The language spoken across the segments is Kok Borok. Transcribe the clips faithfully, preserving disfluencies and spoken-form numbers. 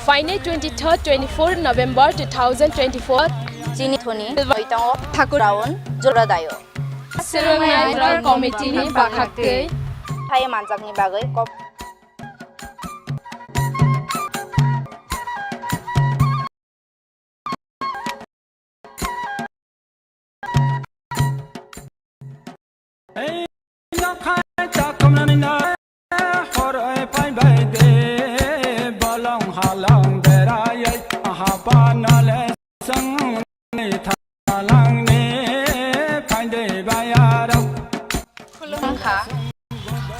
Phainai twenty-third, twenty-four November two thousand twenty-four. Chini thoni bai tongo Thakur Town Jora Dayo. Swrwngnai Committee ni bakhaktwi. Phai manjakni bagwi kok.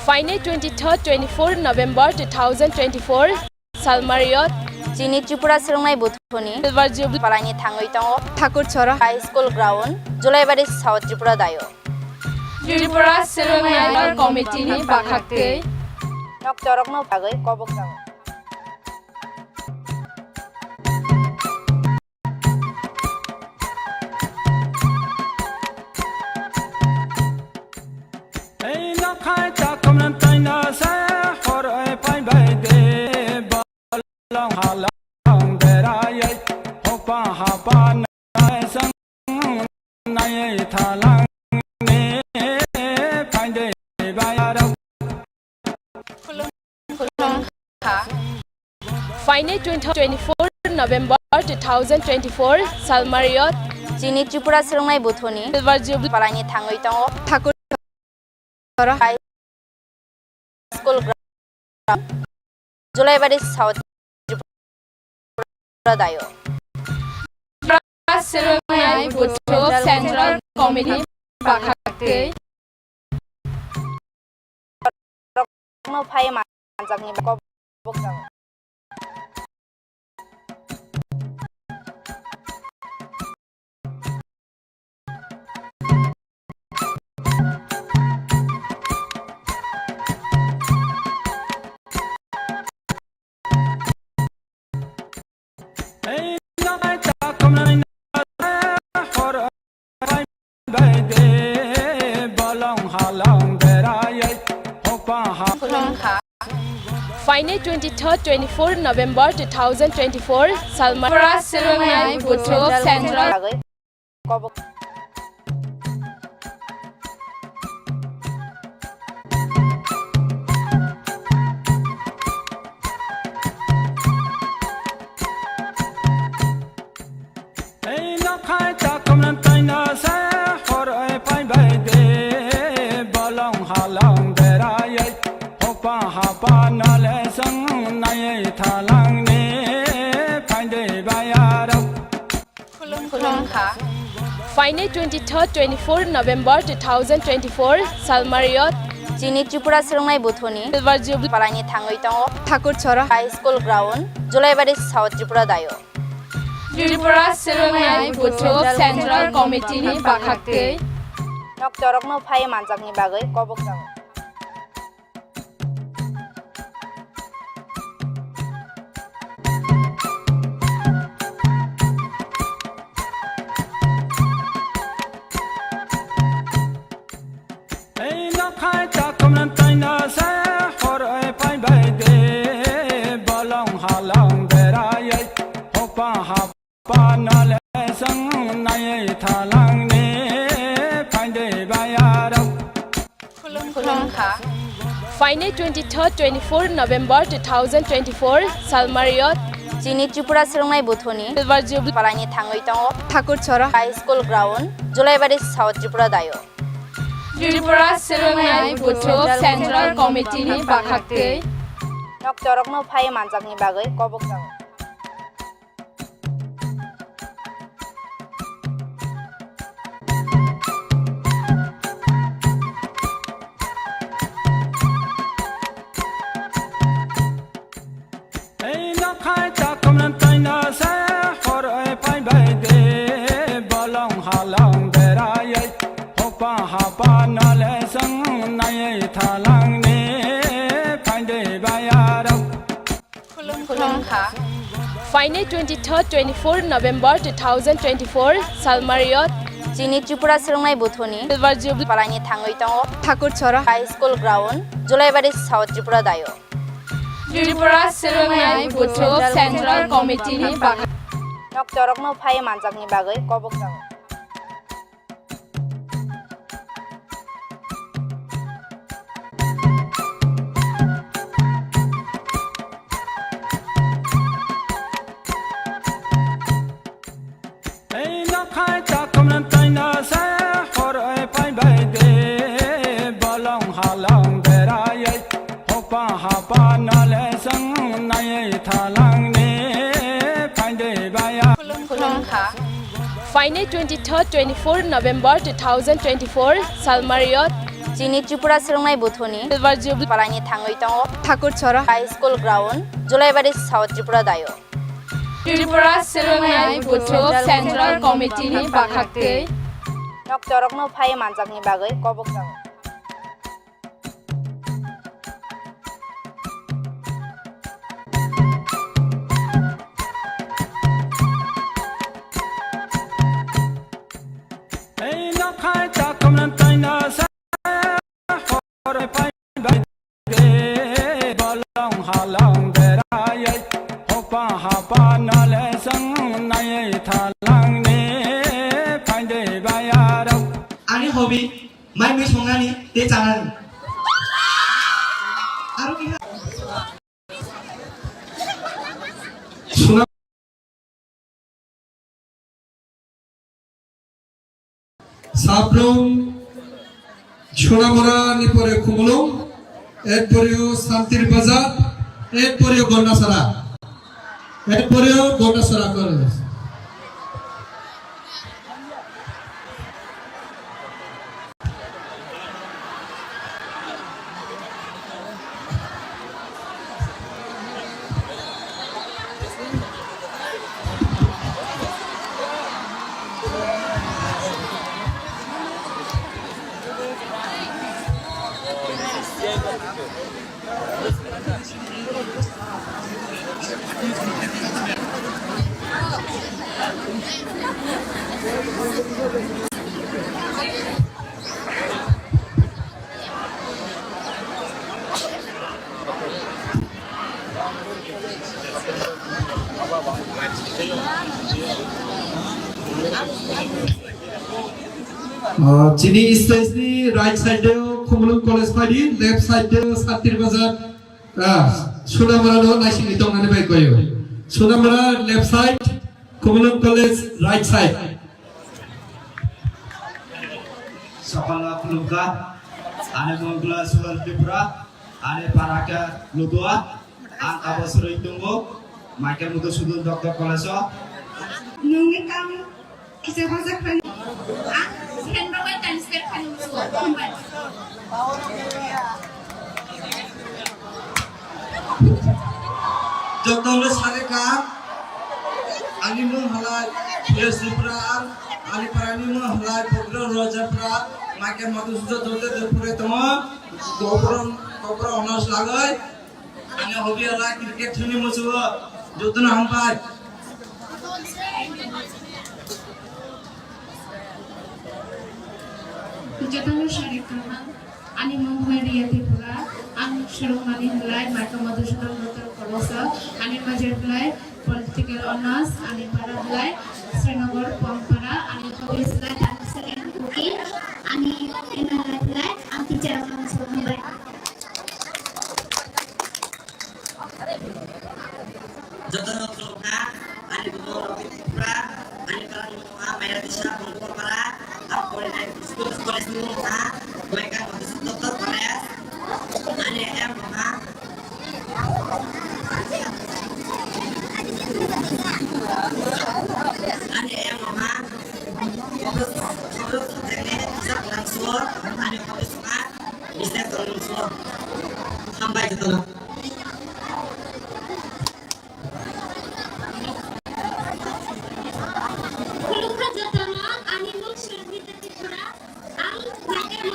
Phainai twenty-third, twenty-four November two thousand twenty-four. Salmario. Chini Tripura Swrwngnai Buthuni Silver Jubilee palaini thangwi tongo. Thakur Chora High School Ground, Julaibari, South Tripura Dayo. Tripura Swrwngnai Committee ni bakhaktwi. Nok chorokno bagwi kobok jago. Ei nokhai chakomran taina se horoi pai bai de, bolong halong berayai hokpa hapa nai sang nai thalang ne pai de bayarok. Phainai twenty, twenty-four November two thousand twenty-four, Salmario. Chini Tripura Swrwngnai Buthuni Silver Jubilee palaini thangwi tongo. Thakur High School Ground, Julaibari, South Tripura Dayo. Swrwngnai Buthu Central Committee bakhaktwi. Rokno phai manjakni kobok jago. Phainai twenty-third, twenty-four November two thousand twenty-four, Salma Pura Swrwngnai Buthu Central. Ei nokhai chakomran taina se horoi pai bai de, bolong halong berayai hokpa hapa nale sang nai thalang ne pai de bayarok. Khulum khulum kha. Phainai twenty-third, twenty-four November two thousand twenty-four, Salmario. Chini Tripura Swrwngnai Buthuni Silver Jubilee palaini thangwi tongo. Thakur Chora High School Ground, Julaibari, South Tripura Dayo. Tripura Swrwngnai Buthu Central Committee ni bakhaktwi. Nok chorokno phai manjakni bagwi kobok jago. Ei nokhai chakomran taina se horoi pai bai de, bolong halong berayai hokpa hapa nale sang nai thalang ne pai de bayarok. Khulum khulum kha. Phainai twenty-third, twenty-four November two thousand twenty-four, Salmario. Chini Tripura Swrwngnai Buthuni Silver Jubilee palaini thangwi tongo. Thakur Chora High School Ground, Julaibari, South Tripura Dayo. Tripura Swrwngnai Buthu Central Committee ni bakhaktwi. Nok chorokno phai manjakni bagwi kobok jago. Ei nokhai chakomran taina se horoi pai bai de, bolong halong berayai hokpa hap Anole song nai thalangni phaide bayarok. Khulum kha. Phainai twenty-third, twenty-fourth November two thousand twenty-four, Salmario. Chini Tripura Swrwngnai Buthuni Silver Jubilee palaini thangwi tongo. Thakur Chora High School Ground, Julaibari, South Tripura dayo. Tripura Swrwngnai Buthu Central Committee ni bagwi. Nokchorokno phai manjakni bagwi kobok jago. Ei nokhai takhumna taina se horoi phaibai de, bolong halong beraioi, hokpa hapa nole song nai thalangni phaide baya. Khulum kha. Phainai twenty-third, twenty-fourth November two thousand twenty-four, Salmario. Chini Tripura Swrwngnai Buthuni Silver Jubilee palaini thangwi tongo. Thakur Chora High School Ground, Julaibari, South Tripura dayo. Tripura Swrwngnai Buthu Central Committee ni bagwi. Nokchorokno phai manjakni bagwi kobok jago. Ei nokhai takhumna taina se horoi phaibai de, bolong halong beraioi, hokpa hapa nole song nai thalangni phaide bayarok. Ani hobby, mai mui songnani tei chanani. Aro kiha. Suna Sabrum Chunamura ni pore Khumulwng, erpore Santir Bazar, erpore Gondasara, erpore Gondasara College. Ah, chini stage ni right side o Khumulwng College phaidi, left side o Santir Bazar, ah, Sunamura no naisingni tongnani bai koyo. Sunamura left side, Khumulwng College right side. Sakala khulumkha, ani mungkla Sugar Tripura, ani para khe Ludua, ang abo swrwng tongo, Michael Madhusudan Doctor College o. Nungni kam kisa bajak khan, ang Sendrobai Times Square khan musugo, khumbai. Jotono sare ka, ani mung halai Suresh Tripura, ani parani mung halai Pogro Roja Tripura, Michael Madhusudan joto de pure tongo, Gopro, Gopro honors lagoi, ani hobby halai cricket thani musugo, jotono hambai. Jotono sari kaham, ani mung bai Riya Tripura, ang swrwngmani halai Michael Madhusudan Doctor College o, ani major halai Political Honours, ani para halai Srinagar Pongpara, ani hobby halai dancing and cooking, ani M L A halai ang teacher rok ang swrwngmani. Jotono khulumkha, ani bumo Robi Tripura, ani para ni bumo Maira Disa, Bongkor para, ang porinai school college ni bumo Maika Madhusudan Doctor College, ani M bumo, ani M bumo, Kobro, Kobro Sotene, Kisa Kurang Suor, ani Kobro Suma, Mister Kurang Suor. Hambai jotono. Khulumkha jotono, ani mung Sharmita Tripura, ang Michael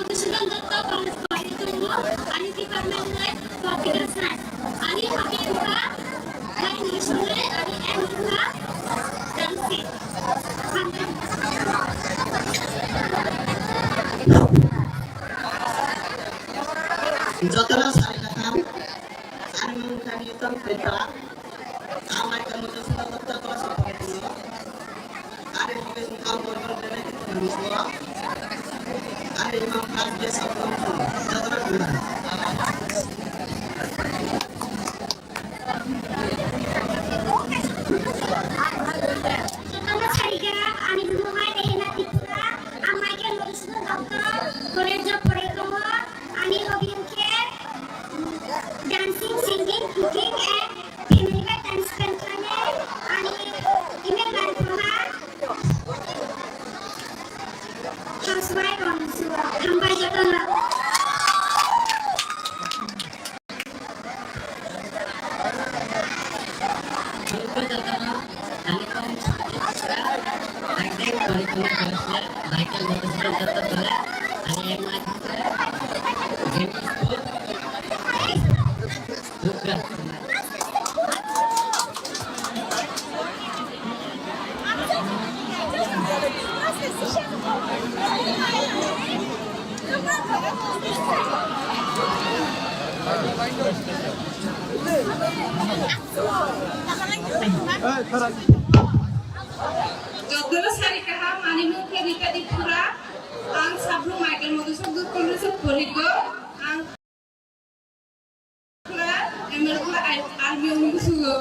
Ani department le political science. Ani hobby wngkha, ani hobby wngkha dancing. Jotono sari kaham, ani mung kha Newton Tripura. Ang Michael Motors Doctor College of Politics. Ani hobby wngkha Bormon Brenai Khe Thanani Sua. Ani imam kha J S Abdul Rahman. Jotono khna. Jotono sari kaham, ani mung hai Rehena Tripura. Ang Michael Motors Doctor College of Politics. Ani hobby wngkha dancing, singing, cooking and family bai time spend khlainai. Ani email bai thangma. Housewife rok ni sua. Hambai jotono. Jotono sari kaham, ani mung khe Rita Tripura, ang Sabru Michael Modusuk Dukul Rusuk Poligo, ang Kula, M L Kula, Army Ungusugo.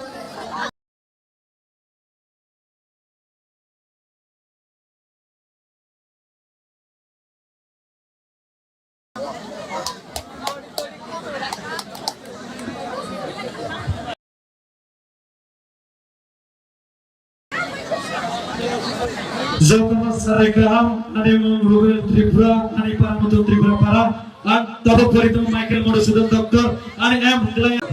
Jotono sari kaham, ani mung Ruben Tripura, ani para mutu Tripura para, ang tabuk pori tongo Michael Madhusudan Doctor, ani M Hwngla.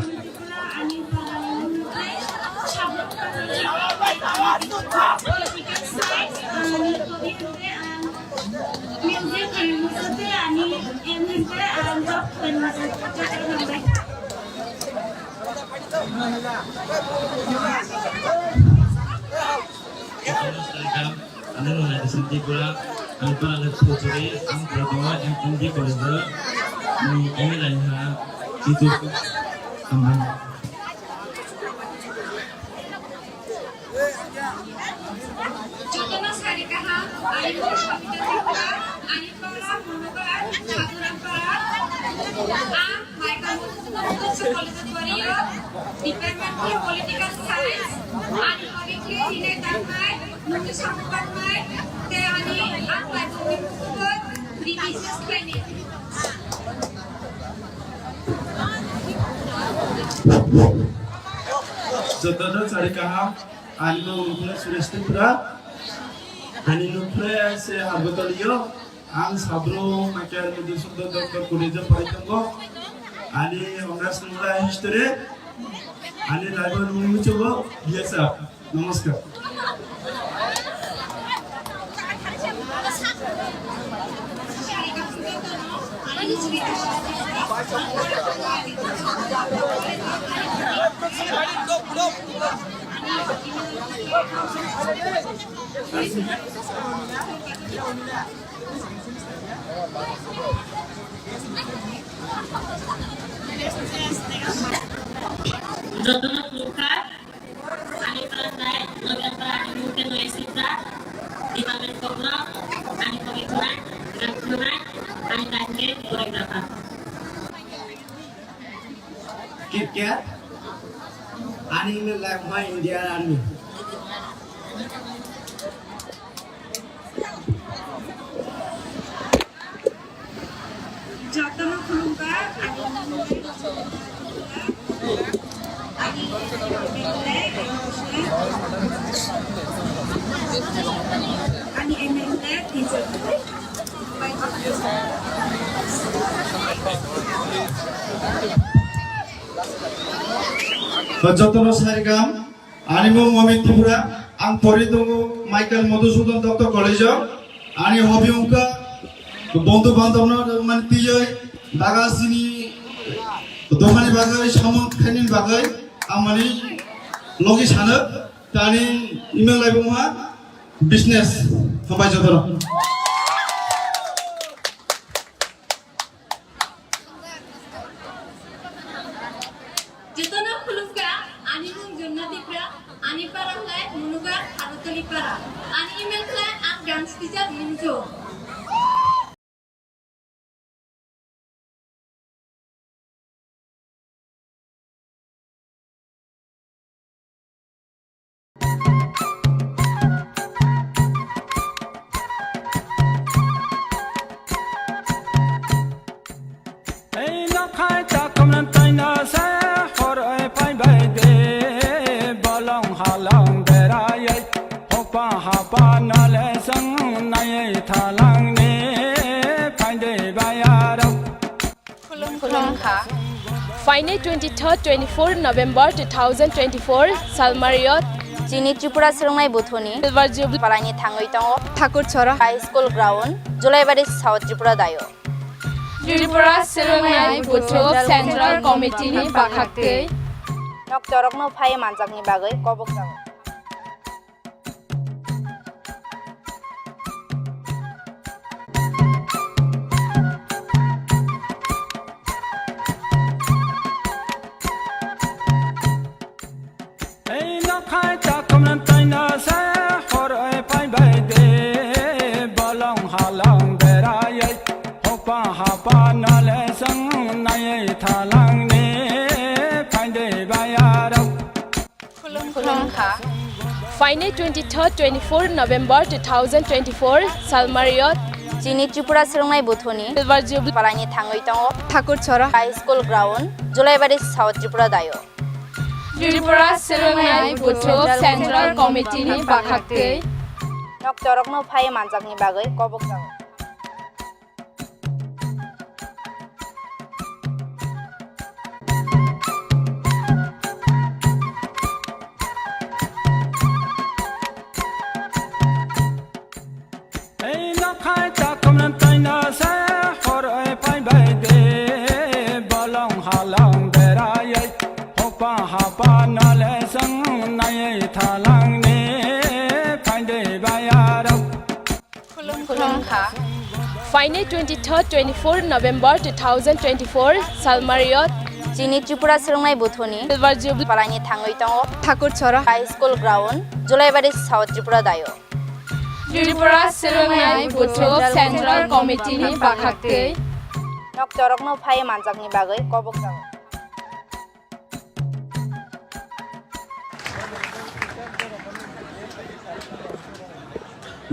Music and Musate ani M Hwngla and Doctor Musate. Ani mung Adison Tripura, ang para le Pujuri, ang para tongo M D College o, ni M A lai ha, itu hambai. Jotono sari kaham, ani mung Sabita Tripura, ani para Monobar, Chadurapara, ang Michael Mothusudan College of Warrior, Department of Political Science, ani hobby khe hinai tangnai, nungni samung tangnai, tei ani ang bai bumni bukhuk ribisnes khlaini. Jotono sari kaham, ani mung Mukla Suresh Tripura, ani nukle se Harbotolio. Ang Sabro Michael Madhusudan Doctor College o parai tongo. Ani honours wngkha History. Ani life o nungni muchungo B S F. Namaskar. Jotono khulumkha, ani prangnai, loge pran, ani mungke noi sita, dibabe kobro, ani komitna, ganthanai, ani tangke, koregrapha. Kit kat, ani email life my India Army. Jotono khulumkha, ani, ani, ani M L A teacher. Jotono sarigam. Ani mung Momit Tripura, ang pori tongo Michael Madhusudan Doctor College o. Ani hobby wngkha bondhu bandhobno mani twiwi baga sini Dophani bagwi samung khaini bagwi amani logi sano tani email laibuma business hambai jotoro. Jotono khulumkha, ani mung Jonna Tipra, ani para khlai Munugar Harotoli para, ani email khlai ang dance teacher Limjo. Ei nokhai takhumna taino se horoi phaibai de, bolong halong beraioi, hokpa hapa nole song naioi thalangni phaide bayarok. Khulumkha. Phainai twenty-third, twenty-fourth November two thousand twenty-four, Salmario. Chini Tripura Swrwngnai Buthuni Silver Jubilee palaini thangwi tongo. Thakur Chora High School Ground, Julaibari South Tripura dayo. Tripura Swrwngnai Buthu Central Committee ni bakhaktwi. Noktorokno phai manjakni bagwi kobok jago. Ei nokhai takhumna taino se horoi phaibai de, bolong halong beraioi, hokpa hapa nole song naioi thalangni phaide bayarok. Khulumkha. Phainai twenty-third, twenty-fourth November two thousand twenty-four, Salmario. Chini Tripura Swrwngnai Buthuni Silver Jubilee palaini thangwi tongo. Thakur Chora High School Ground, Julaibari South Tripura dayo. Tripura Swrwngnai Buthu Central Committee ni bakhaktwi. Noktorokno phai manjakni bagwi kobok jago. Ei nokhai takhumna taino se horoi phaibai de, bolong halong beraioi, hokpa hapa nole song naioi thalangni phaide bayarok. Khulumkha. Phainai twenty-third, twenty-fourth November two thousand twenty-four, Salmario. Chini Tripura Swrwngnai Buthuni Silver Jubilee palaini thangwi tongo. Thakur Chora High School Ground, Julaibari South Tripura dayo. Tripura Swrwngnai Buthu Central Committee ni bakhaktwi. Noktorokno phai manjakni bagwi kobok jago.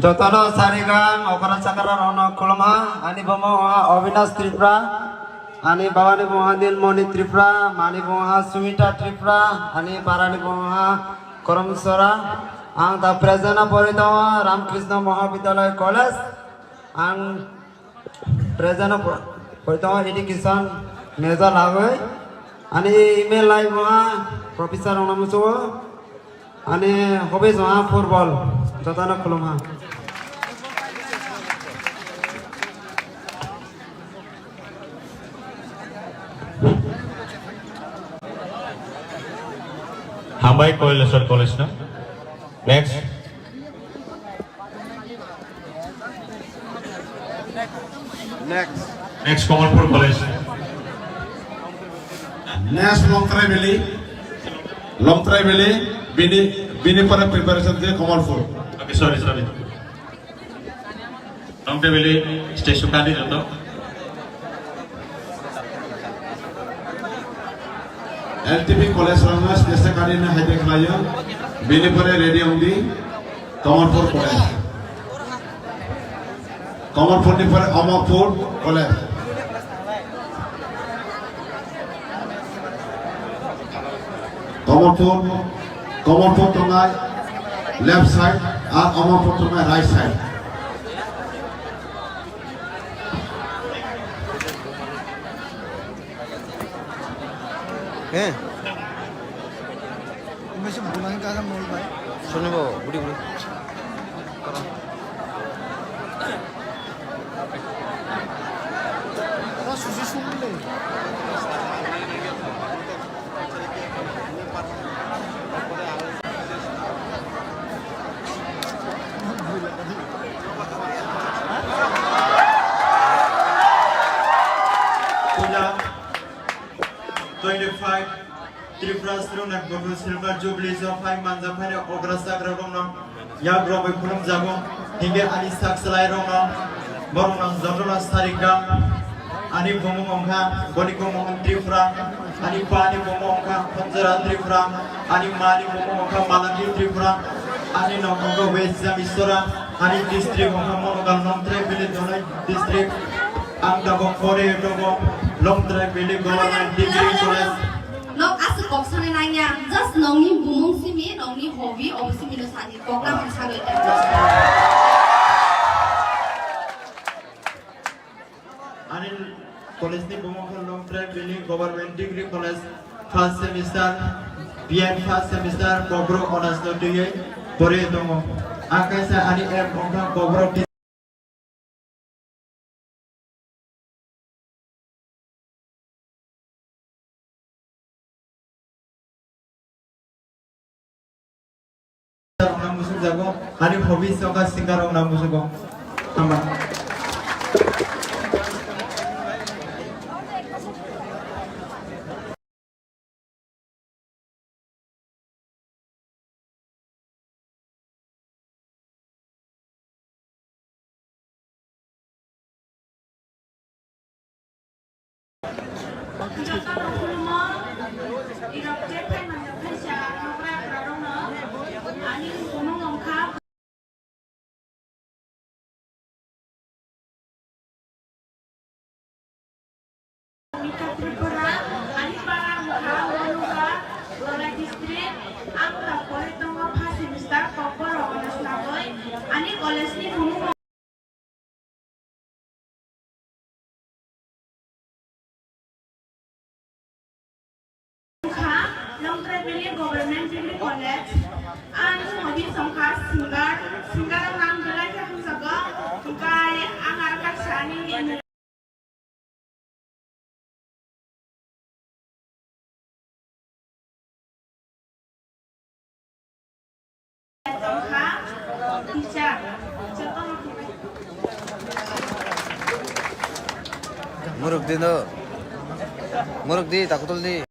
Jotono sarigang okra chakra rokno khulumha, ani bomo wngkha Avinash Tripura, ani babani bomo wngkha Nilmoni Tripura, mani bomo wngkha Sumita Tripura, ani parani bomo wngkha Koromsora. Ang da present o pori tongo Ramkrishna Mahavidyalaya College. Ang present o po-, pori tongo education major lagwi. Ani email lai wngkha professor rokno muchungo. Ani hobbies wngkha football. Jotono khulumha. Hambai Koilashwar College no. Next. Next. Next Kamalpur College. Next Longtrai Valley. Longtrai Valley. Bini, bini pore preparation de Kamalpur. Okay, sorry, sorry. Longtrai Valley stage o kadi joto. L T P college rokno stage o kadi no hai de khlaio. Bini pore ready wngdi Kamalpur College. Kamalpur ni pore Amarpur College. Kamalpur, Kamalpur tongnai left side, ar Amarpur tongnai right side. He. Soni bo, budi budi. Ora susi sungguh le. Five, Tripura Srunai Bhutto Silver Jubilee o phai manja phainai okra chakrarokno yak romwi khulumjago. Hinkhe ani sak chwlairokno borokno jotono sarikha. Ani bumung wngkha Goliko Mohan Tripura, ani pani bumung wngkha Khonjora Tripura, ani mani bumung wngkha Malaki Tripura, ani nok wngkha West Jamisora, ani district wngkha Monogal Longtrai Valley Dholai district. Ang tabok pore tongo Longtrai Valley Government Degree College. Nok aswk kok sana nangya, just nokni bumung simi, nokni hobby, obo simi no sadi, kok na mung sagwi tong. Ani college ni bumung khe Longtrai Valley Government Degree College, first semester, B Ed first semester, Kokborok honours no twiwi pore tongo. Ang kaisa ani aim wngkha Kokborok Rok nang musugo, ani hobby soka singer rok nang musugo. Hamba. Jotono khulumo, irok je phai manjak phaisa, nokra kwrarokno, ani bumung wngkha. Mita Tripura, ani para wngkha Monuga, Dholai district, ang ta pore tongo first semester, Kokborok honours nagwi, ani college ni bumung Wngkha Longtrai Valley Government Degree College. Ang hobby wngkha singer, singer ang belai khe hamjago. Hwnkhe ang aro kaisa ani Muruk di no. Muruk di, takutol di.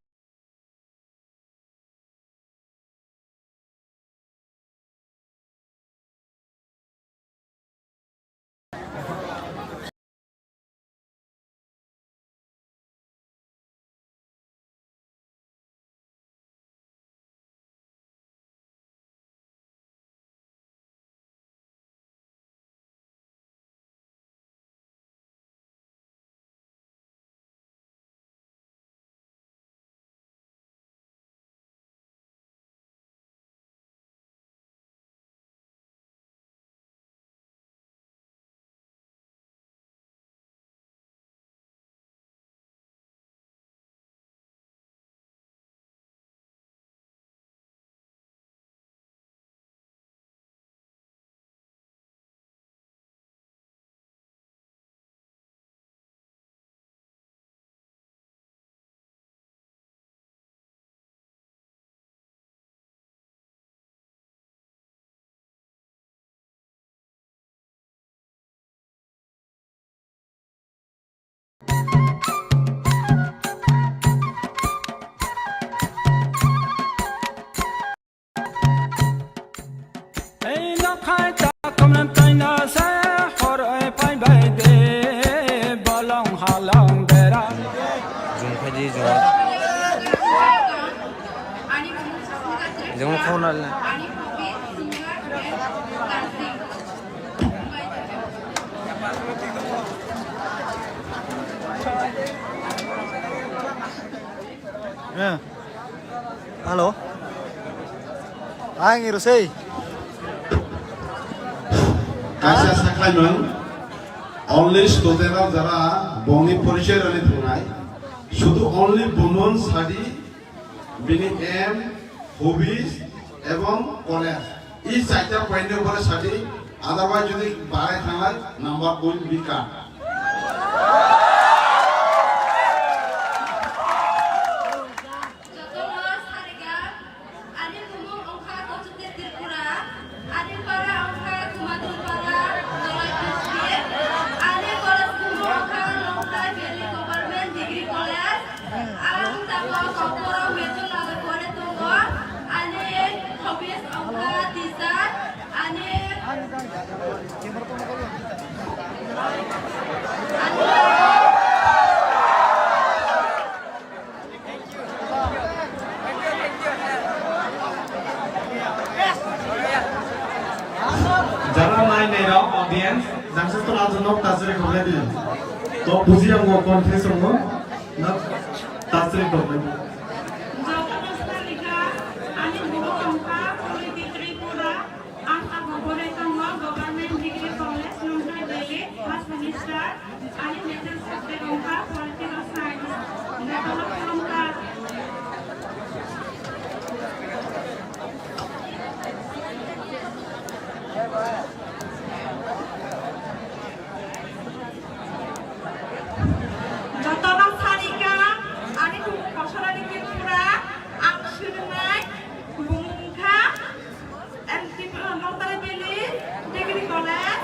Ei nokhai takhumna taina se horoi phaibai de bolong halong bera. Jung phaidi jung. Jung khona le. Eh. Hello. Ang irusei. Kaisa saklaimang. Only student rok jara bongni porichoi rani thwngnai. Sudu only bumun sadi bini aim, hobbies, ebong college. I chaita point ni upore sadi, otherwise jodi barai thanglai, number will be cut. Jotono sarikha, ani bumung wngkha Kochukni Tripura, ani para wngkha Kumadul Para, Dholai District, ani college bumung wngkha Longtrai Valley Government Degree College, ang tabok Ready. To buji ang mo confess ang mo. Na tasri to. Jotono salika, ani bugo tongkha, Polity Tripura, ang abo pore tongo Government Degree College, Nongkhai Valley, first semester, ani major subject wngkha Political Science. Jotono khulumkha. Jotono sarika, ani bugo Kosorani Tripura, ang swrwngnai bumung wngkha M T P Nongkhai Valley Degree College,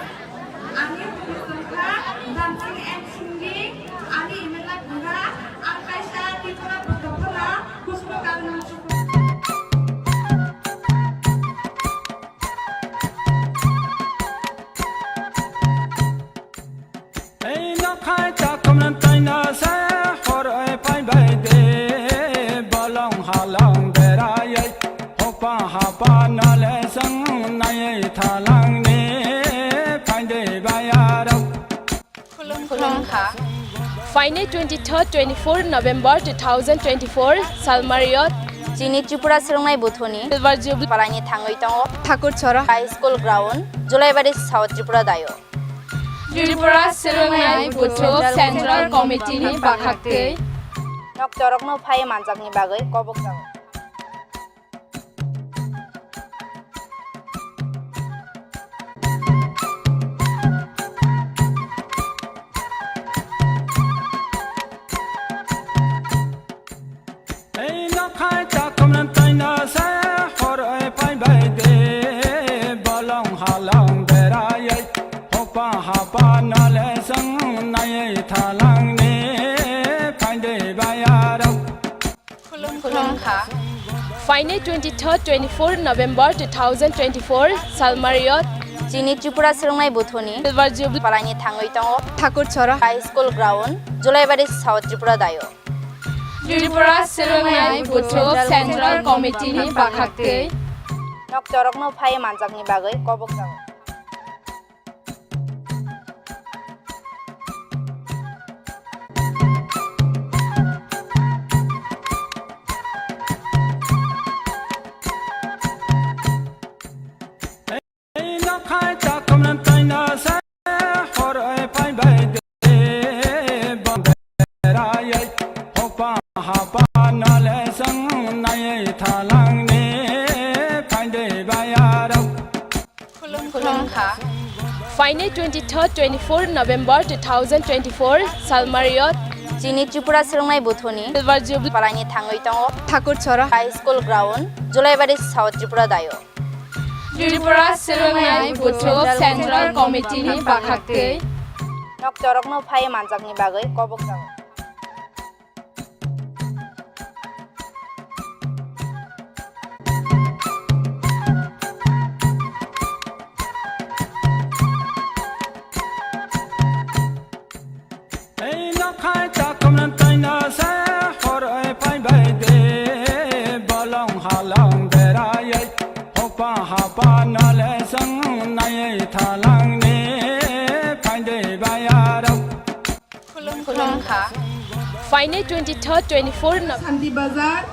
ani hobby wngkha dancing and singing, ani email wngkha, ang kaisa Tripura Buddha Phala, Kusuma Kalina Chukwu. Ei nokhai takhumna taina se horoi phaibai de, bolong halong beraioi, hokpa hapa nole song naioi thalangni phaide bayarok. Khulumkha. Phainai twenty-third, twenty-fourth November two thousand twenty-four, Salmario. Chini Tripura Swrwngnai Buthuni Silver Jubilee palaini thangwi tongo. Thakur Chora High School Ground, Julaibari, South Tripura dayo. Tripura Swrwngnai Buthuk Central Committee ni bakhaktwi. Noktorokno phai manjakni bagwi kobok jago. Ei nokhai takhumna taina se horoi phaibai de, bolong halong beraioi, hokpa hapa nole song naioi thalangni phaide bayarok. Khulumkha. Phainai twenty-third, twenty-fourth November two thousand twenty-four, Salmario. Chini Tripura Swrwngnai Buthuni Silver Jubilee palaini thangwi tongo. Thakur Chora High School Ground, Julaibari, South Tripura dayo. Tripura Swrwngnai Buthuk Central Committee ni bakhaktwi. Noktorokno phai manjakni bagwi kobok jago. Ei nokhai takhumna taina se horoi phaibai de, bamberaioi, hokpa hapa nole song naioi thalangni phaide bayarok. Khulumkha. Phainai twenty-third, twenty-fourth November two thousand twenty-four, Salmario. Chini Tripura Swrwngnai Buthuni Silver Jubilee palaini thangwi tongo. Thakur Chora High School Ground, Julaibari, South Tripura dayo. Tripura Swrwngnai Buthuk Central Committee ni bakhaktwi. Noktorokno phai manjakni bagwi kobok jago. Ei nokhai takhumna taina se horoi phaibai de, bolong halong beraioi, hokpa hapa nole song naioi thalangni phaide bayarok. Khulumkha. Phainai twenty-third, twenty-fourth no- Santi Bazar,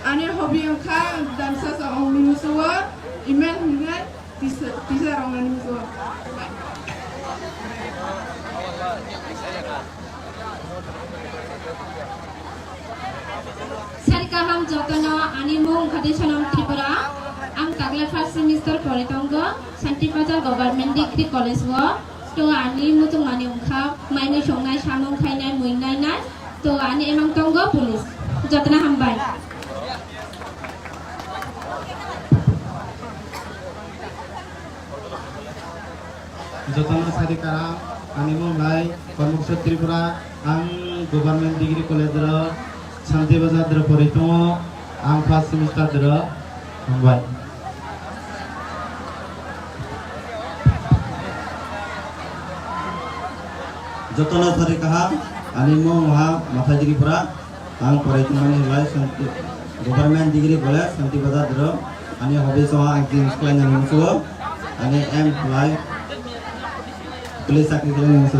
ani hobby wngkha dansa sa ongni musuo, email hwnwi tisa, tisa rongani musuo. Sari kaham jotono, ani mung wngkha de Sonam Tripura, ang takla first semester pore tongo, Santi Bazar Government Degree College o. To ani muchungmani wngkha mainwi songnai, samung khainai, mui nainai. To ani emang tongo police. Jotono hambai. Jotono sari kaham, ani mung hai Kormuksa Tripura, ang Government Degree College ro Santi Bazar dro pori tongo, ang first semester dro. Hambai. Jotono sari kaham, ani mung ha Mathai Tripura, ang porai tongmani lai Santi, Government Degree College, Santi Bazar dro, ani hobby so ang gym khlainani musuo, ani aim lai Chakri khlainai se.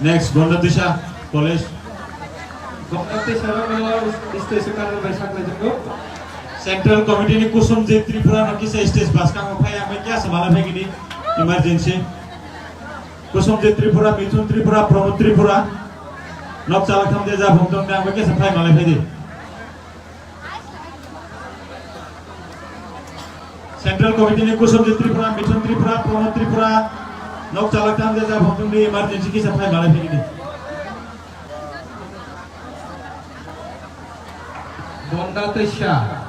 Next, Gonda Tisa College. Gonda Tisa rok no stage o karwi bai saklai tongo. Central Committee ni Kusum je Tripura no kisa stage bwskango phai, ang bai kisa malai phai gini emergency. Kusum je Tripura, Mithun Tripura, Pramod Tripura. Nok chalak tham de ja bhong tong de, ang bai kisa phai malai phai di. Central Committee ni Kusum je Tripura, Mithun Tripura, Pramod Tripura, nok chalak tham de ja bhong tong de emergency kisa phai malai phai di. Bonda Tisa.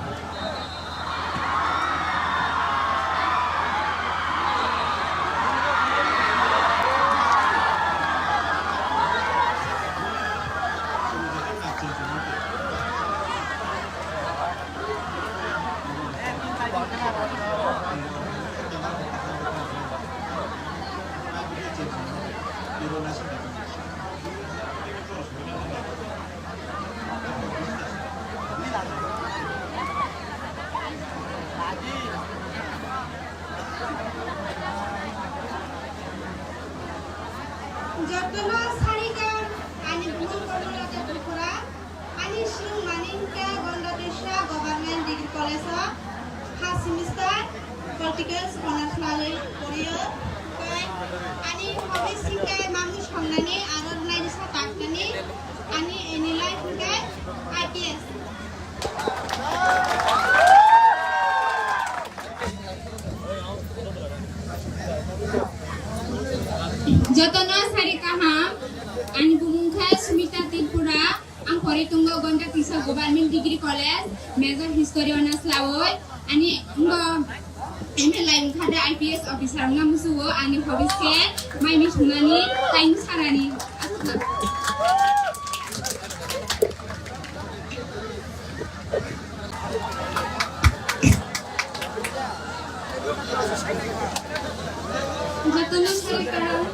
Jotono sarikam, ani bumung Kamalata Tripura, ani sung mani hwnkhe Gonda Tisa Government Degree College o first semester political honours lalwi porio. Tei ani hobbies hwnkhe mamung songnani aro nairisa taknani, ani aim in life hwnkhe I P S. Jotono sari kaham, ani bumung khe Sumita Tripura, ang pori tongo Gonda Tisa Government Degree College, major history honours lawi, ani wngbo M L A wngkha de I P S officer wngna musugo, ani hobbies khe mai mui swngnani, tai mui sanani. Jotono sari kaham,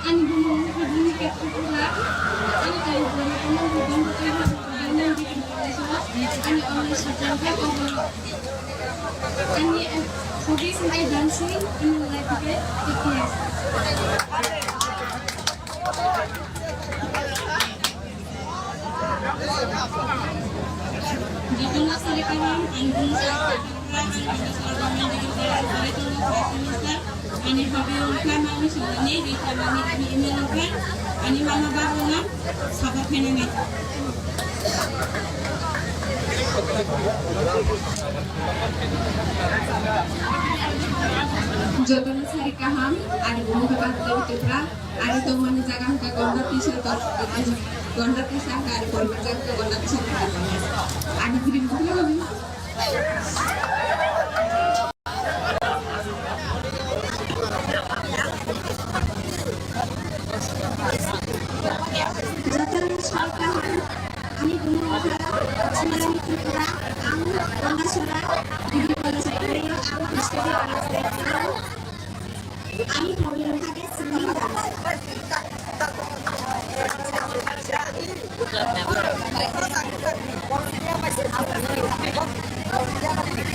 ani bumung Hajini Ketu Pura, ani tai bumung Hajini Ketu Pura, ani only subject khe Kokborok. Ani, eh, hobbies khe dancing, ani life khe fitness. Jotono sari kaham, ang bumung Sari Kaham, ang bumung Sari Kaham, ang bumung Sari Kaham, ani hobby wngkha mami songmani, rikha mami, ani email wngkha, ani mama baba no support khainani. Jotono sari kaham, ani bumung khe Basudebi Tripura. Ani tongmani jaga hwnkha Gonda Tisa, Gonda Tisa hwnkha ani poribar jaga hwnkha Gonda Tisa hwnkha ani. Ani dream hwnkha ani. Jotono sari kaham, ani bumung hwnkha Sumani Tripura, ang Gonda Sura Degree College o pori o, ang history honours lecturer. Ani problem thake sini.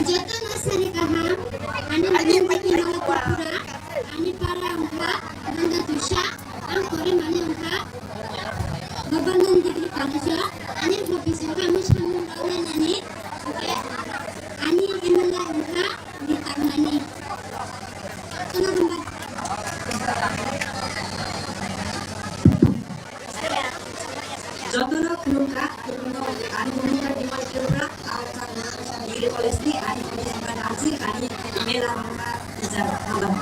Jotono sari kaham, ani mung khe Himala Tripura, ani para wngkha Gonda Tisa, ang pori mani wngkha Government Degree College o, ani hobbies wngkha mui samung rok nainani, ani M L A wngkha Rita Mani. Jotono khulumkha, khulumno ani khulumkha Bimal Tripura, ang kha Degree College ni, ani khulumkha dancing, ani mela wngkha teacher, hambai.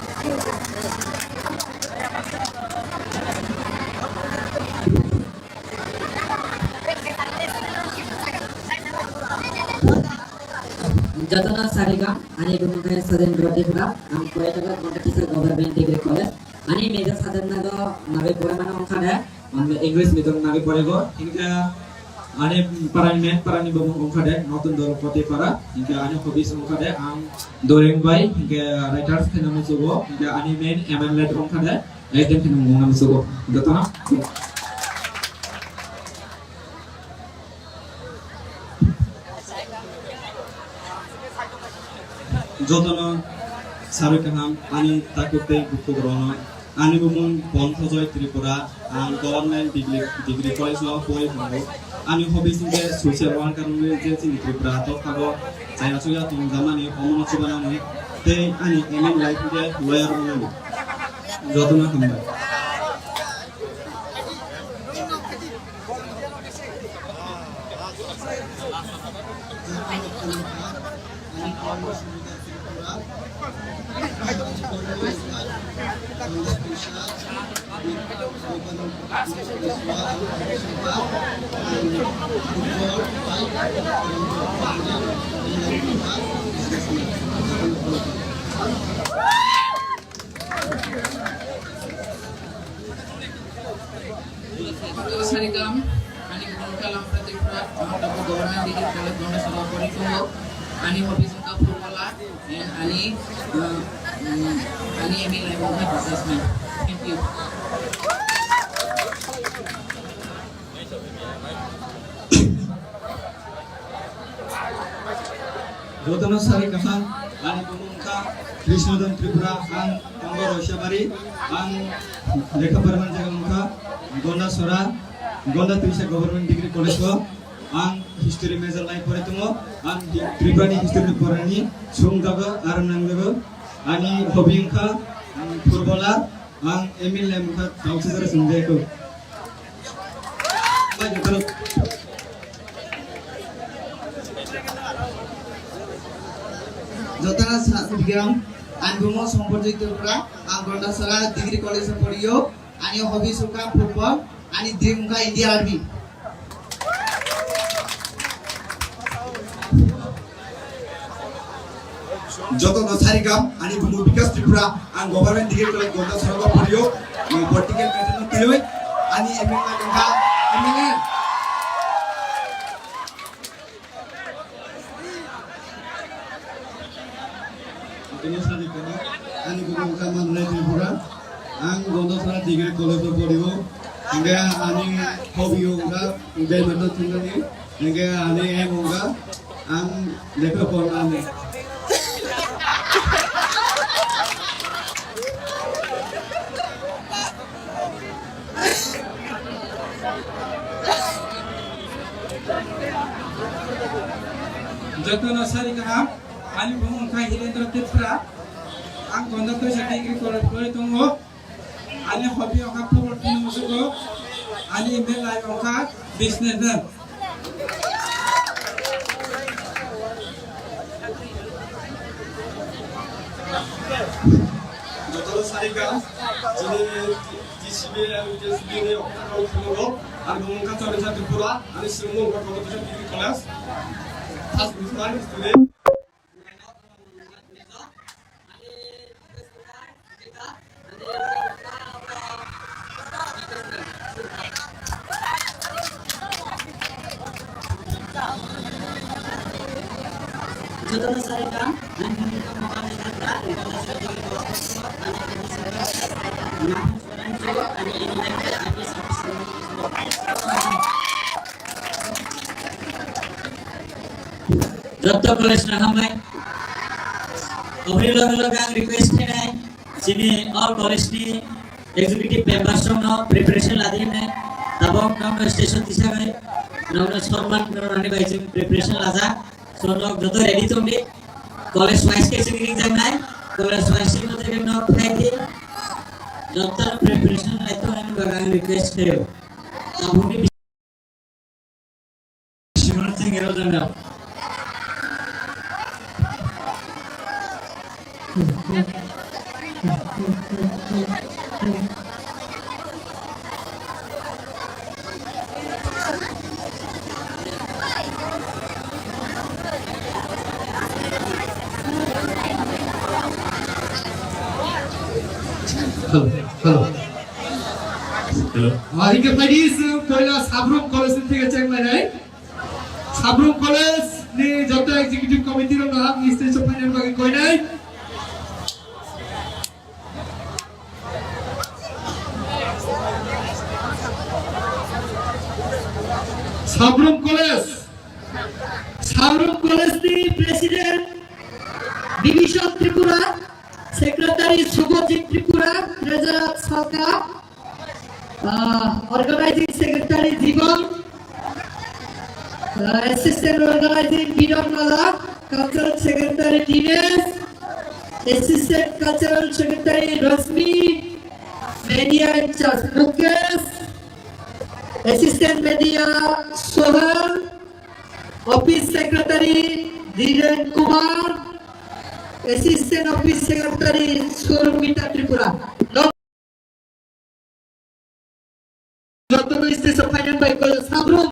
Jotono sari kaham, ani bumung khe Sajendra Tripura, ang pore tongo Gonda Tisa Government Degree College. Ani major subject nago nagwi pore mano wngkha de, ang English medium nagwi porego. Hinkhe ani parani main parani bumung wngkha de Notun Dorpati Para. Hinkhe ani hobbies wngkha de ang drawing bai, hinkhe writers khaina muchugo. Hinkhe ani main aim in life wngkha de acting khaina mungna muchugo. Jotono. Jotono sarwi kaham ani takhuk tei bukhuk rokno. Ani bumung Bonthojoy Tripura, ang Government Degree, Degree College o pori tongo. Ani hobbies hwnkhe social worker wngwi je chini Tripura tophago chaya chuya tongjakmani omono chubanani tei ani aim in life hwnkhe lawyer wngnani. Jotono hambai. Sarigam, ani bumung kha Lamphra Tripura, ang tabuk Government Degree College Gondasora pori tongo. Ani hobbies wngkha footballer, and ani, uh, um, ani aim in life wngkha businessman. Thank you. Jotono sari kaham, ani bumung wngkha Krishnadon Tripura, ang tongo Roisabari, ang lekha pora mani jaga wngkha Gondasora, Gonda Trisa Government Degree College o, ang history major line pore tongo, ang hi-, Tripura ni history ni porani sung jago, aram nang jago, ani hobby wngkha, ang footballer, ang aim in life wngkha, tausi jora sung jago. Jotana sa-, Sarigram, ang bumung Somporjit Tripura, ang Gondasora Degree College o poriyo, ani hobby wngkha football, ani dream wngkha India Army. Jotono sarigam, ani bumung Bikas Tripura, ang Government Degree College Gondasora o poriyo, political matter no twiwi, ani M L A wngkha M L A. Jotono sarigam, ani bumung wngkha Manrai Tripura, ang Gondasora Degree College o poriyo, hingke ani hobby wngkha badminton thwngmani. Hingke ani aim wngkha ang lekha pornani. Jotono sari kaham, ani bumung wngkha Hirendra Tripura, ang Gonda Trisa Degree College pori tongo. Ani hobby wngkha football tini musugo, ani aim in life wngkha businessman. Jotono sarigam, chini T C B M T S B ni okta kau thwngmung rok, ani bumung wngkha Chondrisa Tripura, ani swrwngmung wngkha Chondrisa Degree College, first division student. Jotono sarigam, ang bumung wngkha Mohammed Azhar, ang Gondasora Degree College o pori tongo, ang Nahu Swaranjo, ani aim in life wngkha I P S officer. Joto college no hambai. Oboni loge loge ang request khainai, chini all college ni executive members rok no preparation ladi hinai. Tabok nokno station tisagwi nokno sonman rwnani bai chwng preparation lajak. So nok joto ready tongdi. College wise khe chwng ringjaknai. College wise ni mote khe nok phaidi. Joto preparation lai tongmani bagwi ang request khaio. Tabukni Hello, hello. Hello. Ah, hingke phaidi chwng poila Sabrum College ni theke chenglainai. Sabrum College ni joto executive committee rok no ang stage o phaina bagwi koinai. Sabrum College, Sabrum College ni president Division Tripura, Secretary Subhajit Tripura, Treasurer Salka, uh, Organizing Secretary Jibon, uh, Assistant Organizing Biran Mala, Cultural Secretary Dinesh, Assistant Cultural Secretary Rashmi, Media in charge Mukesh, Assistant Media Sohel, Office Secretary Dhiren Kumar, Assistant Office Secretary Surmita Tripura. Jotono stage o phainani bai koi sabrum.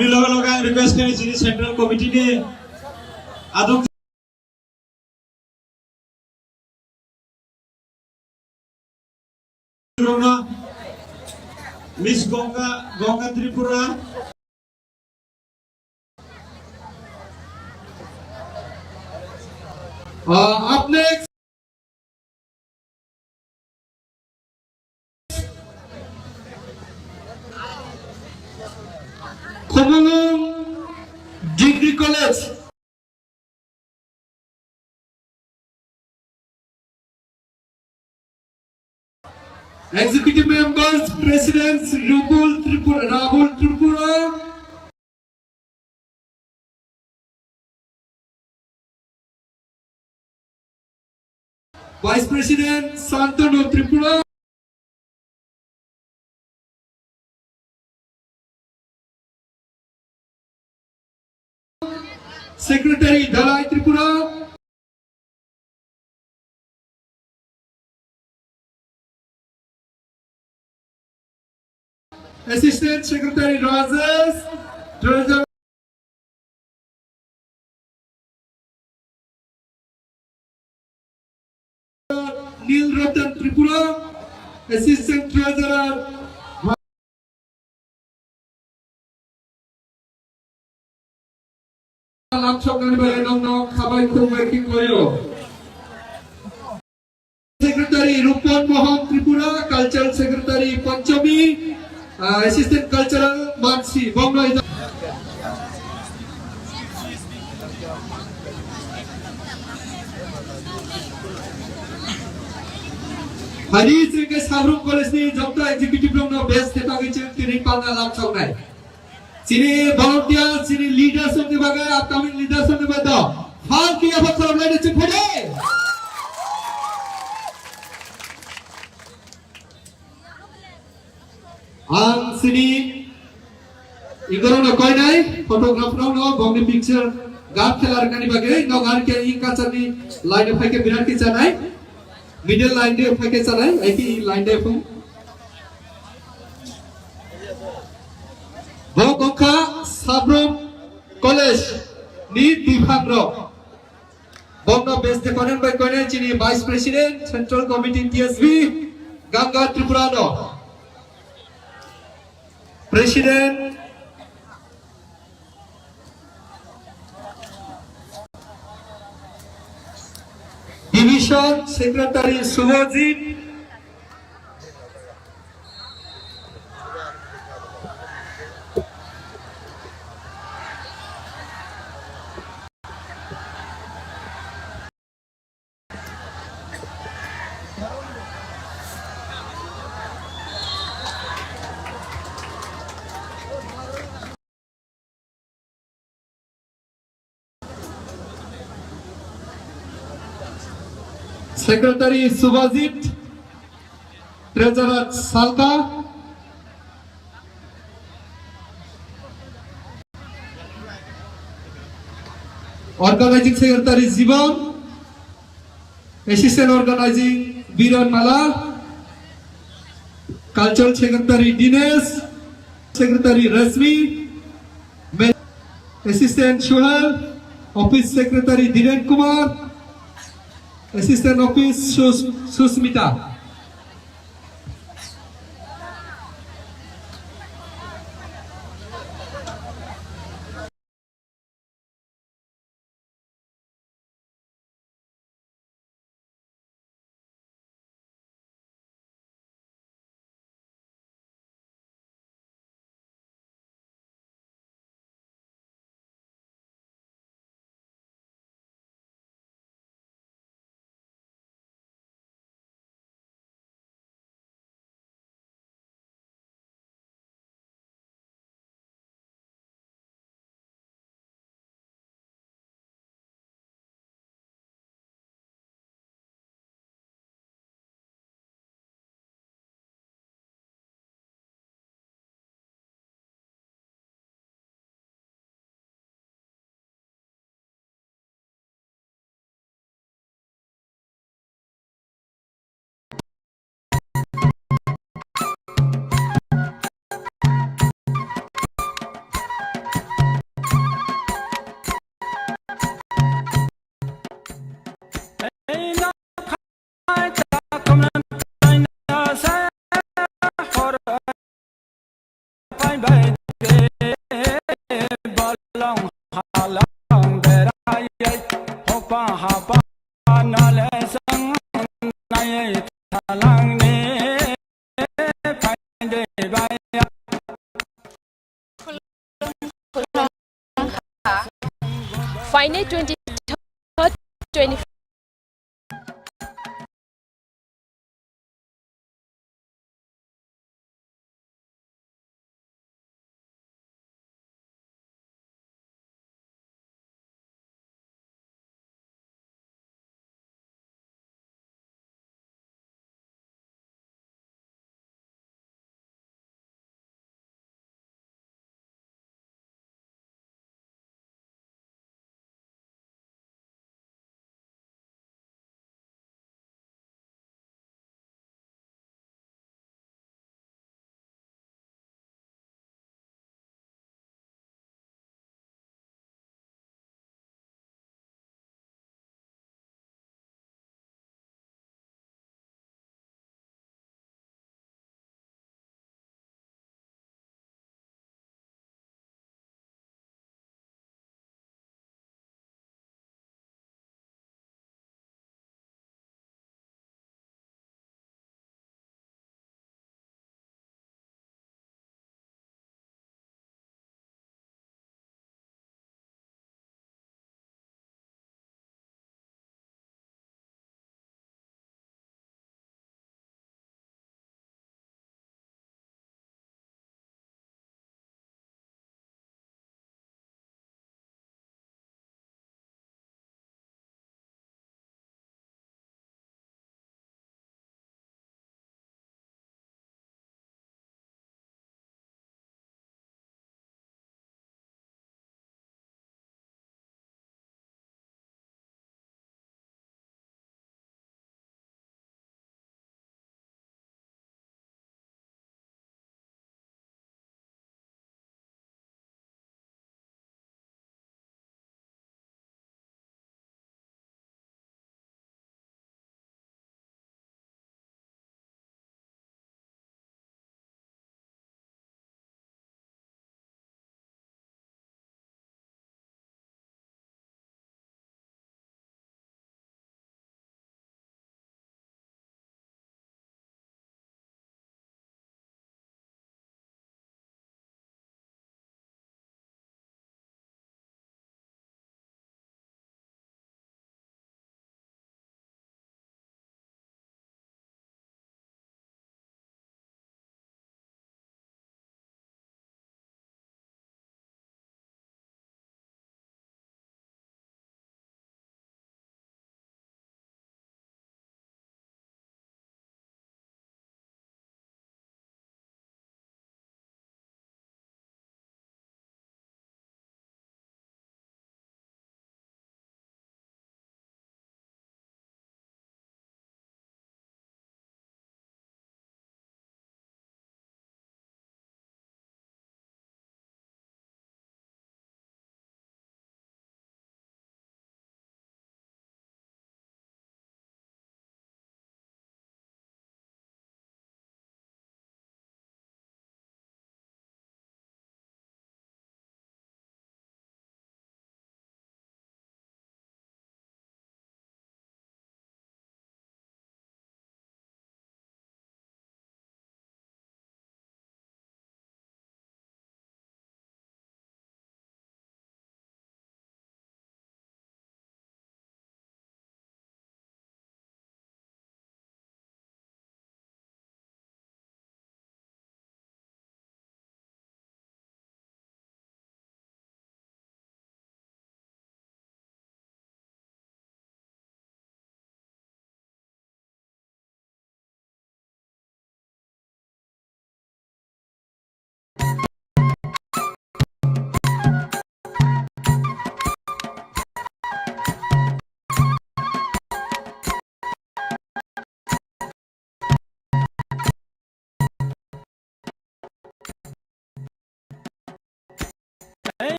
Loge loge ang request khe chini Central Committee ni aduk Miss Ganga, Ganga Tripura. Uh, up next. Khumulwng Degree College. Executive Members, President Rubul Tripura, Rabul Tripura. Vice President Santanu Tripura. Secretary Dalai Tripura. Assistant Secretary Rajesh, Treasurer Nil Ratan Tripura, Assistant Treasurer Lamsoknani bagwi nokno khabai khulumbai khe koyo. Secretary Rupon Mohan Tripura, Cultural Secretary Panchami, uh, Assistant Cultural Mansi, Bongno ida. Hari chwngkhe Sabrum College ni jokta executive rokno best khe tangwi chwng tini palna lamsoknai. Chini volunteers, chini leaders rokni bagwi, upcoming leaders rokni bagwi do. Phal kiya phal khorok laina chuk phai de. Ang chini igorokno koinai, photographer rokno bongni picture gap khela rwnani bagwi, no gari khe i kachar ni line o phai khe birat khe chanai. Middle line de phai khe chanai, ai khe i line de phung. Bo wngkha Sabrum College ni biphangrok. Bongno best decorated by koine chini Vice President, Central Committee T S B, Ganga Tripura no. President, Division Secretary Subhajit, Secretary Subhajit, Treasurer Salka, Organizing Secretary Jibon, Assistant Organizing Biran Mala, Cultural Secretary Dinesh, Secretary Rashmi, Ma-, Assistant Suhel, Office Secretary Dhiren Kumar, Assistant Office Sus-, Susmita. Phainai twenty-third, twenty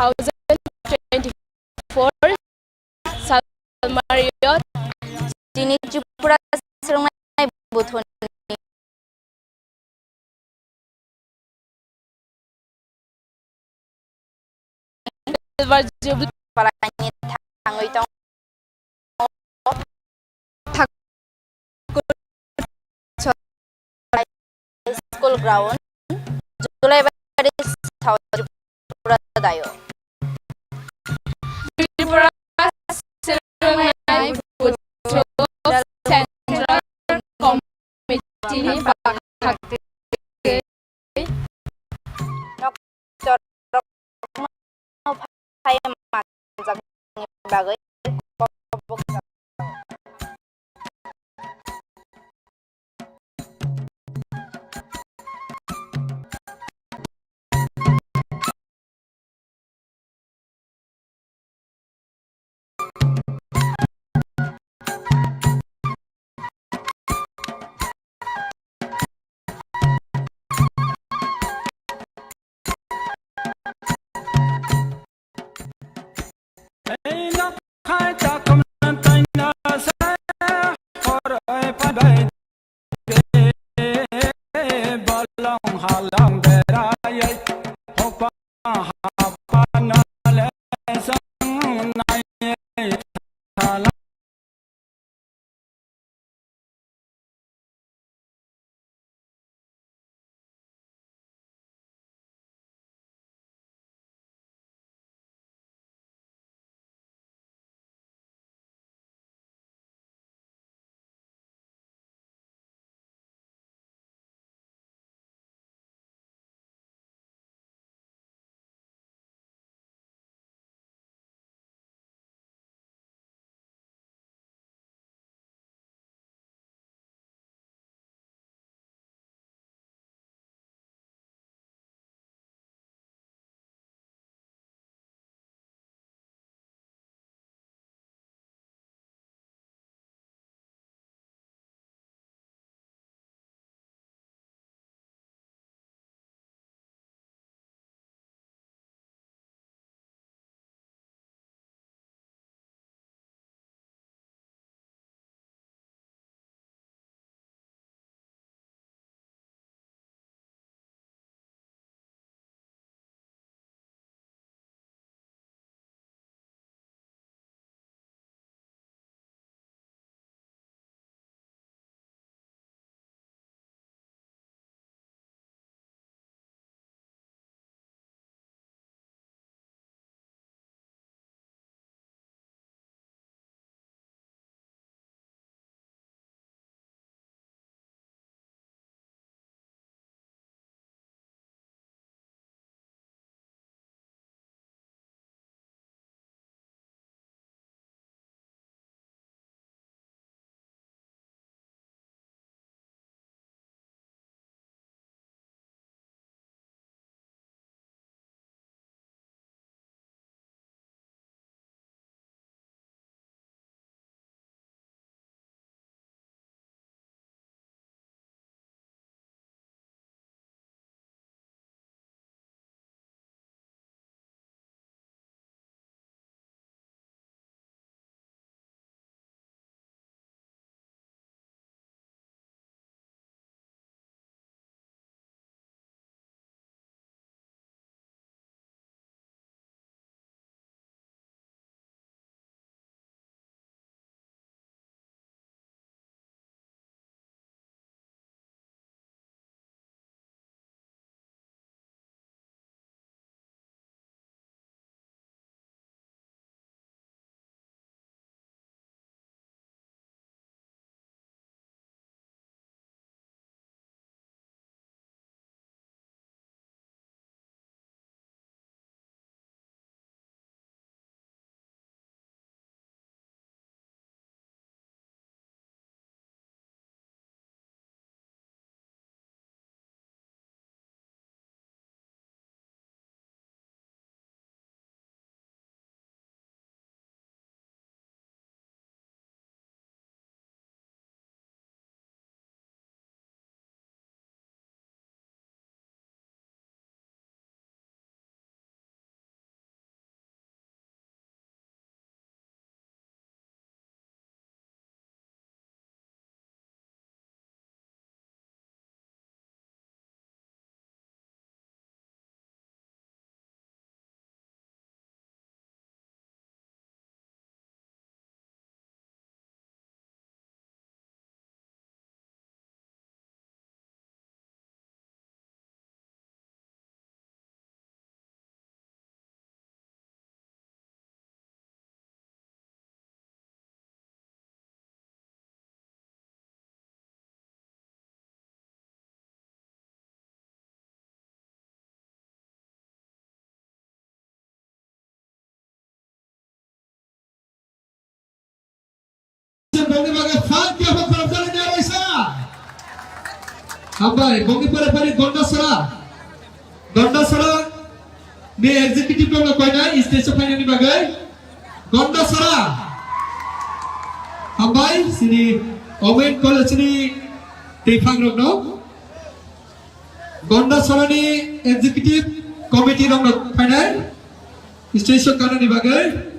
thousand twenty-four sal Mariyot chini Tripura swrwngnai buthuni Silver Jubilee palani thangwi tongo. School ground, Julaibari, South Tripura dayo. Tripura Central Committee ni bagwi Bongni bagwi fan kiya pha khoroksa ni araisa. Hambai, bongni pore phari Gondasara. Gondasara ni executive rok no koinai stage o phainani bagwi. Gondasara. Hambai, sini Omen College ni teiphang rok no. Gondasara ni executive committee rok no phainai. Stage o kanani bagwi.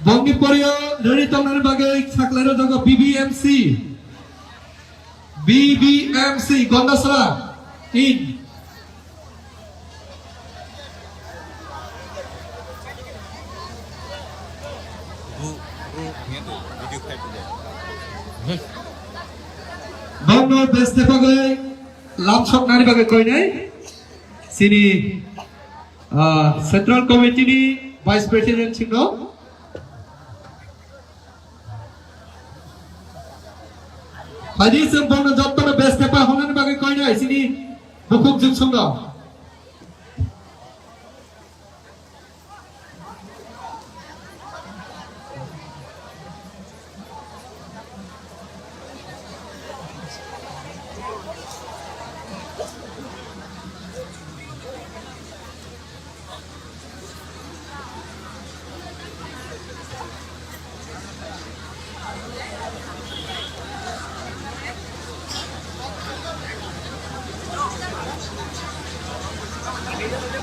Bongni pore o ready tongnani bagwi saklairo dogo B B M C. B B M C Gondasara in. Bongno best bagwi lamsok nani bagwi koinai. Sini, ah, Central Committee ni Vice President singno. Phaidi chwng bono jottono best tepa honani bagwi koinai sini bukhuk jungsongno.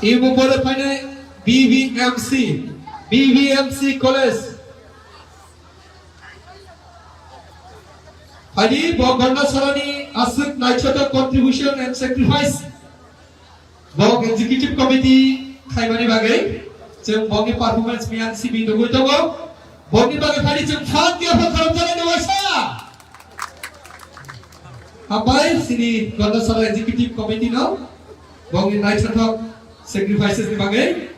Imo pore phainai B B M C, B B M C College. Phaidi bo Gondasarani aswk naithotok contribution and sacrifice. Bo executive committee khaimani bagwi chwng boni performance miyang simi nugwi tongo. Boni bagwi phaidi chwng fan kiya pha khorokjaknai waisa. Hambai sini Gondasara executive committee no boni naithotok sacrifices ni bagwi.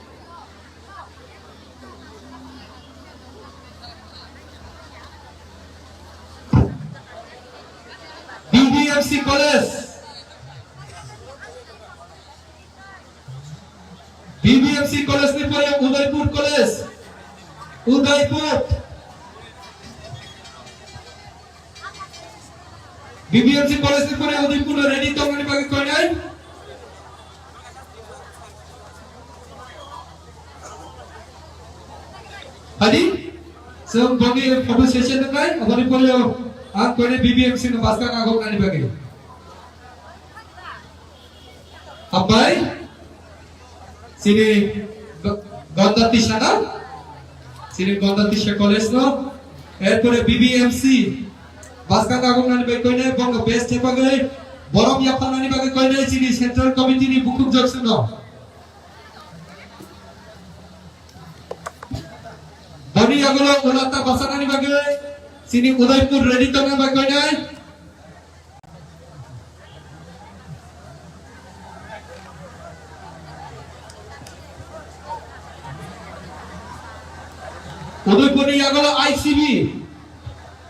B B M C College. B B M C College ni pore Udaipur College. Udaipur. B B M C College ni pore Udaipur no ready tongmani bagwi koinai. Hadi, chwng boni photo session nai, aboni pore ang koinai B B M C no baska nagok nani bagwi. Hambai, sini G-, Gonda Tisha na? Sini Gonda Tisha College no? Erpore B B M C, baska nagok nani bagwi koinai, bongo best tepa bagwi, borom yapha nani bagwi koinai, sini Central Committee ni bukhuk joksuno. Boni yagulo ulata basa nani bagwi, sini Udaipur ready tongna bagwi koinai. Udaipurni yagulo I C B.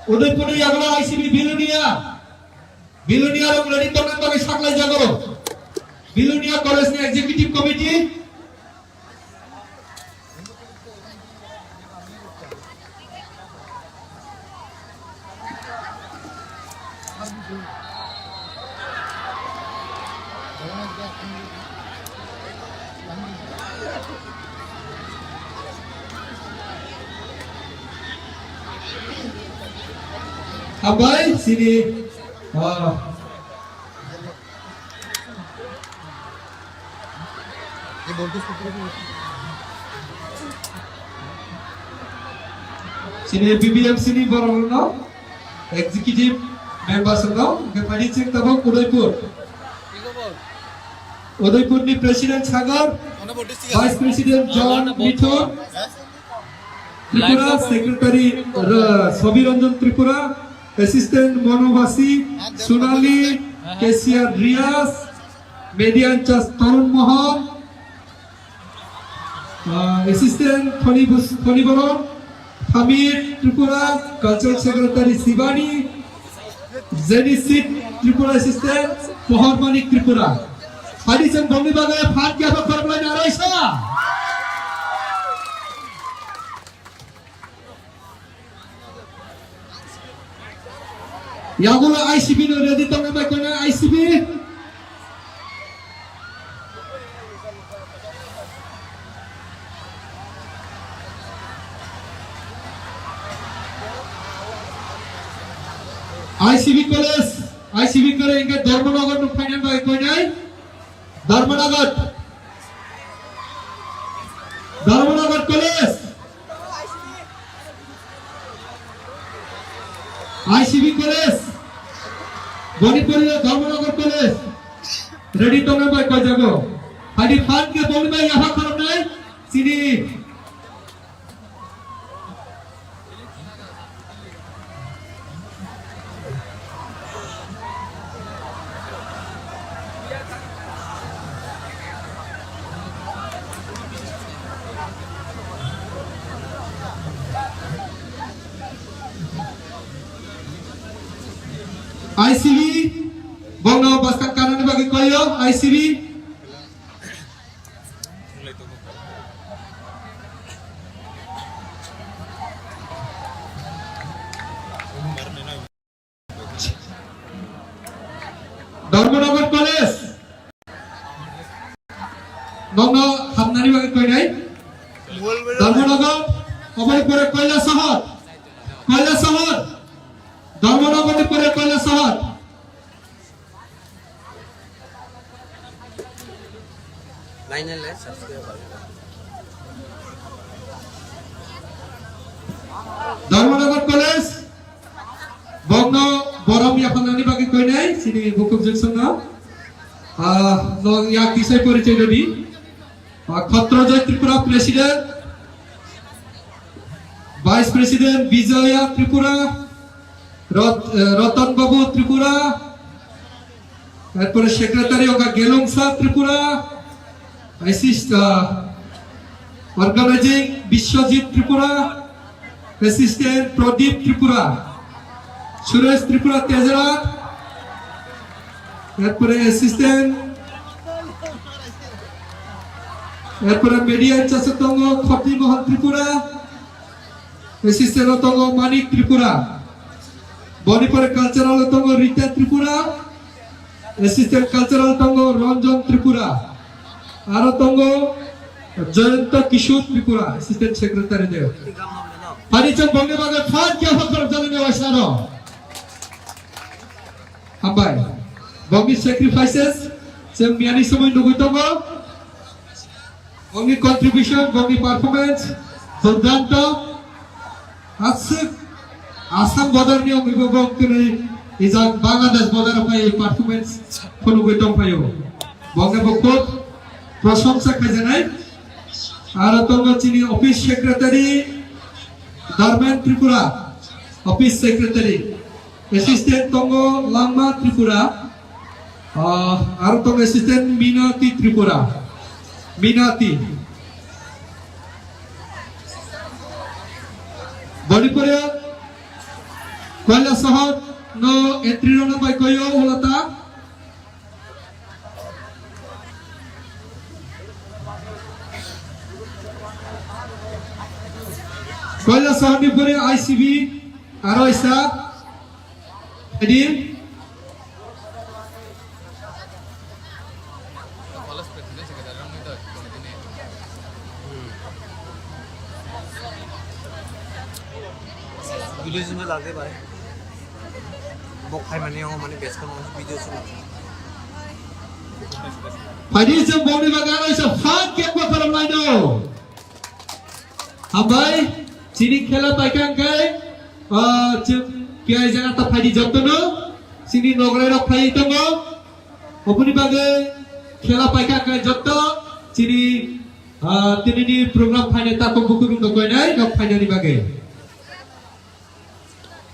Udaipurni yagulo I C B Bilonia. Bilonia rok ready tongna bagwi saklai jago. Bilonia College ni Executive Committee. Hambai sini, ah, Sini B B M C ni borok no, executive members no, hwnkhe phaidi chwng tabuk Udaipur. Udaipur ni President Sagar, Vice President John Mithun, Tripura Secretary R-, Sobi Ranjan Tripura, Assistant Monobhasi, Sonali, Cashier Riaz, Media in-charge Tarun Mohan, uh, Assistant Khoni Bus-, Khoni Boron, Hamid Tripura, Cultural Secretary Sibani, Zenisit Tripura Assistant, Pohor Manik Tripura. Phaidi chwng bongni bagwi phan khe abo khoroknai narwksa. Yagulo I C B no ready tongna bai koina I C B. I C B college, I C B college hingke Dharmanagar no final bai koinai. Dharmanagar. Dharmanagar college. I C B college. Bonipuri Dharmanagar college. Ready tongna bai koijago. Hadi fan ke boni bai yaha kharapnai. Sini. I C B, bongno bwskang kanani bagwi koyo, I C B. Dharmanagar College. Nokno hamnani bagwi koinai. Dharmanagar, oboni pore Kailasahar. Kailasahar. Dharmanagar ni pore Kailasahar. Lainale subscribe. Dharmanagar College, bongno borom yaphanani bagwi koinai, sini bukhuk jwksongno. Ah, no yak kisai porichoi rodi. Ah, Khatrojoy Tripura President, Vice President Bijoya Tripura, Rot-, eh, Roton Babu Tripura, এরপরে সেক্রেটারি ওকা গেলংসা ত্রিপুরা, অ্যাসিস্ট, আহ, অর্গানাইজিং বিশ্বজিৎ ত্রিপুরা, অ্যাসিস্ট্যান্ট প্রদীপ ত্রিপুরা, সুরেশ ত্রিপুরা তেজরাত, এরপরে অ্যাসিস্ট্যান্ট, এরপরে media in charge তঙ্গ খতিমোহন ত্রিপুরা, অ্যাসিস্ট্যান্ট ও tongo Manik Tripura. Boni pore cultural o tongo Rita Tripura. Assistant cultural tongo Ranjan Tripura. Aro tongo Jayanta Kishore Tripura, assistant secretary de. Hari chwng bongni bagwi fan khe hokor jani ne waisaro. Hambai. Bongni sacrifices chwng miyani somoi nugwi tongo. Bongni contribution, bongni performance, durdanto. Aswk Assam border ni wngwi bo bong tini ijak Bangladesh border o phai performance phunugwi tongphaio. Bongni bo khub prosongsa khaijaknai. Aro tongo chini office secretary Dharmen Tripura, office secretary. Assistant tongo Langma Tripura. Ah, aro tongo assistant Minati Tripura. Minati. Boni pore Kailasahar no entry rona bai koyo ulata. Kailasahar ni pore I C B aro isa. Edi. Video jumpa lagi, bhai. Bok hai mani, yang mani best kan video sih. Phaidi chwng bongni bagwi aro isa fan khe bo khalam laino. Hambai, chini khela paikha hwnkhe, ah, chwng kiyai jaga ta phaidi jottono, chini nograi rok phai tongo. Oboni bagwi khela paikha hwnkhe jotto chini, ah, tinini program phainai takhuk bukurung no koinai rok phainani bagwi.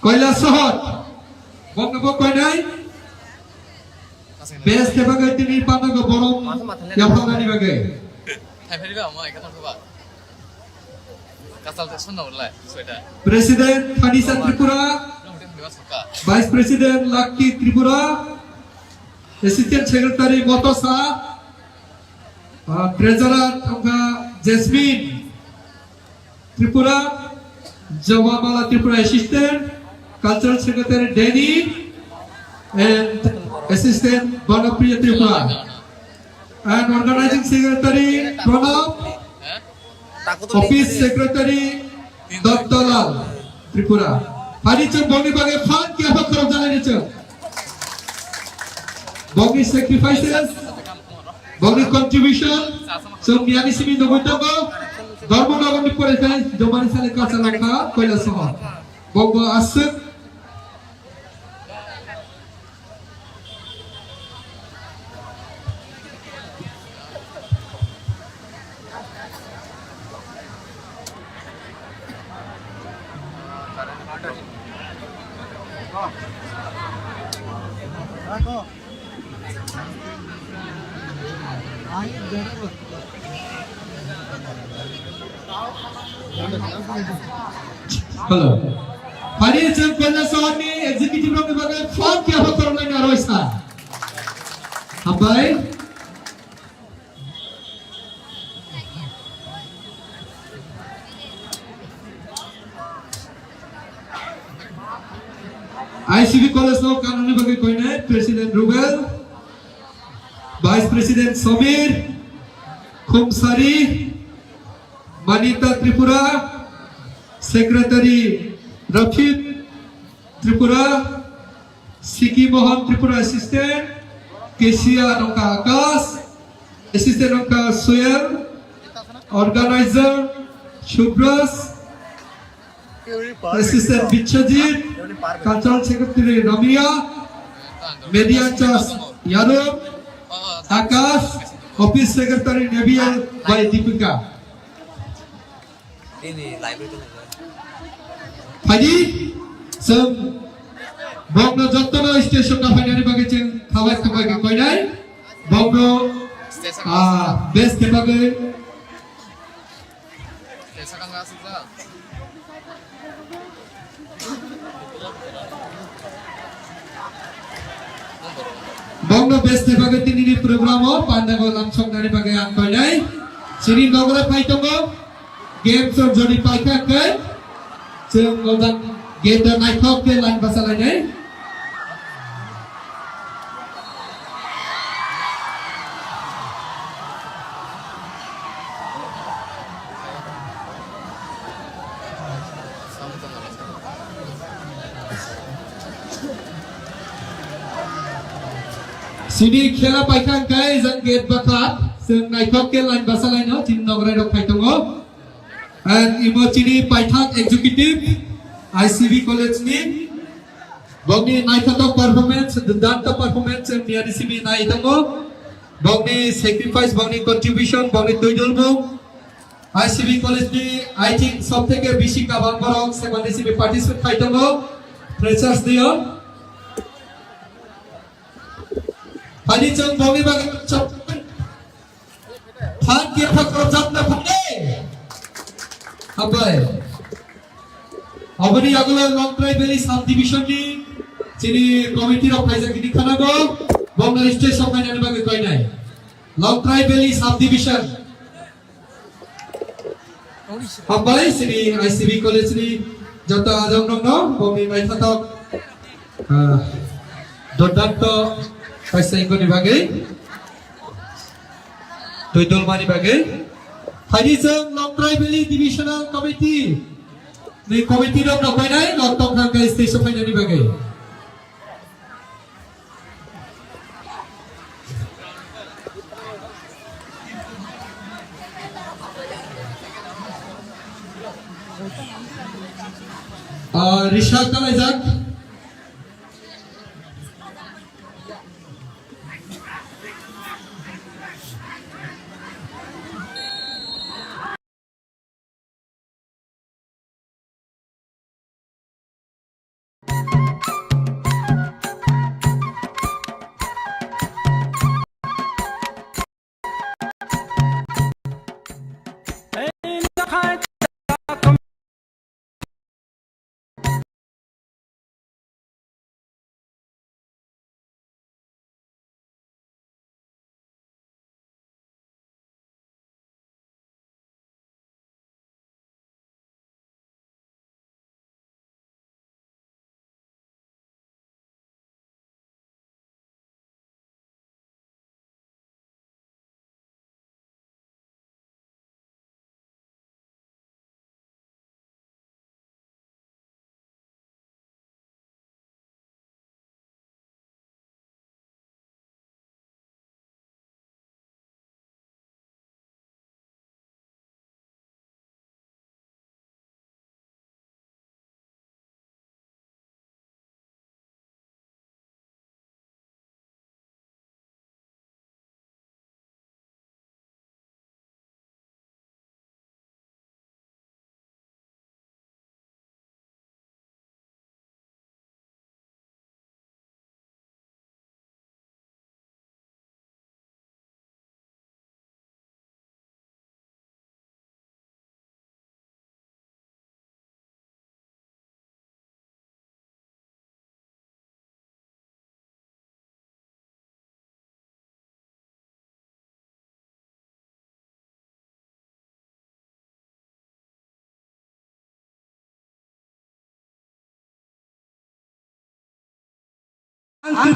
Kailasahar. Bokno bo koinai. Best khe bagwi tini panda go borom yaphanani bagwi. Thaiphari ba mo ekha thangkha ba. Kasal te sunna ulai soita. President Thanisa Tripura. Vice President Lucky Tripura. Assistant Secretary Motosa. Ah, Treasurer thangkha Jasmine Tripura, Jawamala Tripura Assistant, Cultural Secretary Danny, and Assistant Banapriya Tripura and Organizing Secretary Pranab, Office Secretary Datta Lal Tripura. Phani chwng bongni bagwi phan kiya pha khorok jalai ni chwng. Bongni sacrifices, bongni contribution, chwng miyani simi nugwi tongo. Dharma Nagarni pore khai Jomani sale kacha langkha koila soho. Bongbo aswk. Hello. Phani chwng Koilashahar ni executive rok ni bagwi phone kiya pha khorok lai na roi sa. Hambai. I C B College no kanani bagwi koinai President Rubel, Vice President Samir, Khumsari, Manita Tripura, Secretary Rafid Tripura, Siki Mohan Tripura Assistant, Cashier Nongka Akash, Assistant Nongka Soyal, Organizer Subras, Assistant Bichajit, Cultural Secretary Ramia, Media Charge Yarob, Akash, Office Secretary Nebiel by Deepika. Ini library tu. Phaidi, chwng bongno jottono stage o kaphainani bagwi chwng khabai khabai khe koinai. Bongno, ah, best khe bagwi. Bongno best khe bagwi tinini program o pandago lamsoknani bagwi ang koinai. Chini nogora phai tongo. Games o jodi paikha khe, chwng o jang gate o naithok khe line bachalainai. Chini khela paikha hwnkhe jang gate bakha, chwng naithok khe line bachalaino, chini nograi rok phai tongo. And imo chini paithak executive I C B college ni. Bongni naithotok performance, danta performance, chwng miyani simi nai tongo. Bongni sacrifice, bongni contribution, bongni twi dulmung. I C B college ni, I think, sob theke bisi kabang borok, sebani simi participate khai tongo. Freshers day o. Phani chwng bongni bagwi chwng Phan khe phan rwjakna phai de. Hambai. Aboni yagulo Longtrai Valley Subdivision ni chini committee rok phaijak hini khanago. Bongno stage o phainani bagwi koinai. Longtrai Valley Subdivision. Hambai chini I C B college ni joto ajok nokno bongni naithotok, ah, dodanto kaisa ingoni bagwi. Twi dulmani bagwi. Phaidi chwng Longtrai Valley Divisional Committee ni committee rok no phainai, nok tong thang khe stage o phainani bagwi. Ah, Risha Kalaijak. Ang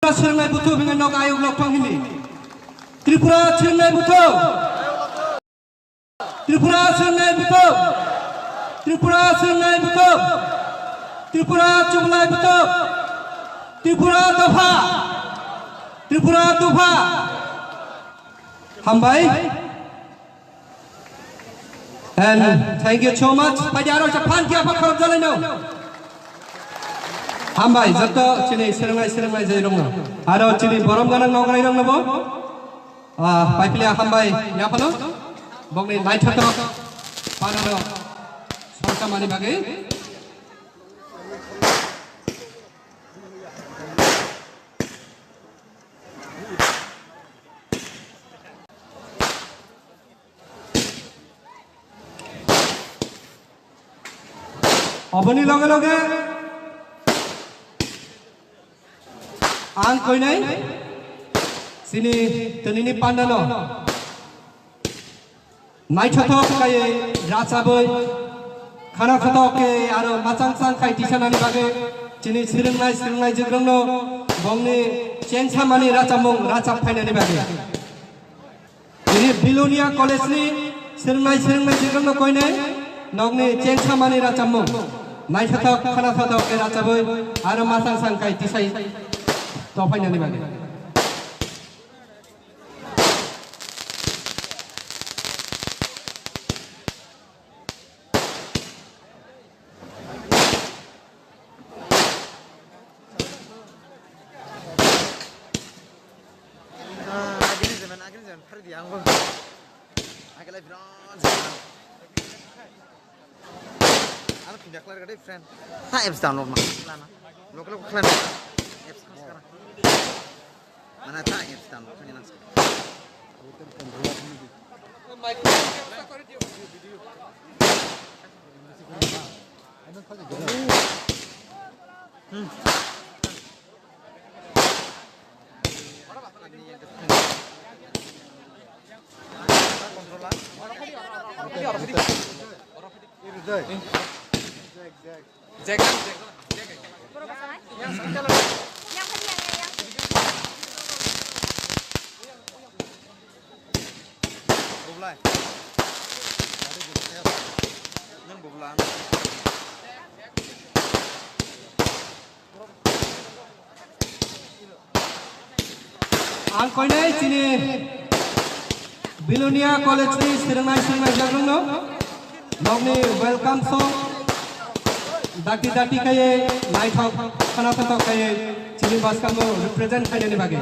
Tripura swrwngnai buthuk hwnwi nok ayuk nok thang hini. Tripura swrwngnai buthuk. Tripura swrwngnai buthuk. Tripura swrwngnai buthuk. Tripura chublai buthuk. Tripura dopha. Tripura dopha. Hambai. And thank you so much. Paidi aro sa phan kia pa kharap jalai no. Hambai, joto chini swrwngnai, swrwngnai jai rong no. Aro chini borom ganang nograi rong no bo. Ah, paiplia hambai yaphano. Bongni naithotok panano sorsa mani bagwi. Oboni loge loge ang koinai chini tonini pandano naithothok kaiwi rachabwi khana thothok khe aro machang chang khai tisanani bagwi chini swrwngnai swrwngnai jikrokno bongni chengsamani rachamung rachap phainani bagwi. Bini Bilonia College ni swrwngnai swrwngnai jikrokno koinai nokni chengsamani rachamung. Naithothok, khana thothok khe rachabwi aro machang chang khai tisai tophainani bagwi. Ah, agini zaman, agini zaman, phari di angbo. Agilai birat zaman. Ano pinda khlai rwdi friend. Ta apps download ma khlana. Local local khlana. Apps khas kara. Mana ta apps download khlai nang. Hmm. Ang koinai chini Bilonia College ni swrwngnai swrwngnai jagrungno nokni welcome song dati dati kaiye naithok khana thothok kaiye chini bwskango represent khainani bagwi.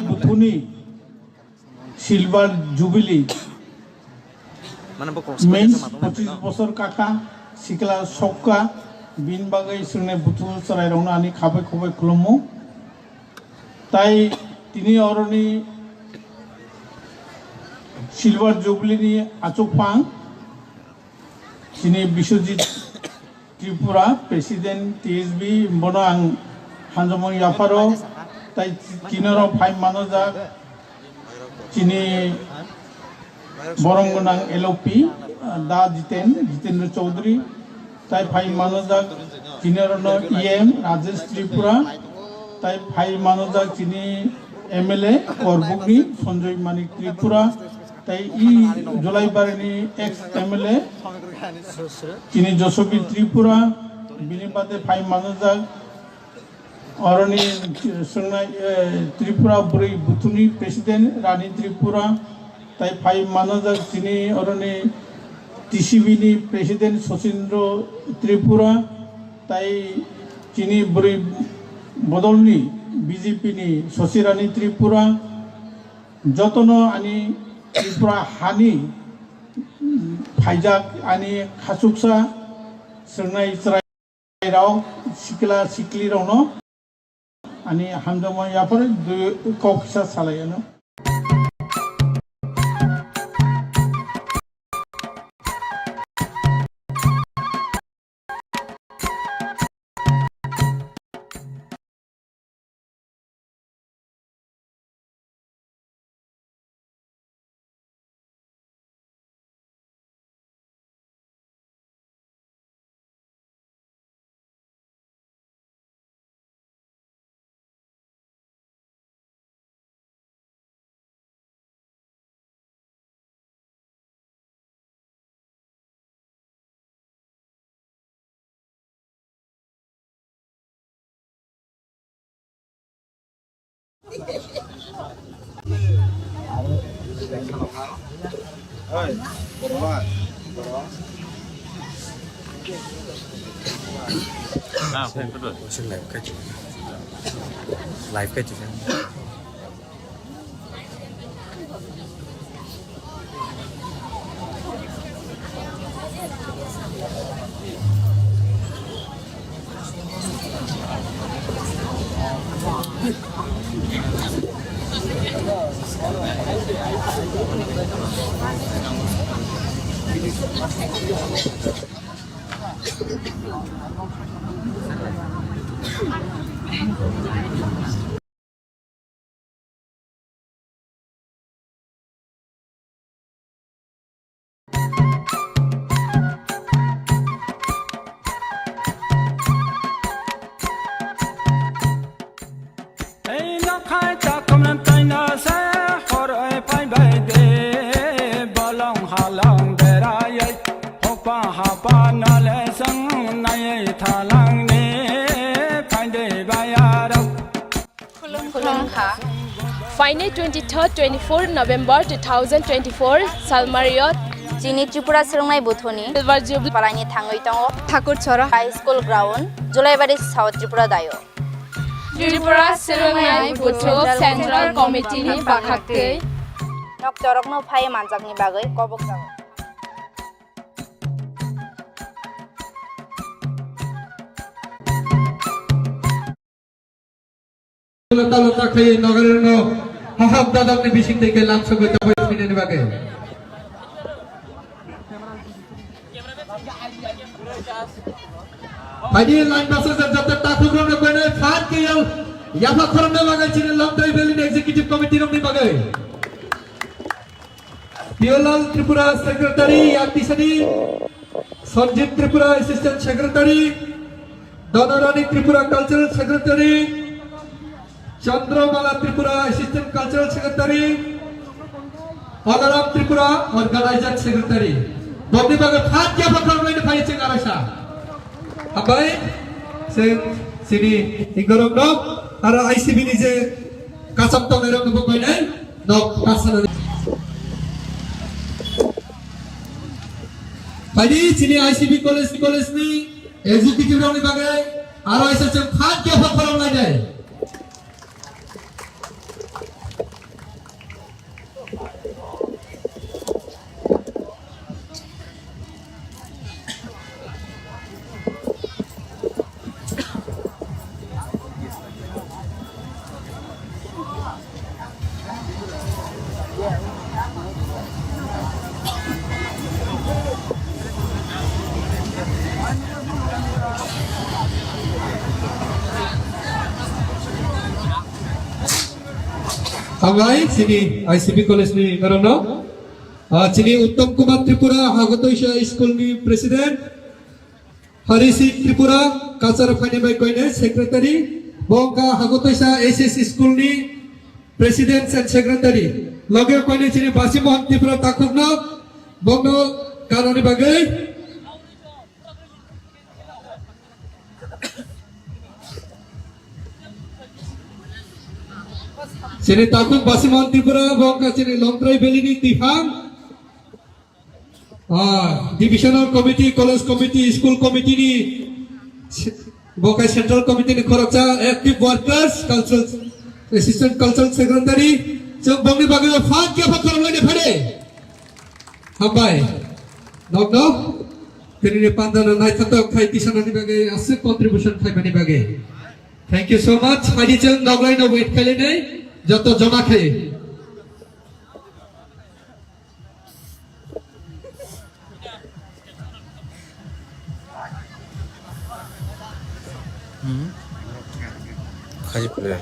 Buthuni Silver Jubilee Mane bo cross main khaisa matwng nai phochis bwkhak. Bosor kaka sikla sokka bini bagwi swngnai buthu chwrairokno ani khabai khubai khulumo. Tai tini oroni Silver Jubilee ni achukphang chini Biswajit Tripura, President T S B, bono ang hamjakmung yapharo, tai tinoro phai manajak chini borom gwnang L O P, Da Jiten, Jitendra Chaudhary, tai phai manajak tinorono E M Rajesh Tripura, tai phai manajak chini M L A Korbukni Sanjoy Manik Tripura, tai i Jolaibarini ex M L A chini Josobi Tripura, bini bade phai manajak oroni swngnai, eh, Tripura bwrwi buthuni President Rani Tripura, tai phai manajak chini oroni T C B ni President Sachindra Tripura, tai chini bwrwi bodolni B J P ni Sachirani Tripura, jotono ani Tripura hani phaijak ani khachuksa swngnai chwrairok, sikla siklirokno ani hamjakmung yaphar kok kisa salai ano. Live kai. Live kai. Ei nokhai takhumna taina se horoi phaibai de, bolong halong beraioi, hokpa hapa nole song naioi thalangni phaide bayarok. Khulumkha. Phainai twenty-third, twenty-fourth November two thousand twenty-four, Salmario. Chini Tripura Swrwngnai Buthuni Silver Jubilee palaini thangwi tongo. Thakur Chora High School Ground, Julaibari, South Tripura dayo. Tripura Swrwngnai Buthu Central Committee ni bakhaktwi. Noktorokno phai manjakni bagwi kobok jago. Lota lota khai nogarino hahap dadakni bising teke laksogwi dabai phinani bagwi. Phaidi line basa jat jat takhukrokno koinai phan kiyal yapha khorokna bagwi chini Longtrai Valley ni Executive Committee rokni bagwi. Piyolal Tripura Secretary, Yaktisani, Sanjit Tripura Assistant Secretary, Dhanarani Tripura Cultural Secretary, Chandramala Tripura Assistant Cultural Secretary, Alaram Tripura Organizing Secretary. Bokni bagwi phat yapha khoroknwi phai chwng araisa. Abai, chwng chini igorok nok, aro I C B ni je kasam tongnai rok bo koinai nok kasana. Phaidi chini I C B college, college ni executive rok ni bagwi aro isa chwng phat yapha khoroknai nai. Hambai chini I C B college ni norokno. Ah, chini Uttom Kumar Tripura, Hagotoisa school ni president. Hari Singh Tripura, Kachar Phaini bai koine secretary. Bo wngkha Hagotoisa S S school ni president and secretary. Loge koine chini Basi Mohan Tripura takhukno, bono kanoni bagwi. Chini takhuk Basi Mohan Tripura, bo wngkha chini Longtrai Valley ni tihang. Ah, divisional committee, college committee, school committee ni se-, bo khe central committee ni khoroksa active workers, cultural assistant, cultural secretary, chwng bongni bagwi phan khe pha khoroknai de phade. Hambai. Nokno, tini ni panda no naithotok khai tisanani bagwi aswk contribution khaimani bagwi. Thank you so much. Phaidi chwng noglai no wait khailai nai, joto joma khai. Hmm? Khaji pule.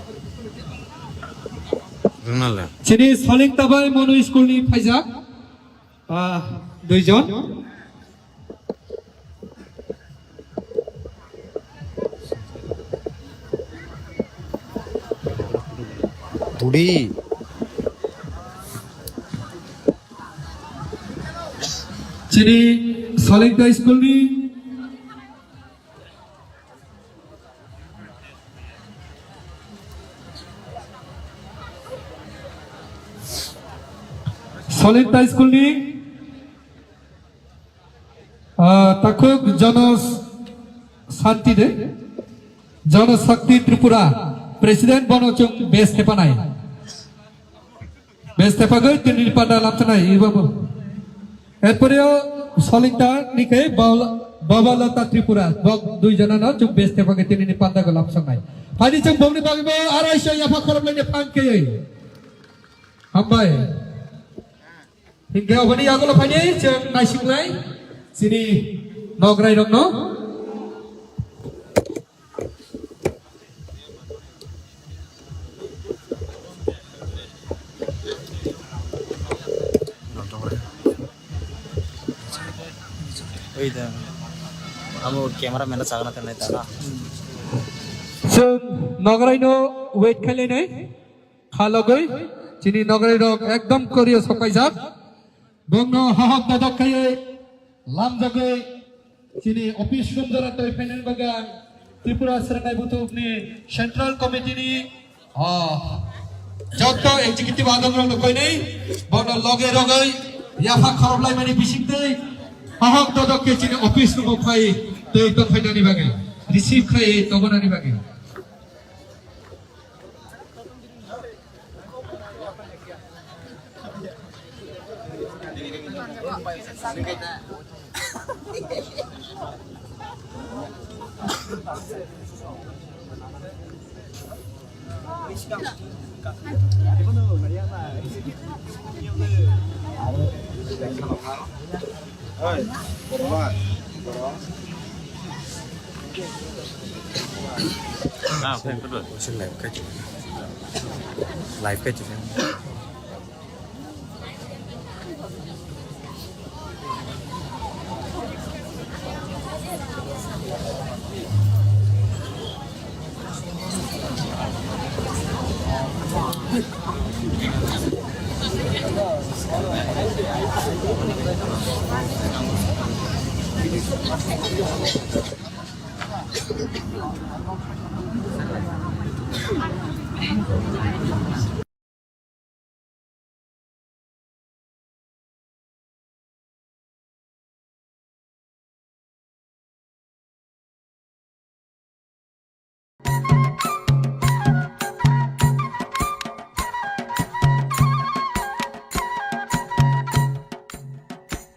Rwnale. Chini Soling Tabai Monu School ni phaijak, ah, duijon. Budi. Chini Solingta School ni Solingta School ni Ah, takhuk Jono Santi de, Jono Shakti Tripura, President bono chwng best hepanai. Best hepagwi tini panda lamsanai, ibo bo. Erpore o Solingta ni khe Bal-, Babalata Tripura, bok dui jona no chwng best hepagwi tini panda go lamsanai. Phaidi chwng bongni bagwi bo arai so yapha khorop laini phang khe. Hambai. Hingke oboni yagulo phainai chwng naisiknai chini nograi rokno. Oi da. Amo camera man chagna tenai ta na. Chwng nograi no wait khailai nai. Khalogwi chini nograi rok ekdom korio sokaijak. Bongno hohok dodok khaiwi lamjagwi chini office room jora toi phainani bagwi ang Tripura Srwngnai Buthukni Central Committee ni, ah, joto executive adong rokno koinai bongno loge rogwi yapha khoroplaimani bisingtwi hohok dodok khe chini office room o phai twi tong phainani bagwi receive khai tongoni bagwi. Oi, borok, borok. Ah, okay, good. Live kai tu. Live kai tu.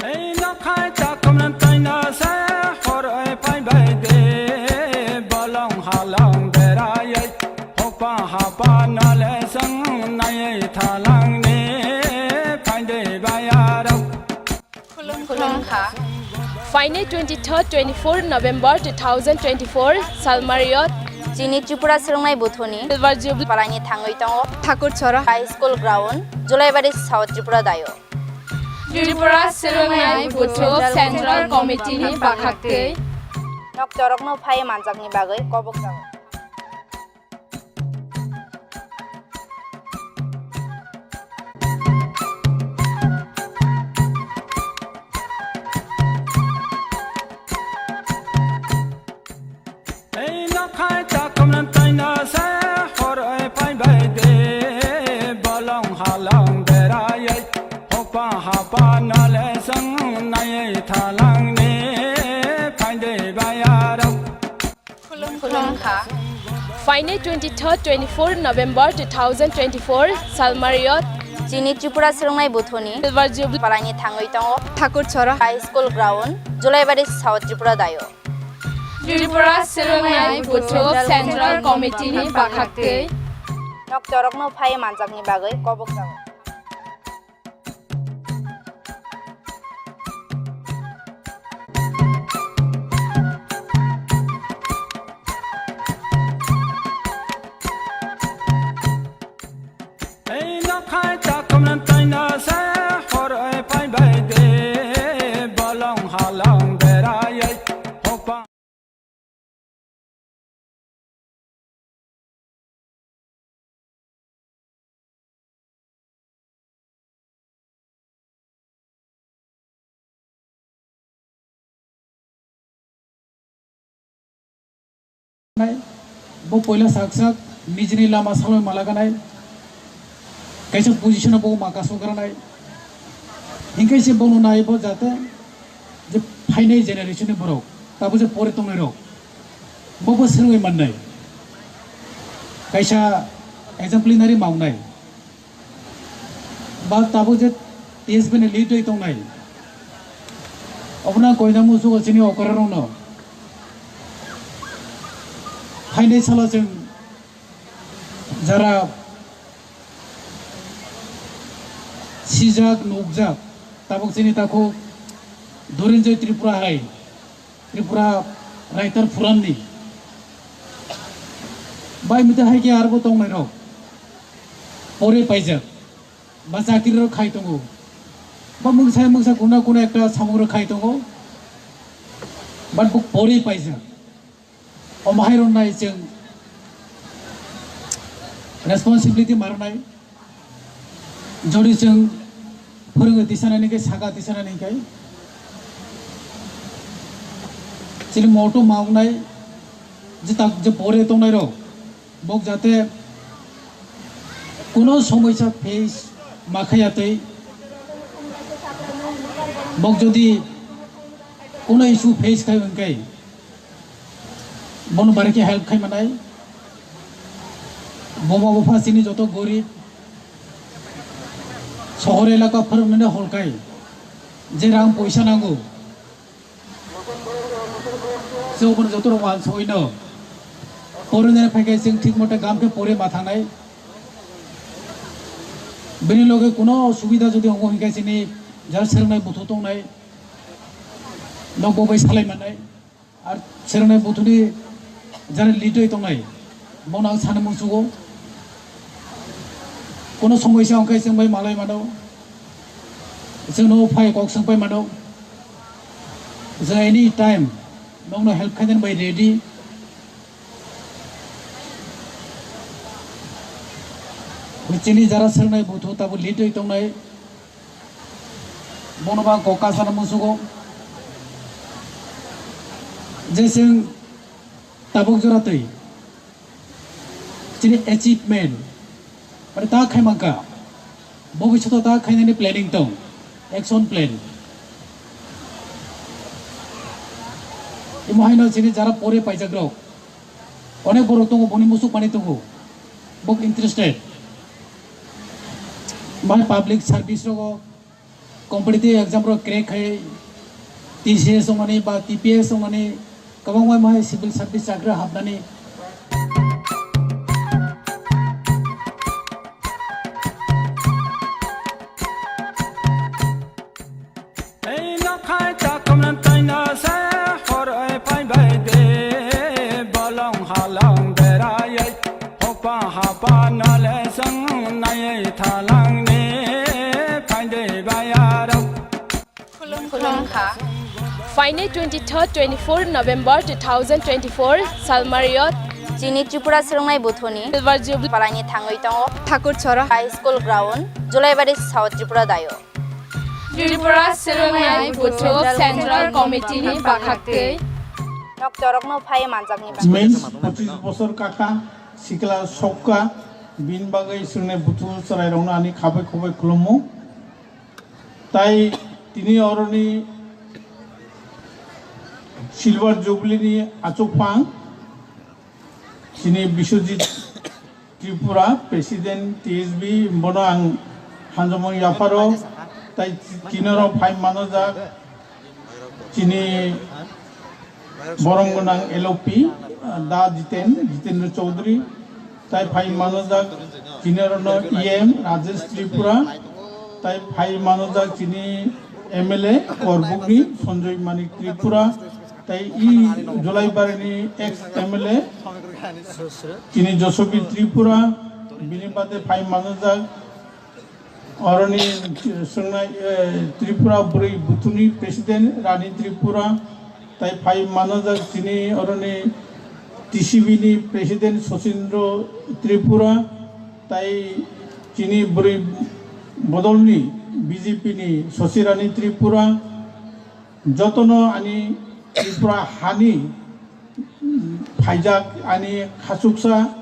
Ei nokhai takhumna taina se horoi phaibai de, bolong halong beraioi, hokpa hapa nole song naioi thalangni phaide bayarok. Khulumkha. Phainai twenty-third, twenty-four November two thousand twenty-four, Salmario Chini Tripura Swrwngnai Buthuni Silver Jubilee palaini thangwi tongo Thakur Chora High School Ground, Julaibari, South Tripura dayo. Tripura Swrwngnai Buthu Central Committee ni bakhaktwi noktorokno phai manjakni bagwi kobok jago. Ei nokhai takhumna taina se horoi phaibai de, bolong halong beraioi, hopa hapa nole sang naioi thalangni phaide bayarok. Khulumkha. Phainai twenty-third, twenty-four November two thousand twenty-four salmario chini Tripura Swrwngnai Buthuni Silver Jubilee palaini thangwi tongo Thakur Chora High School Ground, Julaibari, South Tripura dayo. Tripura Swrwngnai Buthu Central Committee ni bakhaktwi noktorokno phai manjakni bagwi kobok jago. Ei nokhai takhumna taina se horoi phaibai de, bolong halong beraioi hopa. Nai, bo poila sak sak nijini lama saloi malaganai, kaisa position o bo ma kasogranai, hinkhe se bono nai bo jate je phainai generation ni borok, tabo je pore tongnai rok, bo bo swrwngwi mannai, kaisa exemplary maungnai. Ba tabuk je T S B ni lead oi tongnai, obono koina musugo chini okra rokno. Phainai salo chwng jara sijak nukjak, tabuk chini takhuk Durinjoy Tripura hai. Tripura Writer Forum ni bai mita hai khe arbo tongnai rok pore paijak ba chakri rok khai tongo ba mungsa mungsa kuna kuna ekta samung rok khai tongo, but bo pore paijak. Omo hai rok nai chwng responsibility ma rwnai. Jodi chwng phwrwngwi tisanani khe, saka tisanani khe, chini moto ma wngnai, je tak, je pore tongnai rok, bok jate kuno somoisa face ma khaya twi, bok jodi kuno issue face khai wngkhe, bono bari khe help khai manai. Buma bupha chini joto gorib, sohor elaka phwrwngmani hol khai je rang poisa nango, se obono joto rok wansugwi no porwnani phai khe chwng thik mote gam khe pore ma thangnai. Bini loge kuno subida jodi ongo hinkhe chini jara swrwngnai buthu tongnai nok bo bai salai manai. Ar swrwngnai buthuni jani lead oi tongnai, bono ang sana muchugo. Kono somoi se wngkhe chwng bai malai mano, chwngno phai kok swng pai mano. Chwng any time nokno help khainani bai ready. Chini jara swrwngnai buthu tabuk lead oi tongnai. Bono ba kok kasana musugo. Je chwng tabuk jora twi chini achievement, mane ta khai mankha, bobishoto ta khainani planning tong, action plan. Imo haino chini jara pore paijak rok, onek borok tongo, boni musuk mani tongo, bok interested. Mai public service rogo competitive exam rok crack khai T C S ongmani ba T P S ongmani, kwbangma mai civil service chakri hapnani. Ei nokhai takhumna taina se horoi phaibai de, bolong halong de. Langni phaindai bayarok. Khulumkha. Phainai twenty-third, twenty-fourth November two thousand twenty-four, Salmario. Chini Tripura Swrwngnai Buthuni Silver Jubilee palaini thangwi tongo. Thakur Chora High School Ground, Julaibari, South Tripura dayo. Tripura Swrwngnai Buthu Central Committee ni bakhaktwi. Noktorokno phai manjakni bagwi. Men's pochish bosor kaka, sikla sokka, bini bagwi swrwngnai buthu chwrairokno ani khabai khubai khulumo. Tai tini oroni Silver Jubilee ni achukphang chini Biswajit Tripura, President T S B, bono ang hamjakmung yapharo, tai tinoro phai manajak chini borom gwnang L O P, da Jiten, Jitendra Chaudhary, tai phai manajak tinorono E M Rajesh Tripura, tai phai manajak chini M L A Korbukni Sanjoy Manik Tripura, tai i Julaibari ni ex M L A chini Josobi Tripura, bini bade phai manajak oroni swrwngnai, eh, Tripura Bwrwi Buthuni President Rani Tripura, tai phai manajak chini oroni T C B ni President Sachindra Tripura, tai chini bwrwi bodolni B J P ni Sachirani Tripura, jotono ani Tripura hani phaijak ani khachuksa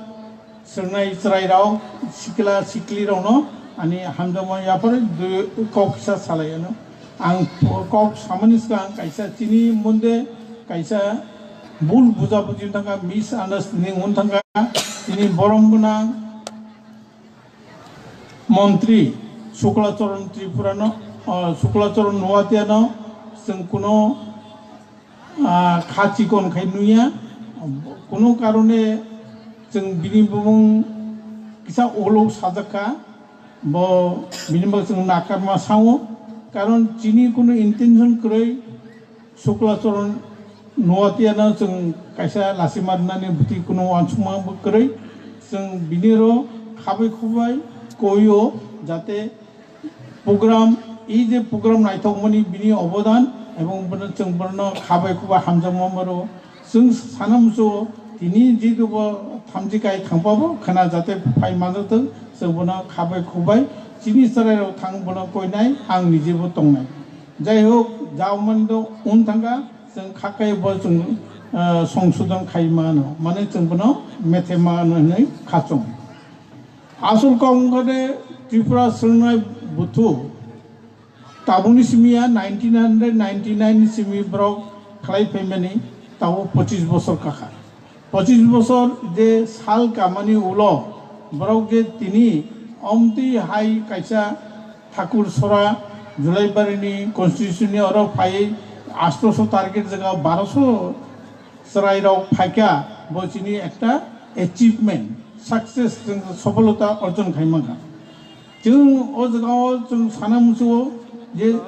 swrwngnai chwrairok, sikla siklirokno ani hamjakma yaphar kok kisa salai ano. Ang kok samani swkang kaisa chini monde kaisa bul bujabuji wng thangkha, misunderstanding wng thangkha, chini borom gwnang Montri Suklacharan Tripurano, ah, Suklacharan Nuatiano chwng kuno, ah, kha chikon khai nuya. Kuno karone chwng bini bumung kisa ulo sajak kha, bo bini bo chwng nakarma sao, karon chini kuno intention kwrwi. Suklacharan Nuatiano chwng kaisa lachima rwnani bwtwi kuno uansukma bw kwrwi. Chwng biniro khabai khubai koio, jate program, ei je program naithokmani bini obodan ebong bono chwng bono khabai khubai hamjakma maro. Chwng sana muchungo tini jedubo thamchi kai thangpabo khwna jate phai manjathwng, chwng bono khabai khubai chini chwrairok thang bono koinai, ang nijebo tongnai. Jai hok, jaumani do wng thangkha, chwng kha kai bo chwng, ah, songsodon khai mano, mane chwng bono methe mano hinwi khachung. Asol kok wngkha de Tripura Swrwngnai Buthu. Tabukni simi ya nineteen hundred ninety-nine ni simi borok khlai phaimani, tabuk pochish bosor kakha. Pochish bosor je sal kamani ulo borok je tini omtwi hai kaisa Thakur Sora Julaibari ni constitution ni oro phaiwi astoso target jaga baroso chwrairok phaikha, bo chini ekta achievement, success, chwng sopholota orjon khai mankha. Chwng o jagao chwng sana muchungo je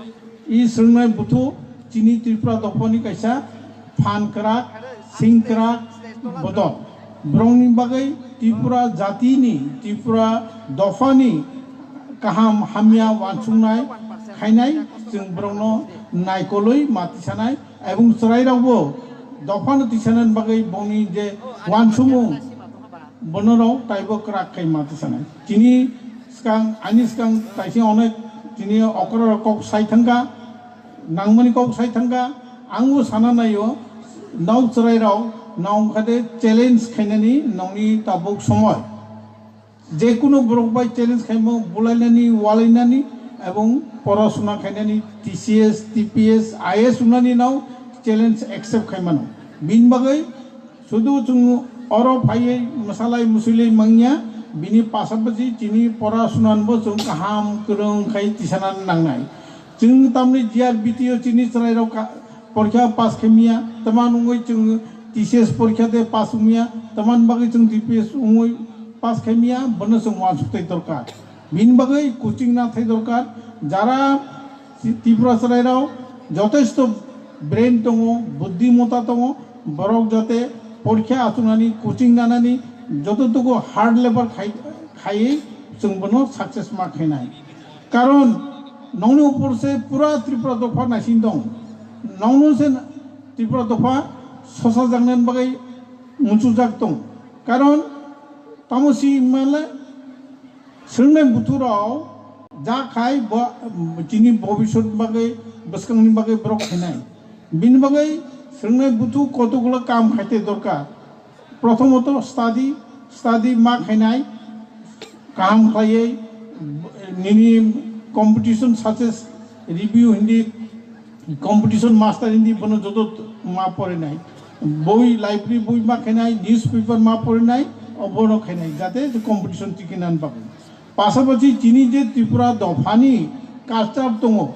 i swrwngnai buthu chini Tripura dophani kaisa phan kwrak, sing kwrak bodol. Borokni bagwi Tripura jatini, Tripura dophani kaham hamya uansuknai khainai chwng borokno naikolwi ma tisanai. Ebong chwrairokbo dophano tisanani bagwi bongni je uansukmung, bonorok taibo kwrak khai ma tisanai. Chini swkang, ani swkang taising onek chini okrarok kok sai thangkha, nangmani kok sai thangkha, angbo sana naio, nok chwrairok nongkhade challenge khainani nongni tabuk somoi. Jekunu borok bai challenge khaimo bulainani, walainani ebong porasuna khainani T C S, T P S, I A S wngnani no challenge accept khaimano. Bini bagwi sudu chwng oro phaiwi mwsalai mwswilwi mangya, bini pasapasi chini porasuna bo chwng kaham kwrwng khai tisana nangnai. Chwng tamni G R B T o chini chwrairok ka-, porikha pass khaimya, tama wngwi chwng T C S porikha de pass wngya, tamani bagwi chwng T P S wngwi pass khaimya, bono chwng uansukthai dorkar. Bini bagwi coaching nathai dorkar. Jara Tripura chwrairok jotesto brain tongo, buddhimota tongo, borok jate porikha achuknani, coaching nanani jototuku hard labor khai, khaiwi Chwng bono success ma khainai. Karon nongni upor se pura Tripura dopha naising tong. Nongno se Tripura dopha sosa jangnani bagwi muchujak tong. Karon tamo si male swngnai buthurok ja khai bo chini bobisot bagwi bwskangni bagwi borok khainai. Bini bagwi swngnai buthu kotokgulo kam khaite dorkar. Prothomoto study, study ma khainai, kaham khlaiwi nini competition success review hindi, competition master hindi bono joto ma porinai. Boi library boi ma khainai, newspaper ma porinai, obono khainai, jate competition tikinan bagwi. Pasapasi chini je Tripura dophani culture tongo,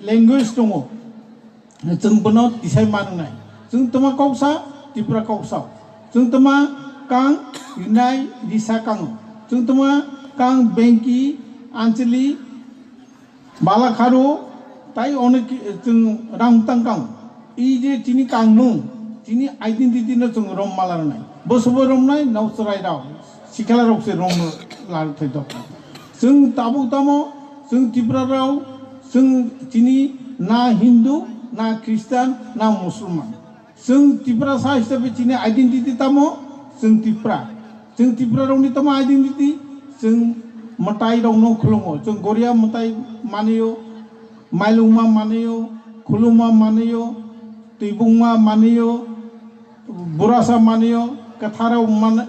language tongo, chwng bono tisai ma nwngnai. Chwng tama koksa, Tripura koksa. Chwng tama kang, rinai, risa kang. Chwng tama kang, bengki, anchali, bala kharo, tai onek chwng rang tang kang. I je chini kangmung, chini identity no chwng rom mala rwnai. Bo sobo romnai, nau chwrai rao, sikhala rok se rom la thai dok. Chwng tabuk tamo, chwng Tripura rao, chwng chini na Hindu, na Christian, na Musulman. Chwng Tiprasa hisabe chini identity tamo, chwng Tipra. Chwng Tipra rokni tamo identity, chwng mwtai rokno khulungo. Chwng Goria mwtai manio, Mailungma manio, Khuluma manio, Twibungma manio, Burasa manio, Kwtharao man-,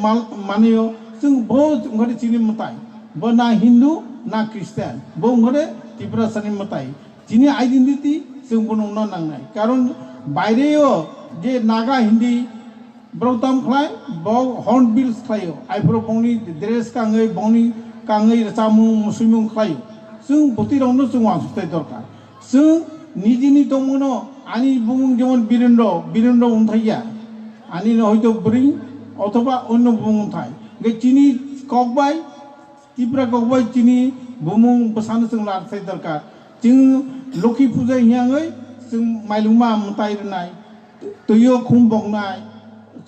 mal-, manio. Chwng bo wngkha chini mwtai. Bo na Hindu, na Christian. Bo wngkha Tiprasani mwtai. Chini identity chwng bono wngna nangnai. Karon baireo je Naga Hindi borok tam khlai, bo hornbills khlaio. Aiphuru bongni dress kangwi, bongni kangwi rwchapmung, musuimung khlaio. Chwng bwtwi rokno chwng uansukthai dorkar. Chwng nijini tongmano ani bumung jemon Birendra, Birendra wngthai ya. Ani no hoito bwrwi othoba onno bumung wngthai. Hwnkhe chini kok bai Tipra kok bai chini bumung bwsano chwng lar thai dorkar. Chwng Lokhi puja hiya wngwi chwng mailungma mwtai rwnai, twio khum boknai,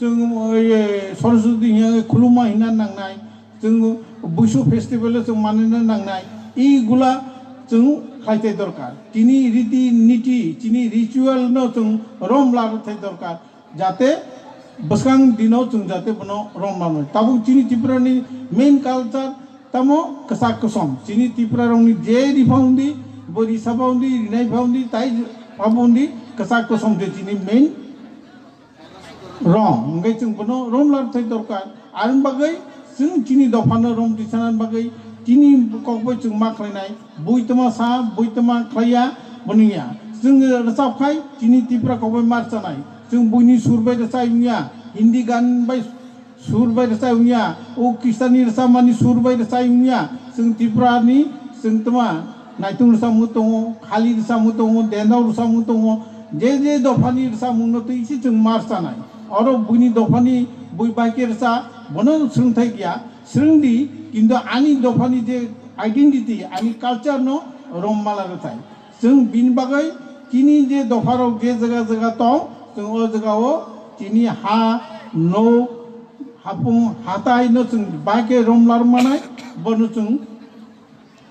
chwng, oye, Saraswati hiya wngwi khuluma hina nangnai, chwng Busu festival o chwng manina nangnai, igula chwng khlai thai dorkar. Chini riti niti, chini ritual no chwng rom lar thai dorkar. Jate bwskang dino chwng jate bono rom manwi. Tabuk chini Tripura ni main culture tamo kwchak kwsom. Chini Tripura rokni je ri pha undi, bo ri sa pha undi, rinai pha undi, tai pha undi, kwchak kwsom je chini main rong. Hwnkhe chwng bono rom lar thai dorkar. Aroni bagwi chwng chini dophano rom tisana bagwi chini kok bai chwng ma khlainai. Bui tama sa, bui tama khlaiya, boni ya. Chwng rwchap khai, chini Tipra kok bai mar chanai. Chwng buini sur bai rwchai wngya, Hindi gan bai sur bai rwchai wngya, o Kristani rwchapmani sur bai rwchai wngya. Chwng Tiprani, chwng tama naitung rwchapmung tongo, khali rwchapmung tongo, dendao rwchapmung tongo. Je je dophani rwchapmungno twi se chwng mar chanai. Oro buini dophani bui bai khe rwcha, bono swrwngthai ya. Swrwng di, kintu ani dophani je identity, ani culture no rom mala rwthai. Chwng bini bagwi chini je dopharok je jaga jaga tong, chwng o jaga o chini ha, nok, hapung, hatai no chwng bai khe rom lar manai, bono chwng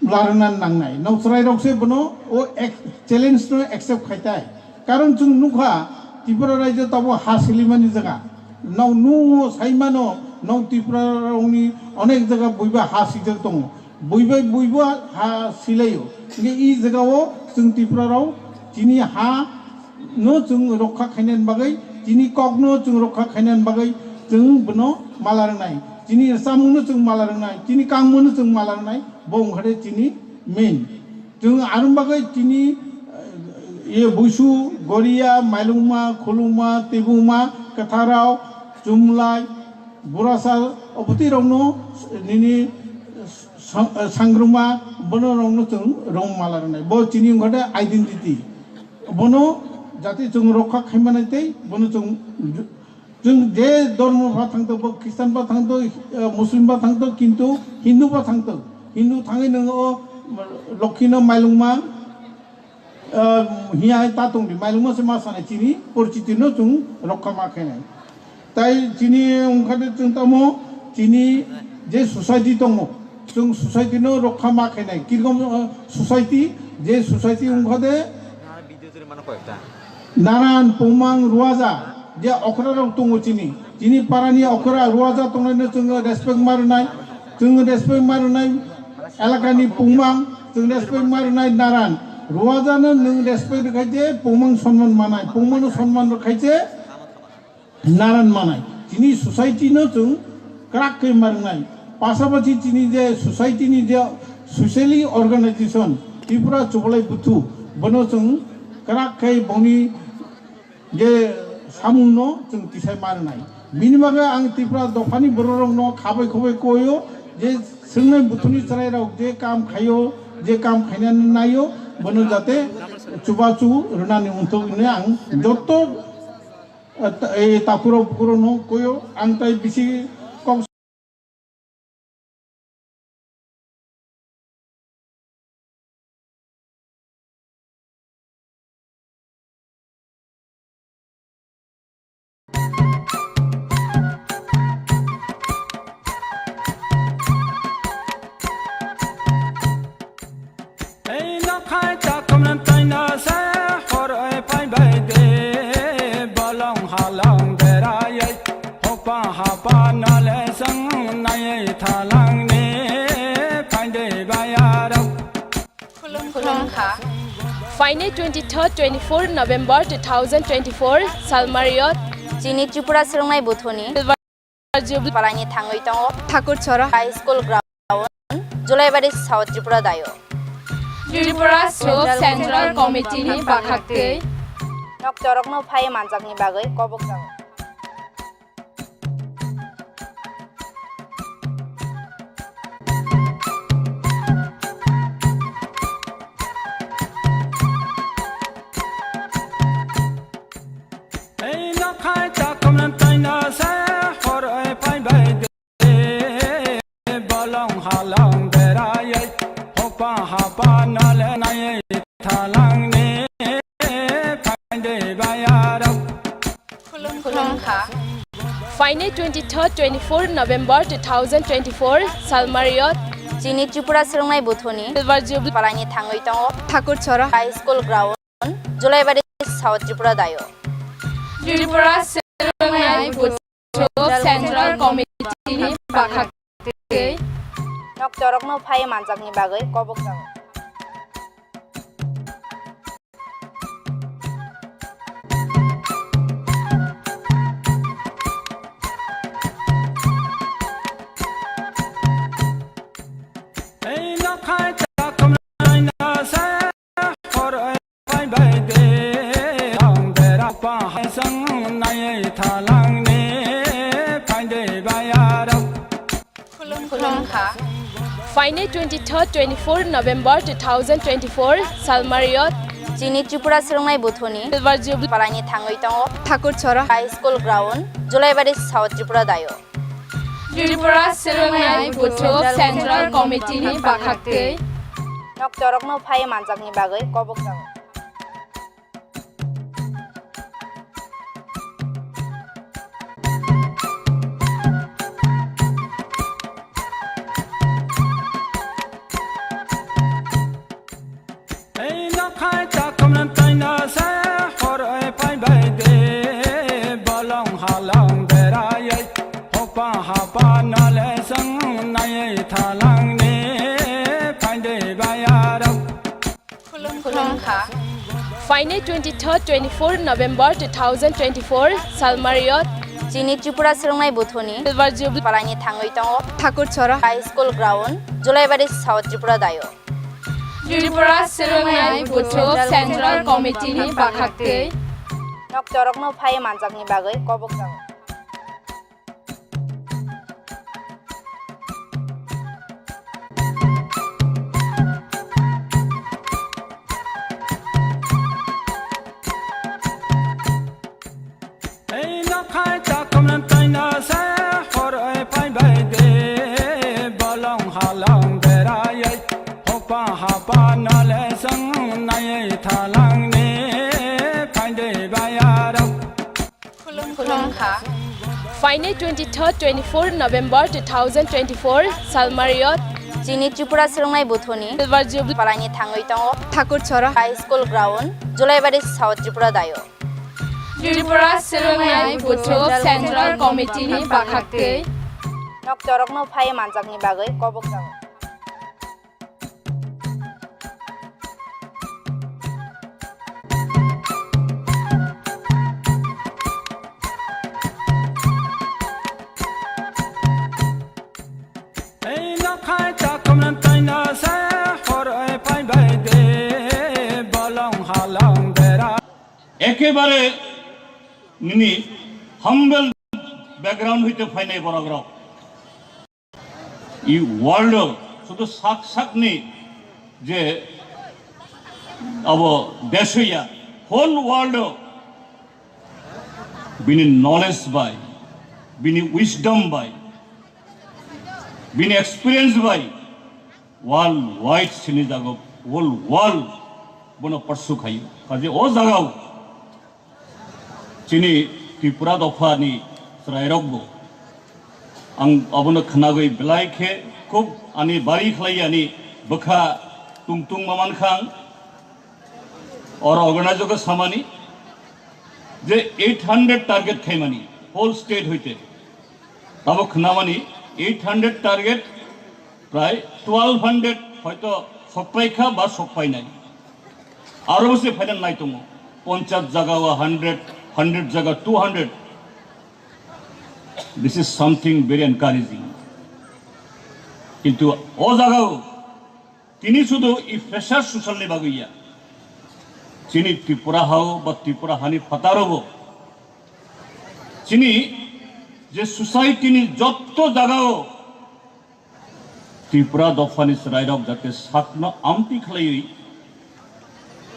larwna nangnai. Nok chwrairok se bono o ac-, challenge no accept khai tai. Karon chwng nukha Tripura rajyo tabo ha silimani jaga. Nok nungo saimano nok Tripura rokni onek jaga buiba ha sijak tongo. Buibai buiba ha silaio. Hingke i jaga o chwng Tripura rok chini ha no chwng rokha khainani bagwi, chini kok no chwng rokha khainani bagwi chwng bono mala rwnai. Chini rwchapmung no chwng mala rwnai. Chini kangmung no chwng mala rwnai. Bo wngkha de chini main. Chwng aroni bagwi chini, eh, ye Busu, Goria, Mailungma, Khulungma, Tibungma, Kwtharao, Chumlai, Burasa, obwtwi rokno nini sang-, sangruma, bono rokno chwng rong mala rwnai. Bo chini wngkha de identity. Bono jati chwng rokha khaimani tei bono chwng Chwng je dhormo ba thangtwk, bo Christian ba thangtwk, eh, Muslim ba thangtwk, kintu Hindu ba thangtwk. Hindu thangwi nwng o Lokhi no mailungma, eh, hiya hai ta tongdi, mailungma se ma sanai chini porichiti no chwng rokha ma khainai. Tai chini wngkha de chwng tamo chini je society tongo, chwng society no rokha ma khainai. Kirkom, uh, society, je society wngkha de naran, pumang, ruaja, je okra rok tongo chini. Chini para ni okra ruaja tongnai no chwng respect ma rwnai. Chwng respect ma rwnai elaka ni pumang, chwng respect ma rwnai naran. Ruaja no nwng respect rwkhai je pumang sonman manai, pumang no sonman rwkhai je naran manai. Chini society no chwng kwrak khe ma rwnai. Pasapasi chini je society ni je socially organization Tripura Chubalai Buthu, bono chwng kwrak khe boni je samung no chwng tisai ma rwnai. Bini bagwi ang Tripura dophani borok rok no khabai khubai koyo je swngnai buthuni chwrai rok je kam khaio, je kam khaina naio, bono jate chubachu rwnani wngthok hinwi ang jotto, eh, ta-, eh, takhurok bukhurokno koyo, ang tai bisi kok Ei nokhai takhumna taina se horoi phaibai de, bolong halong beraioi, hokpa hapa nole song naioi thalangni phaidei bayarok. Khulum khulum kha. Phainai twenty-third, twenty-fourth November two thousand twenty-four, Salmario. Chini Tripura Swrwngnai Buthuni. Silver Jubilee. Palaini thangwi tongo. Thakur Chora. High School Ground, Julaibari, South Tripura dayo. Tripura Sub Central Committee ni bakhaktwi. Noktorokno phai manjakni bagwi kobok jago. Ei nokhai takhumna taina se horoi phaibai de, bolong halong beraioi, hokpa hapa nole naioi thalangni phaidei bayarok. Khulum khulum kha. Phainai twenty-third, twenty-fourth November two thousand twenty-four, Salmario. Chini Tripura Swrwngnai Buthuni. Silver Jubilee. Palaini thangwi tongo. Thakur Chora. High School Ground, Julaibari, South Tripura dayo. Tripura Swrwngnai Buthu Central Committee ni bakhaktwi. Noktorokno phai manjakni bagwi kobok jago. Ei nokhai takhumna se horoi phaibai de, ang berak pahai song naioi thalangni phaidei bayarok. Khulum khulum kha. Phainai twenty-third, twenty-fourth November two thousand twenty-four, Salmario. Chini Tripura Swrwngnai Buthuni. Silver Jubilee. Palaini thangwi tongo. Thakur Chora. High School Ground, Julaibari, South Tripura dayo. Tripura Swrwngnai Buthu Central Committee ni bakhaktwi. Noktorokno phai manjakni bagwi kobok jago. Ei nokhai takhumna taina se horoi phaibai de, bolong halong beraioi, hokpa hapa nole song naioi thalangni phaidei bayarok. Khulum khulum kha. Phainai twenty-third, twenty-fourth November two thousand twenty-four, Salmario. Chini Tripura Swrwngnai Buthuni. Silver Jubilee. Palaini thangwi tongo. Thakur Chora. High School Ground, Julaibari, South Tripura dayo. Tripura Swrwngnai Buthu Central Committee ni bakhaktwi. Noktorokno phai manjakni bagwi kobok jago. Ei nokhai takhumna taina se horoi phaibai de, bolong halong beraioi, hokpa hapa nole song naioi thalangni phaidei bayarok. Khulum khulum kha. Aini twenty-third, twenty-fourth November two thousand twenty-four, Salmario. Chini Tripura Swrwngnai Buthuni Silver Jubilee palaini thangwi tongo. Thakur Chora High School Ground, Julaibari, South Tripura dayo. Tripura Swrwngnai Buthu Central Committee ni bakhaktwi. Noktorokno phai manjakni bagwi kobok jago. Ei nokhai takhumna taina se horoi phaibai de bolong halong bera. Ekebare nini humble background hoite phainai borok rok. I world o sudu sak sakni je abo desh hoiya, whole world o bini knowledge bai, bini wisdom bai, bini experience bai world wide sini jago, whole world bono pursue khayo. Kaje o jagao chini Tripura dophani chwrairokbo ang abono khwnagwi belai khe khub ani bari khlai ani bwkha tungtung ma mankha ang. Oro organizer khe samani je eight hundred target khaimani whole state hoite. Abo khwnamani eight hundred target, prai twelve hundred hoito sokpaikha ba sokpainai. Aro se phaina nai tongo. Ponchas jaga o hundred, hundred jaga two hundred. This is something very encouraging. Kintu o jaga o tini sudu i pressure social ni bagwi ya. Chini Tripura hao ba Tripura hani phataro bo. Chini je society ni jotto jaga o Tripura dophani chwrairok jate sakno amtwi khlaiwi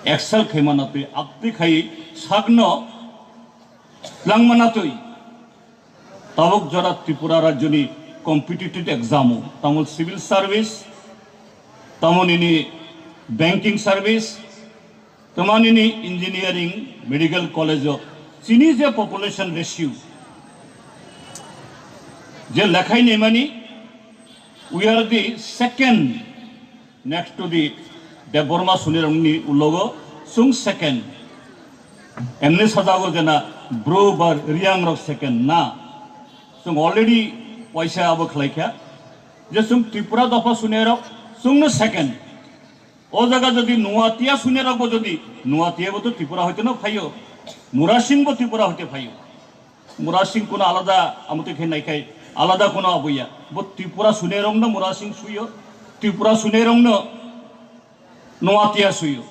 excel khaima natwi aktwi khai sakno langma natwi tabuk jora Tripura rajyoni competitive exam o tamo civil service, tamo nini banking service, tamo nini engineering, medical college o chini je population ratio je lekhai naimani, we are the second next to the Debbarma Sunirangni ulogo chwng second. Emni sajago jena bro ba Riang rok second na. Chwng already waisa abo khlaikha. Je chwng Tripura dopha Sunirok chwngno second. O jaga jodi Nuatia Sunirokbo jodi Nuatia bo to Tripura hoite no phaio. Murasing bo Tripura hoite phaio. Murasing kuno alada, amotwi khe naikhai alada kuno abuya. Bo Tripura Sunirokno Murasing suyo, Tripura Sunirokno Noatia suyo.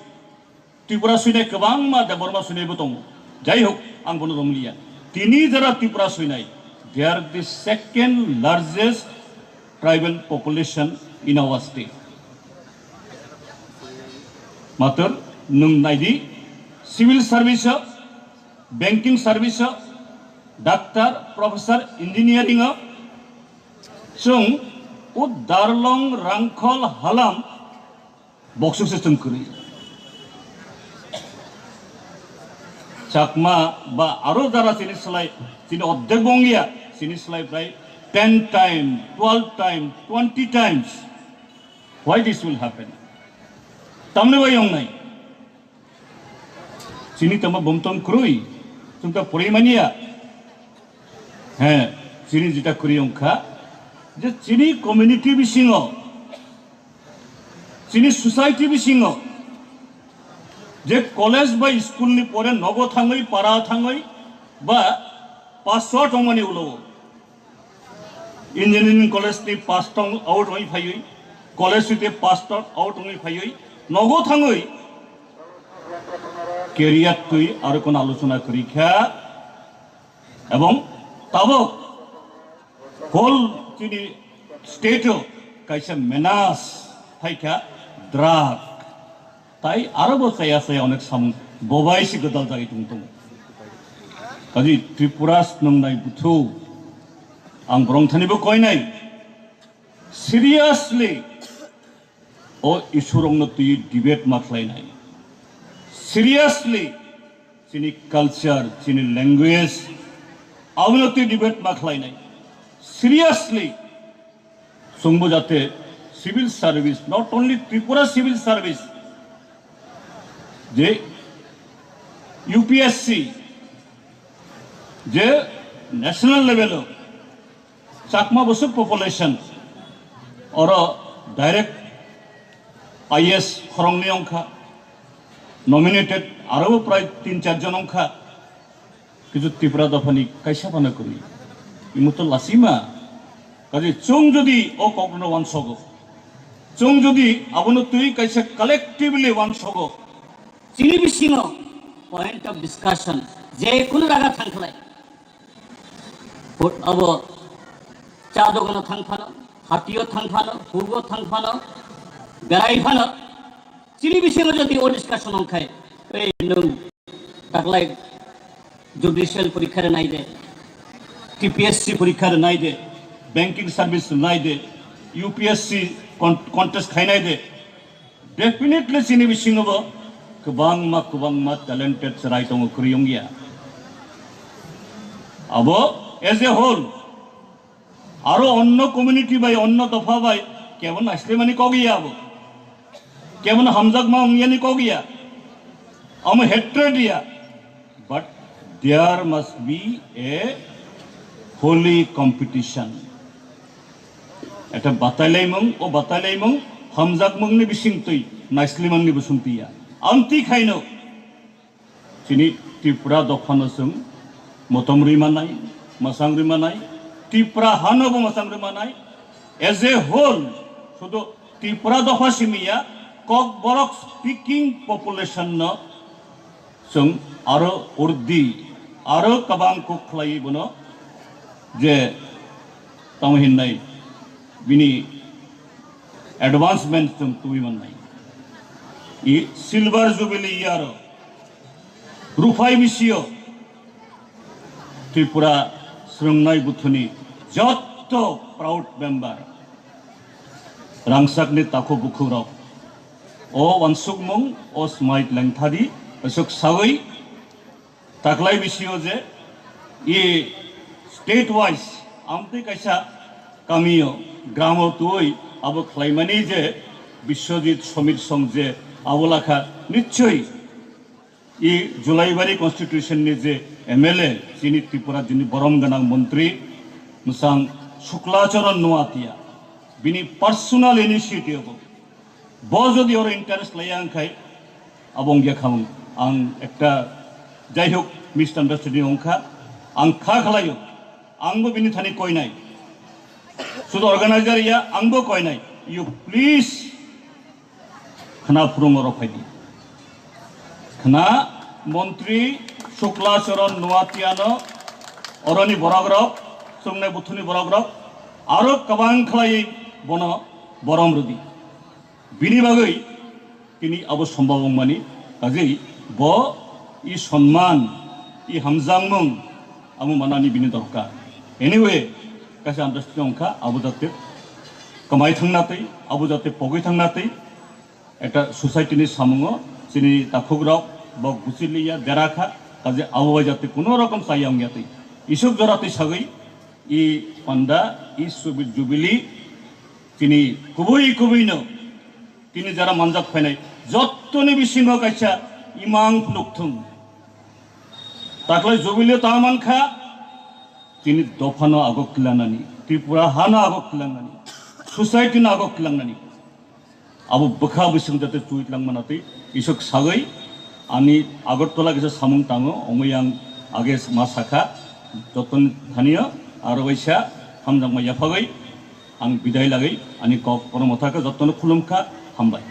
Tripura Sunai kwbangma Debbarma Sunai bo tongo. Jai hok, ang bono romliya. Tini jara Tripura Sunai, they are the second largest tribal population in our state. Matur, nwng naidi, civil service o, banking service o, doctor, professor, engineering o, chwng o Darlong, Rangkhol, Halam, boksuk se chwng kwrwi. Chakma ba aro jara chini slai, chini ordek bo wngya, chini slai prai ten time, twelve time, twenty times. Why this will happen? Tamni bai wngnai. Chini tamo bumtong kwrwi, chwng ta pori manya. He, chini jita kwrwi wngkha, je chini community bisingo, chini society bisingo, je college ba school ni pore nogo thangwi, para thangwi, ba pass out wngmani ulo. Engineering college ni pass out wngwi phaiwi, college hwite pass out wngwi phaiwi, nogo thangwi career twi aro kono alochona kwrwi kha, ebong tabok whole chini state o kaisa menace phaikha drug. Tai aro bo chaya chaya onek samung bobai se gwdal jagwi tong tongo. Kaji Tripura swnwngnai buthu ang borong thani bo koinai. Seriously, o issue rokno twi debate ma khlainai. Seriously, chini culture, chini language, Abono twi debate ma khlainai. Seriously, chwngbo jate civil service, not only Tripura civil service, je U P S C, je national level o Chakma bwswk population, oro direct I A S khoroknwi wngkha, nominated aro prai tin char jon wngkha, kichu Tripura dophani kaisa phano kwrwi. Imo to lasima. Kaje chwng jodi o kokno wansogo, chwng jodi abono twi kaisa collectively wansogo, chini bisingo point of discussion je kunu jaga thangkhlai. Abo cha dogano thang phano, hatio thang phano, hugo thang phano, berai phano, chini bisingo jodi o discussion wngkhai, ei nwng taklai judicial porikha rwnai de, T P S C porikha rwnai de, banking service rwnai de, U P S C con-, contest khainai de, definitely chini bisingo bo kwbangma, kwbangma talented chwrai tongo, kwrwi wngya. Abo as a whole, aro onno community bai, onno dopha bai, kebo naislemani kok ya abo, kebo hamjakma wngyani kok ya, amo hatred ya. But there must be a holy competition. Ekta batailaimung, o batailaimung hamjakmungni bisingtwi naislimanni bosong twi ya. Amtwi khaino chini Tripura dophano chwng motom rwi manai, mwchang rwi manai, Tripura hano bo mwchang rwi manai. As a whole, sudu Tripura dopha simi ya, Kokborok speaking population no chwng aro urdi, aro kwbang kuk khlaiwi bono je tamo hinnai bini advancement chwng tubui mannai. I silver jubilee year o, ruphai bisio Tripura swrwngnai buthuni jotto proud member, rangchakni takhuk bukhukrok, o uansukmung, o smai lengthadi, aswk sawi taklai bisio je, i state wise, amtwi kaisa kamio, gramo twi abo khlaimani je Biswajit Samir Song je abo lakha nichoi i Julaibari constitution ni je M L A, chini Tripura, chini borom gwnang montri, mwsang Shukla Charan Noatia, bini personal initiative o, bo jodi oro interest laiya wngkhai, abo wngya khamung. Ang ekta, jai hok, misunderstanding wngkha, ang kha khlaio, angbo bini thani koinai, sudu organizer ya, angbo koinai, you please khna phurung oro phaidi. Khna montri Shukla Charan Noatiano oroni borokrok, chwngnai buthuni borokrok, aro kwbang khlaiwi bono borom rwdi. Bini bagwi tini abo sombab wngmani, kajei bo i sonman, i hamjakmung amo manani bini dorkar. Anyway, kaisa understanding wngkha, abo jate kwmai thangna twi, abo jate pogwi thangna twi, ekta society ni samungo chini takhukrok bo guchiliya dera kha, kaje abo bai jate kuno rokom chaya wngya twi. Isuk jora twi sagwi i panda, i subi-, jubilee, chini kubui kubui no, tini jara manjak phainai, jottoni bisingo kaisa imang phunuk thung. Taklai jubilee ta mankha, chini dophano agok kilangnani, Tripura hano agok kilangnani, society no agok kilangnani. Abo bwkha bwswng jate chuitlang mana twi isuk sagwi ani Agartala kisa samung tango, ongwi ang age ma sakha, jotoni thaniyo aro waisa hamjakma yaphagwi ang bidai lagwi ani kok oro mothakha, jotono khulumkha, hambai.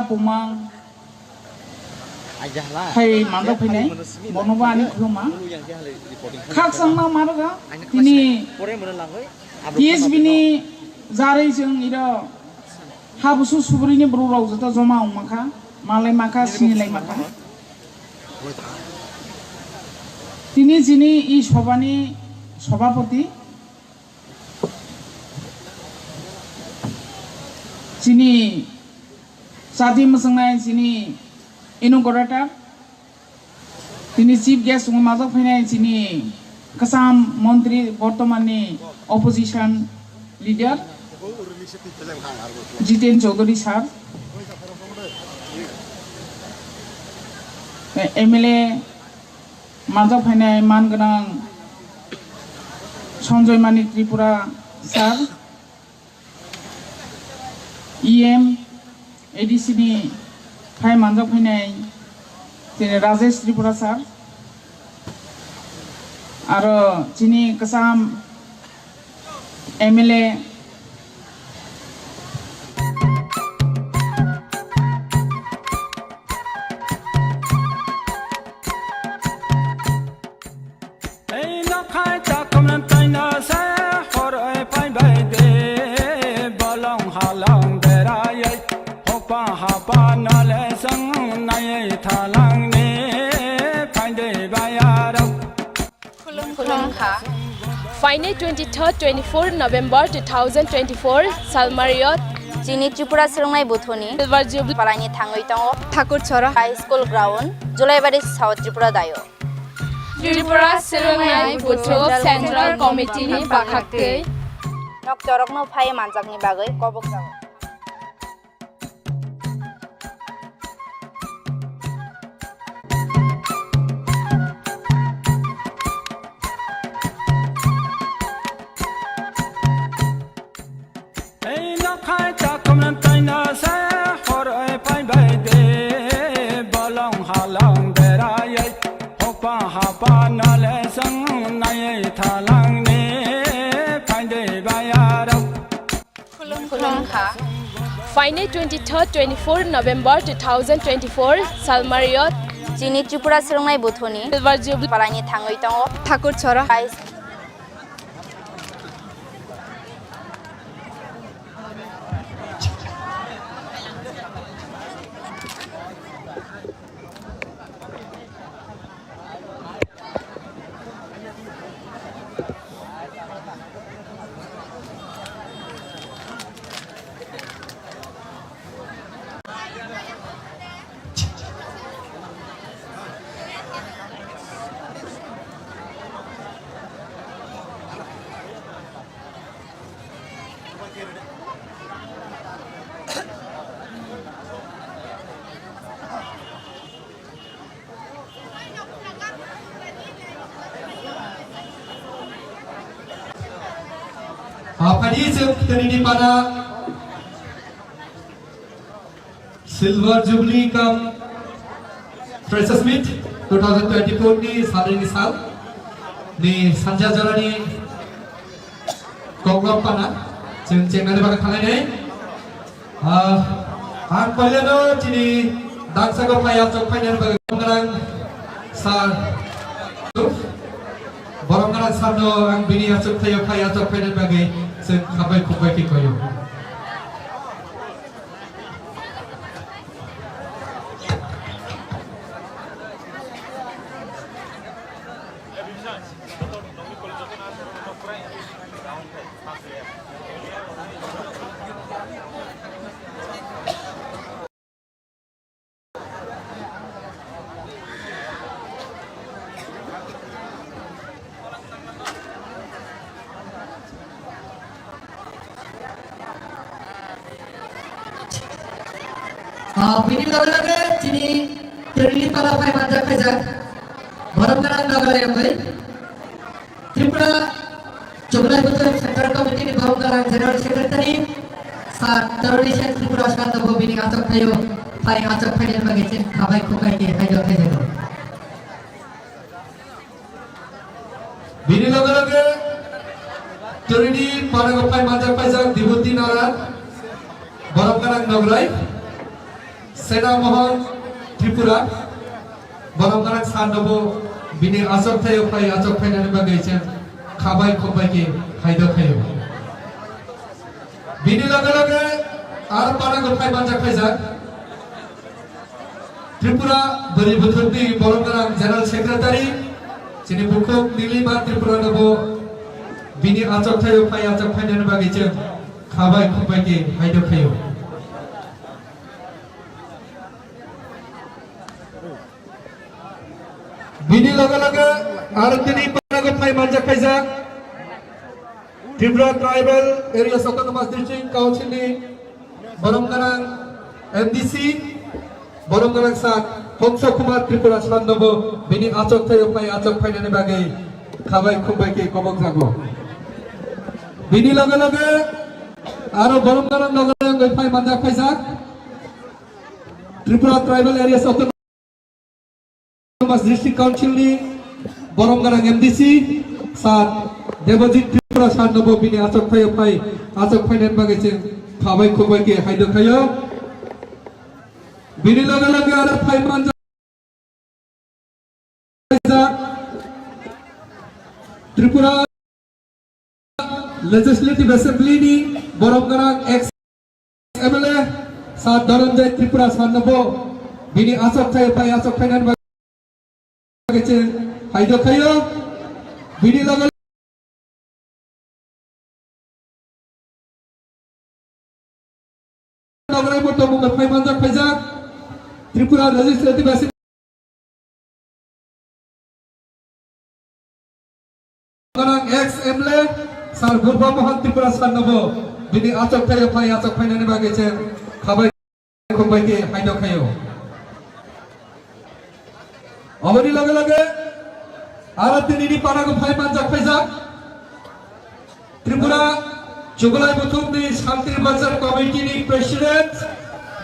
Bumang hai manjak phainai, bonobo ani khuluma. Khakchangma maroga, tini T S B ni jarwi chwng iro habusu subrini borok rok joto joma wngmakha, malai makha, sinilai makha. Tini chini i sobani sobapoti, chini chati mwswngnai chini inaugurator, tini chief guest wngwi majak phainai chini kwcham montri bortomanni opposition leader Jiten Chaudhary sir, M L A manjak phainai man gwnang Sanjoy Manik Tripura sir, E M, A D C ni phai manjak phainai chini Rajesh Tripura sir, aro chini kwcham M L A. Ei nokhai takhumna taino se horoi phaibai de, bolong halong beraioi, hokpa hapa nole song naioi thalangni phaidei bayarok. Khulumkha. Phainai twenty-third, twenty-four November two thousand twenty-four, Salmario. Chini Tripura Swrwngnai Buthuni Silver Jubilee palaini thangwi tongo. Thakur Chora High School Ground, Julaibari South Tripura dayo. Tripura Swrwngnai Buthu Central Committee ni bakhaktwi. Noktorokno phai manjakni bagwi kobok jago. Ei nokhai takhumna taino se horoi phaibai de, bolong halong beraioi, hokpa hapa nole song naioi thalangni phaidei bayarok. Khulumkha. Phainai twenty-third, twenty-four November two thousand twenty-four, Salmario. Chini Tripura Swrwngnai Buthuni Silver Jubilee palaini thangwi tongo. Thakur Chora. Haphani chwng tini ni pada Silver Jubilee cum Freshers Meet two thousand twenty-four ni salni sal ni sanja jorani Koklam pana, chwng chengnani bagwi thanglainai. Ah, ang poilano chini dangsago phai achuk phainani bagwi borom gwnang sir. Borom gwnang sir no ang bini achuk thaio phai achuk phainani bagwi chwng khabai khukbai khe koyo. Ah, bini loge loge chini Tripura pada phai manjak khaijak. Borom gwnang loge loge wngwi Tripura Jubilee Buthu Central Committee ni borom gwnang General Secretary Sir Taruni Sen Tripura Sir no bo bini achuk thaio phai achuk phainani bagwi chwng khabai khukbai khe haido khaijago. Bini loge loge Tripura ni pada phai manjak khaijak Dibhuti Nara, borom gwnang Nograi. Sena Mohon Tripura, borok gwnang sir nobo bini achok thaio phai, achok phainani bagwi chwng khabai khukbai khe haido khaio. Bini loge loge ar pana gw phai manjak khaijak. Tripura Bwrwi Buthumni borok gwnang General Secretary, chini bukhuk Nilima Tripura nobo bini achok thaio phai, achok phainani bagwi chwng khabai khukbai khe haido khaio. Bini loge loge aro tini pana gw phai manjak khaijak. Tripura Tribal Areas Autonomous District Council ni borok gwnang M D C, borok gwnang sir Hongsa Kumar Tripura sir nobo bini achok thaio phai, achok phainani bagwi khabai khukbai khe kobok jago. Bini loge loge aro borok gwnang loge loge phai manjak khaijak. Tripura Tribal Areas Autonomous District Council ni borok gwnang M D C sir Debojit Tripura sir nobo bini achok thaio phai, achok phainani bagwi chwng khabai khukbai khe haido khaio. Bini loge loge aro phai manjak Tripura Legislative Assembly ni borok gwnang ex M L A sir Dhananjay Tripura sir nobo bini achok thaio phai, achok phainani bagwi chwng haido khaio. Bini loge loge bo tongmung phai manjak khaijak Tripura Legislative Assembly gwnang ex M L A sir Purba Mohan Tripura sir nobo bini achok thaio phai, achok phainani bagwi chwng khabai khukbai khe haido khaio. Aboni loge loge aro tinini pana gw phai manjak khaijak Tripura Chuglai Buthumni Santri Bazar Committee ni President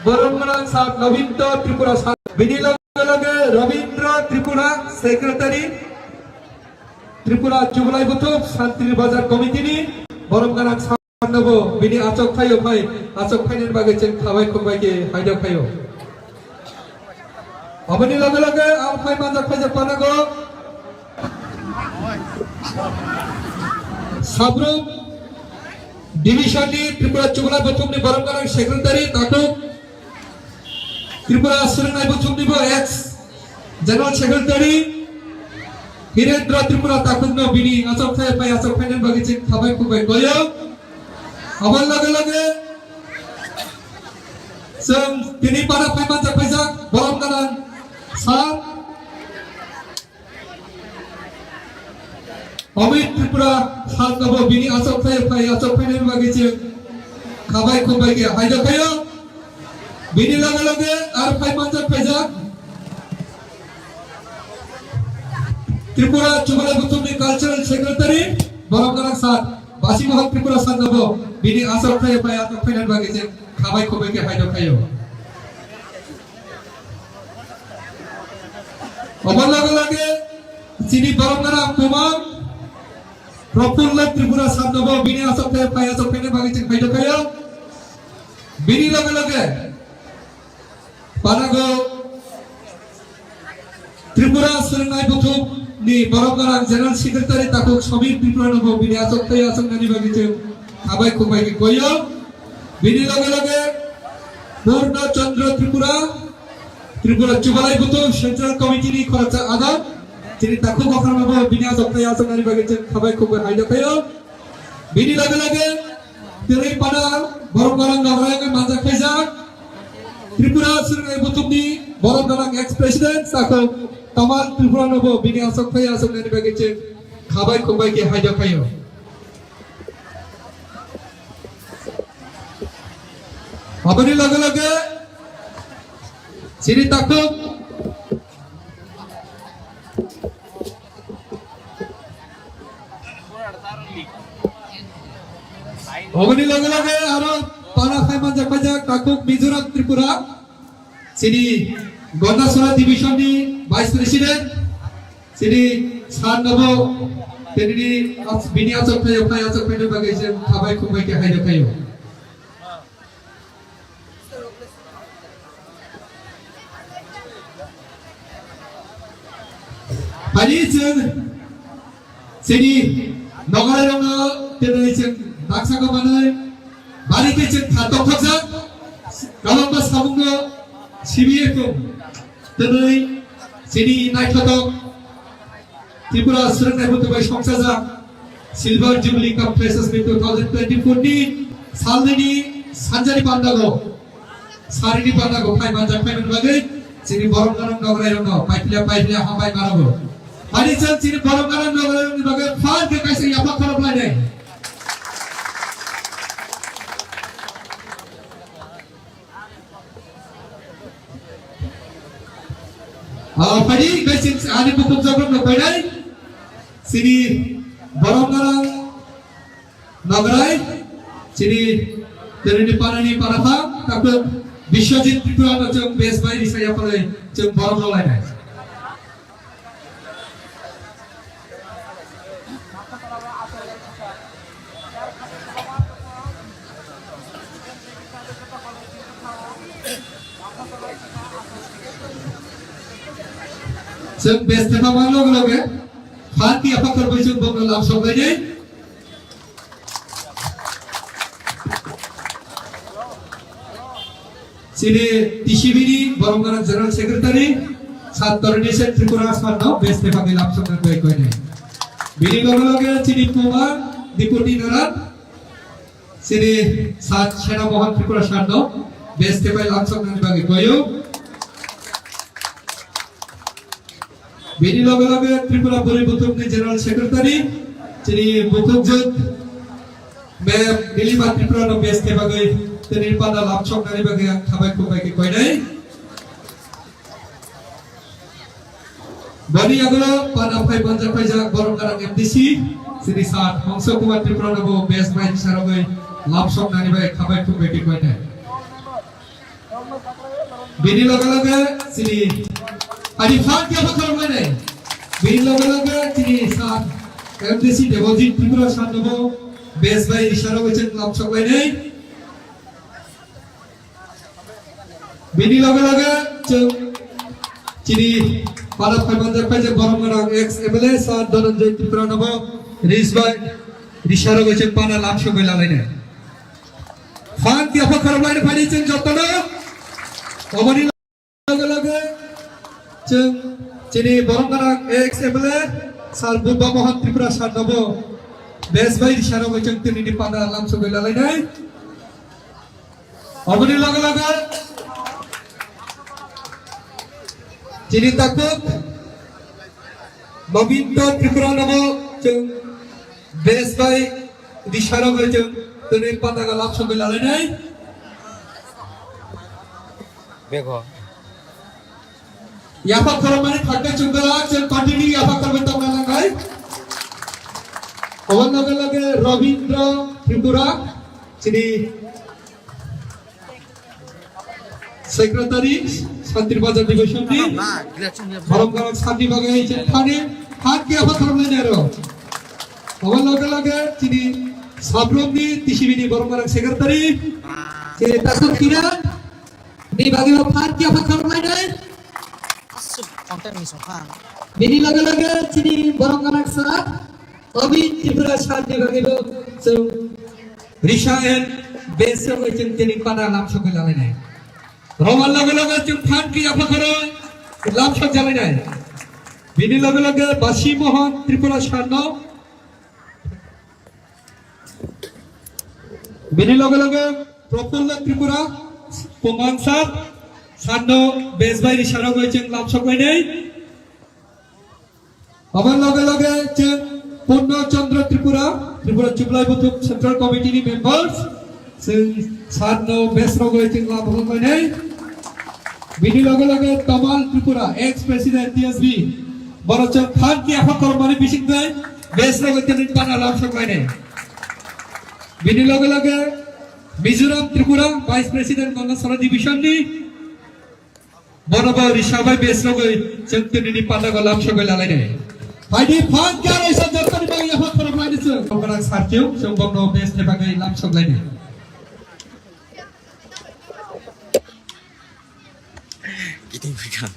borok gwnang sir Nobindra Tripura sir. Bini loge loge Rabindra Tripura Secretary, Tripura Chuglai Buthum Santri Bazar Committee ni borok gwnang sir nobo bini achok thaio phai, achok phainani bagwi chwng khabai khukbai khe haido khaio. Aboni loge loge ang phai manjak khaijak panago Sabrum Division ni Tripura Chuglai Buthum ni borok gwnang Secretary takhuk Tripura Swrwngnai Buthum ni bo ex General Secretary Hirendra Tripura takhuk no bini achok thai phai achok phainani bagwi chwng khabai khukbai koyo. Aboni loge loge chwng tini para phai manjak khaijak borok gwnang sir Amit Tripura sir nobo bini achok thai phai achok phainani bagwi chwng khabai khukbai khe haido khaio. Bini loge loge ar phai manjak khaijak Tripura Chuglai Buthum ni Cultural Secretary borok gwnang sir Basi Mohon Tripura sir nobo bini achok thai phai achok phainani bagwi chwng khabai khukbai khe haido khaio. Obo loge loge chini borok gwnang Kumar Prafulla Tripura sir nobo bini achok thai phai achok phainani bagwi chwng haido khaio. Bini loge loge panago Tripura Swrwngnai Buthum ni borok gwnang General Secretary takhuk Samir Tripura nobo bini achok thai achok nani bagwi chwng khabai khukbai khe koyo. Bini loge loge Purna Chandra Tripura, Tripura Chuglai Buthum Central Committee ni khoroksa adong. Chini takhuk bokhorok nobo bini achok thai achok nani bagwi chwng khabai khukbai haido khaio. Bini loge loge tini pana borok gwnang nograi manjak khaijak. Tripura Swrwngnai Buthumni borok gwnang ex president takhuk Tamal Tripura nobo bini achok thai achok nani bagwi chwng khabai khukbai khe haido khaio. Aboni loge loge chini takhuk Oboni loge loge aro para phai manjak paijak takhuk Mizoram Tripura. Chini Gondasora Division ni Vice President, chini sir nobo, tini bini achok phai, phai achok phai bagwi je khabai khumbai khe haido khayo. Ani chwng chini nogarairokno twnwi chwng baksa kok manwi bari khe chwng kha tongthokjak, kabangma samungno sibiwi tong twnwi chini naithotok Tripura swrwngnai buthuk bai songchajak Silver Jubilee cum Freshers Meet two thousand twenty-four ni salnini sanjani pandago Sarini panda go phai manjak phai mani bagwi chini borom gwnang nograi rokno paithila paithila hambai mano bo. Ani chwng chini borom gwnang nograi rokni bagwi phan khe kaisa yapha khorok lainai. Ah, phaidi kaisa ani bukhuk jagrok no painai chini borom gwnang Nograi, chini twnini panani panapha, takhuk Biswajit Tripura no chwng base bai risa yapharwi chwng borom rwlainai. Chwng base thepha man loge loge, phan tiya phakhor bai chwng bokno lam soklainai. Chini T C B ni borom gwnang General Secretary, Sattor Nation Tripura Sar no base thepha bai lam sokna koi koi nai. Bini loge loge chini Puma Deputy Naran, chini Sat Sena Mohan Tripura Sar no base thepha bai lam sokna bagwi koyo. Bini loge loge Tripura Buri Buthukni General Secretary, chini buthukjwk Ma'am Nilima Tripura no base khe bagwi tini panda lam soknani bagwi ang khabai khumbai khe koinai. Boni yagulo panda phai panja phaijak borom gwnang M D C, chini Sat Hongso Kumar Tripura no bo base bai sarogwi lam soknani bagwi khabai khumbai khe koinai. Bini loge loge chini ani phan khe phakhor mane. Bini loge loge chini Sat M D C Debojit Tripura Sar no bo base bai risa rok chwng lam sok lainai. Bini loge loge chwng chini pada phai manjak phai je borom gwnang ex M L A Sat Dhananjay Tripura no bo ris bai risa rok chwng pana lam sok bai la lainai. Phan tiya phakhor bai phai chwng jotono. Oboni loge loge chwng chini borom gwnang ex M L A Sar Buba Mohan Tripura Sar no bo base bai risa rok chwng tini ni panda lam sok bai la lainai. Oboni loge loge chini takhuk Nobinto Tripura no bo chwng base bai risa rok chwng tini panda lam sok bai la lainai. Bego. Yapha khorokmani thangkhe chwng belai chwng continue yapha khorokmani tongna nangnai. Oboni loge loge Robindra Tripura, chini Secretary, Santri Bazar Division ni, borom gwnang Santri bagwi chwng thani, thangkhe yapha khorokmani aro. Oboni loge loge chini Sabrom ni T C B ni borom gwnang Secretary, chini Takhuk Kiran, Ni bagwi bo phan khe phan khorok lainai. Aswk content ni song kha. Bini loge loge chini borom gwnang sir Obin Tripura sir ni bagwi bo chwng risa and base rok chwng tini pana lam sokwi lalainai. Roman loge loge chwng phan khe phan khorok lam sok jalainai. Bini loge loge Basi Mohan Tripura sir no Bini loge loge Prafulla Tripura, Pumang sir, sir no base bai risa rok chwng lam sok lainai. Aboni loge loge chwng Purno Chandra Tripura, Tripura Chublai Buthuk Central Committee ni members, chwng sir no base rok chwng lam sok lainai. Bini loge loge Tamal Tripura, ex President T S B, bono chwng phan khe phan khorok mani bising bai base rok tini pana lam sok lainai. Bini loge loge Mizoram Tripura Vice President Gandachara Division ni bono bo risa bai base rok chwng tini ni pana go lam sok bai lalainai. Phaidi phan khe aro isa jottoni bagwi yapha khorok lainai chwng. Khorok sartiu chwng bono base ni bagwi lam sok lainai. Kiting phaikha.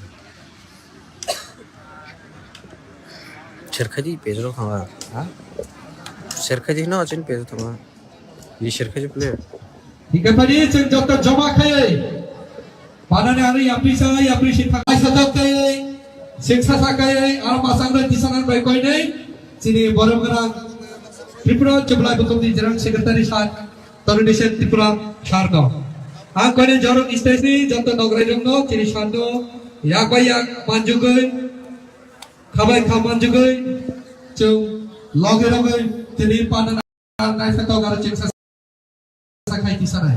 Serkhaidi page rok thangla. Ha? Serkhaidi no achin page thangla. Di serkhaidi play. Hingke phani chwng joto joma khaiwi. Panani ani yapri sa yapri si thang. Ai sajak khaiwi. Singsa sa khaiwi. Aro masang rok tisanan bai koinai. Chini borom gwnang Tripura Chublai Bukhum di General Secretary sa. Tony Nation Tripura sar no. Ang koinai jorok stage ni joto nograi rok no chini sar no. Yak bai yak manjugwi. Khabai kha manjugwi chwng loge rogwi tini pandan naithotok aro chengsa sakhai tisanai.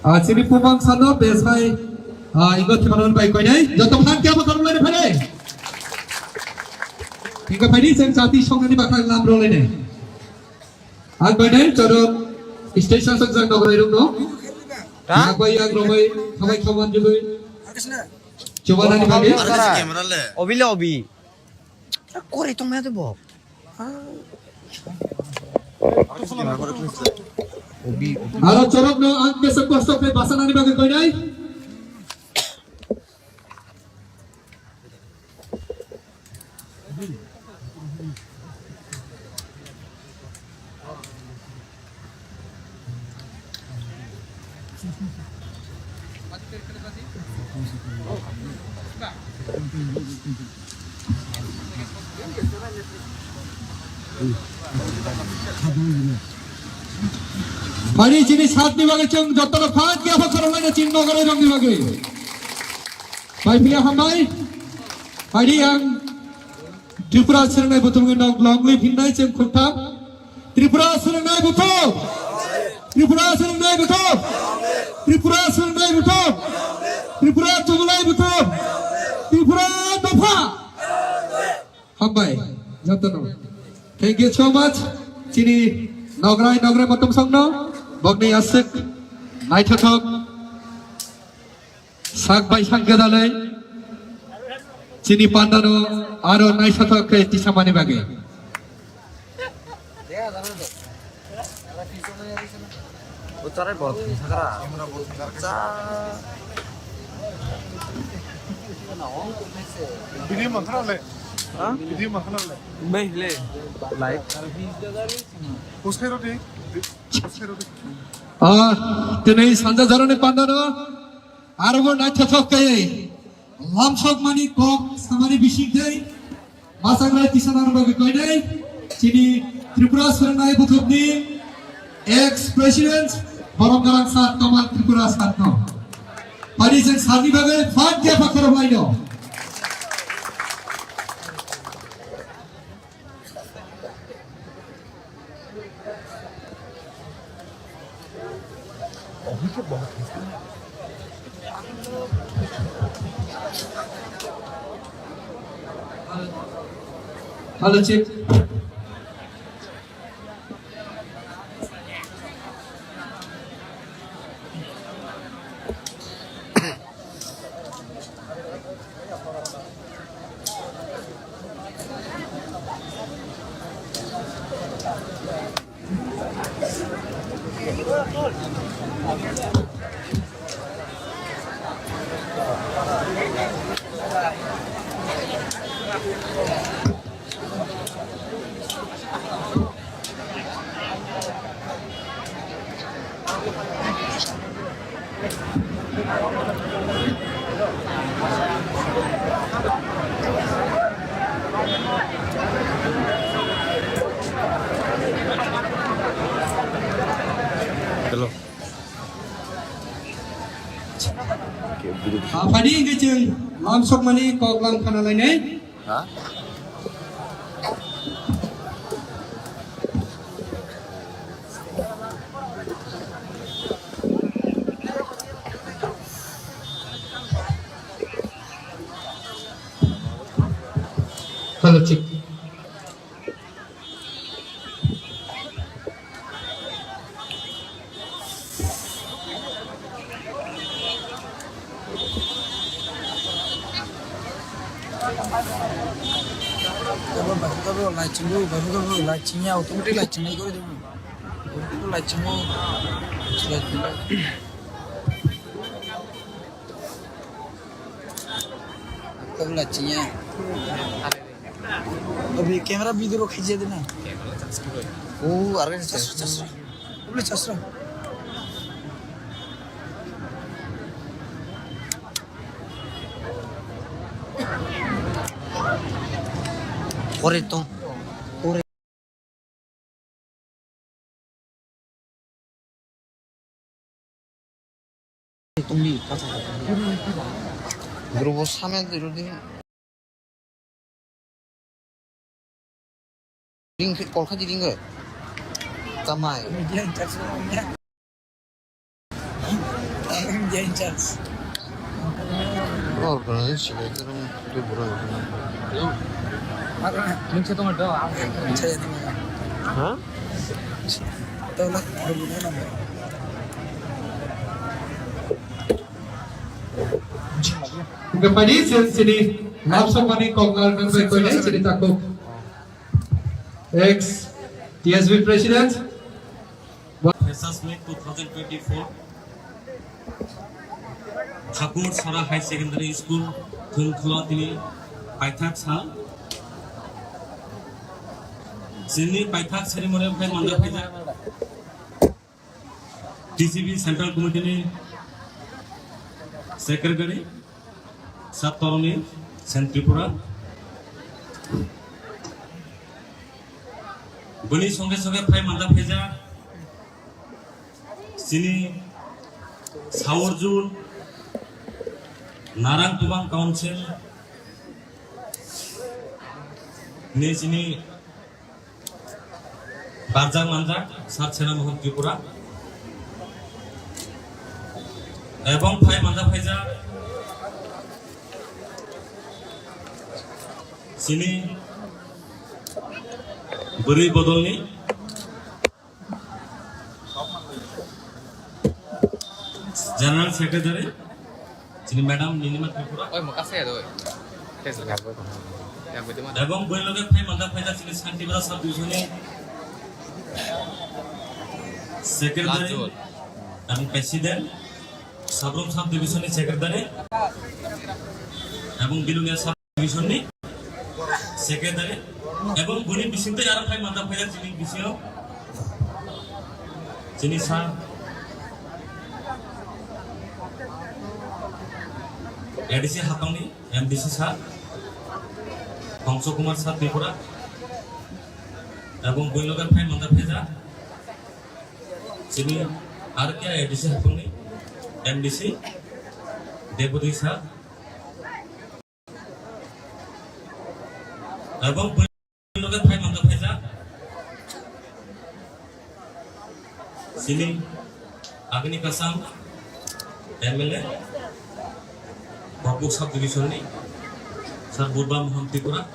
Ah, chini pumang sano bes bai, ah, igo thimanon bai koinai. Joto phan kya bakar mulai phai. Tingka phai ni sen jati songani bakar lam rolai nai. Ang koinai choro station sok jang dograi rung no. Ha? Yak bai yak romai khamai khaman jului. Chubanani bagwi. Obi le obi. Kore tong maya de bo. Aro chorokno ang kesa kosto khe basanani bagwi koinai. Phai di chini satni bagwi chwng jotono phan khe aphak khoroknai chini nogari rokni bagwi. Bai phiya hambai. Phai di ang Tripura Swrwngnai Buthumni nog longli phinai chwng khuktham. Tripura Swrwngnai Buthum! Tripura Swrwngnai Buthum! Tripura Swrwngnai Buthum! Tripura Chumulai Buthum! Tripura Dopha! Hambai, jotono. Thank you so much. Chini nograi nograi matum songno, bokni aswk naithothok. Sak bai sak gadalai chini pandano aro naisathok khe tisamani bagwi. Video makhana le. Ha? Video makhana le. Bai le. Live. Post khai rodi. Post khai rodi. Ah, tini sanja jaroni pandano. Aro bo naithothok khe lamsokmani kok samani bising tei masangrai tisanani bagwi koinai chini Tripura Swrwngnai Buthumni ex president borom gwnang sir Kamal Tripura sir no. Phai di chwng sir ni bagwi phan khe aphak khoroknai no. Hello, check. Hello. Aphani hingke chwng lamsokmani kok lam khana lainai. Ha? Hello, check. Tabuk light chwngo, bai khe tabuk light chwngya, automatic light chwngnai khe tabuk. Light chwngo. Tabuk light chwngya. Obi camera video rok khaijya de na. O, arga chasra, chasra. Obi chasra. Kore tong. Kore. Tongdi, kacha. Grobo samya dirodi. Ring, kol khaji ring. Tamai. Media in charge, media. Media in charge. Organization itu tu burung. Hello. Nung chetong do. Hah? Kepadi sini, lapsok mani koklar kan bai koi sini takuk. Ex T S B President. Freshers Meet two thousand twenty-four. Thakur Sara High Secondary School, Thwngkhwla tini paithak sal. Chini paithak ceremony phai manda phaijak. T C B Central Committee ni Secretary, Sir Toroni, Sen Tripura. Bini songe songe phai manda phaijak. Chini Saurjun Narang Tubang Council ni chini barjak manjak Sir Sena Mohan Tripura. Ebong phai manda phaijak chini bwrwi bodolni General Secretary, chini Madam Nilima Tripura. Oi, mo kasa ya doi. Tes lagi. Yang betul mana? Ebong bini loge phai manda phaijak chini Santipura Sub Division ni Secretary Lajol. Ebong President, Sabrum Sub Division ni Secretary, ebong Bilonia Sub Division ni Secretary, ebong bini bising tei aro phai manda phaijak chini bisingo chini sir A D C Hapangni M D C sir Hongso Kumar sir Tripura, ebong bini loge phai manda phaijak chini aro khe A D C Hapangni M D C Deputy sir. Ebong bini loge phai manda phaijak chini Agni Kasam M L A, Bokbuk Sub Division ni Sir Burba Mohan Tripura.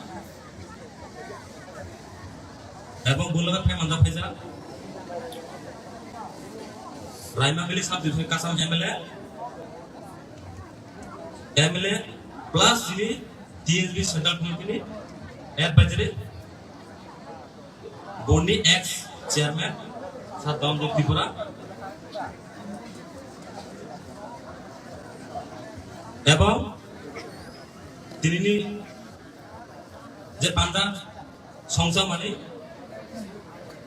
Ebong bini loge phai manda phaijak Raimabili Sub Division Kasam M L A, M L A plus chini T S B Central Committee ni Advisory Board ni ex chairman Sir Dhananjay Tripura. Ebong tinini je panda songsa mani